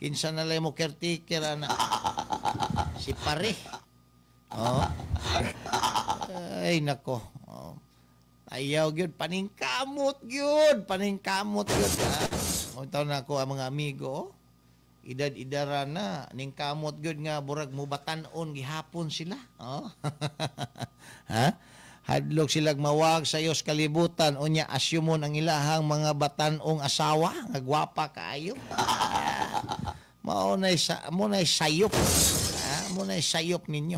Kinsa na lay mo caretaker ana? Si pare. Oh. Ay nako. Oh. Ayaw gyud, paningkamot gyud, paningkamot gyud. Ha? Mo na ako ang mga amigo. Oh. Edad-idara na, ningkamot gyud nga burag mo batan-on gihapon sila. Oh. Ha? Hadlok silag mawag sa iyos kalibutan, unya asyumon ang ilahang mga batan-ong asawa nga gwapa kaayo. Mao nay sa mo nay sayop. Ha? Mo nay sayop ninyo.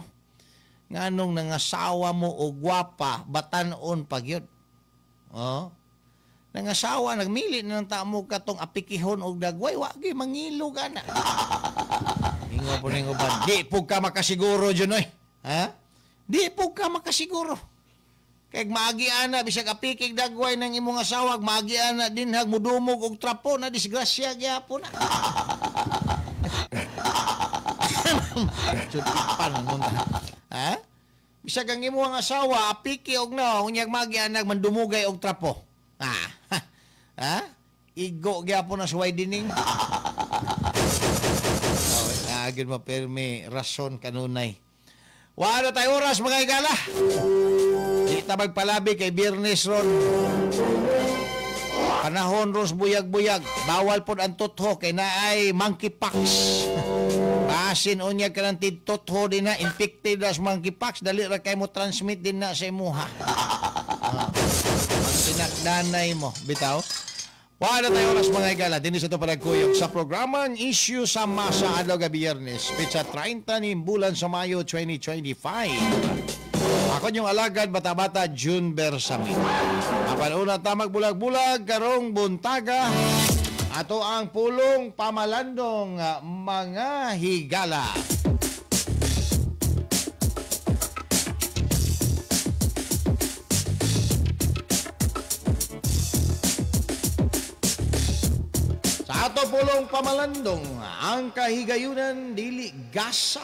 Nganong nangasawa mo og gwapa, batan-on pa gyud. Oh. Nangasawa, nagmili na ng tamo katong apikihon og dagway, wa gyud mangilog ana. Ingo po ning uban, di pug ka makasiguro dyan oy. Ha? Di pug ka makasiguro. Kay maagi ana bisag apikig dagway ng imong asawa, maagi ana dinhag mudumog og trapo na, disgrasya gyapon na. Sutipan mo na. Ha? Bisag ang imong asawa apiki og na, unyag maagi ana mandumugay og trapo. Ah. Ha? Igo gyapon na sa widening. Oh, agad mo permi rason kanunay. Wala tayo oras, mga higala. Di ta magpalabi kay Biyernes ron. Panahon ros buyag-buyag. Bawal pod ang totho kay naay monkeypox. Basin unya ka ng totho din na infected as monkeypox, dali ra kay mo transmit din na sa imuha. Tinakdanay mo, bitaw. Wala tayo oras, mga higala. Dinis ito palagkuyog sa programang Issue sa Masa adlaw gabi Biyernes, petsa 30 ni bulan sa Mayo 2025. Ako niyong alagad, bata-bata, June Bersamin. Apan una ta magbulag-bulag karong buntaga. Ato ang pulong pamalandong mga higala. Sa ato pulong pamalandong, ang kahigayunan dili gasa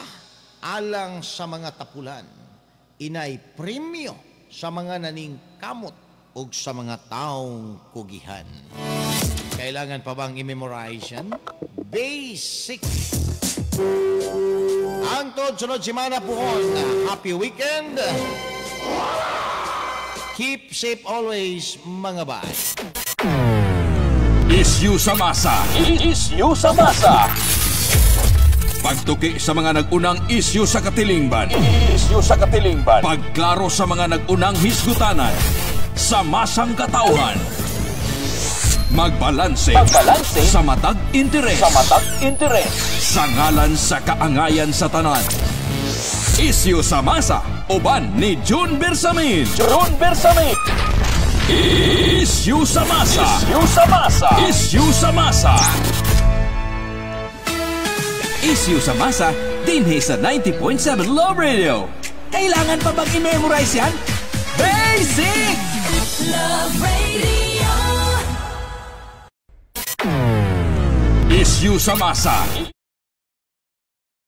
alang sa mga tapulan. Inay premyo sa mga naningkamot ug sa mga taong kugihan. Kailangan pa bang i-memorize yan? Basic! Hangtod sunod semana puhon. Happy weekend! Keep safe always, mga bay. Isyu sa masa. Isyu sa masa. Pagtuki sa mga nag-unang isyu sa katilingban. Isyu sa katilingban. Pagklaro sa mga nag-unang hisgutanan. Sa masang katauhan. Magbalanse. Magbalanse sa matag interes. Sa matag interes. Sa ngalan sa kaangayan sa tanan. Isyu sa masa. Uban ni June Bersamin. June Bersamin. Isyu sa masa. Isyu sa masa. Isyu sa masa. Isyu sa masa dinhi sa 90.7 Love Radio. Kailangan pa bang i-memorize yan? Basic! Love Radio. Isyu sa masa.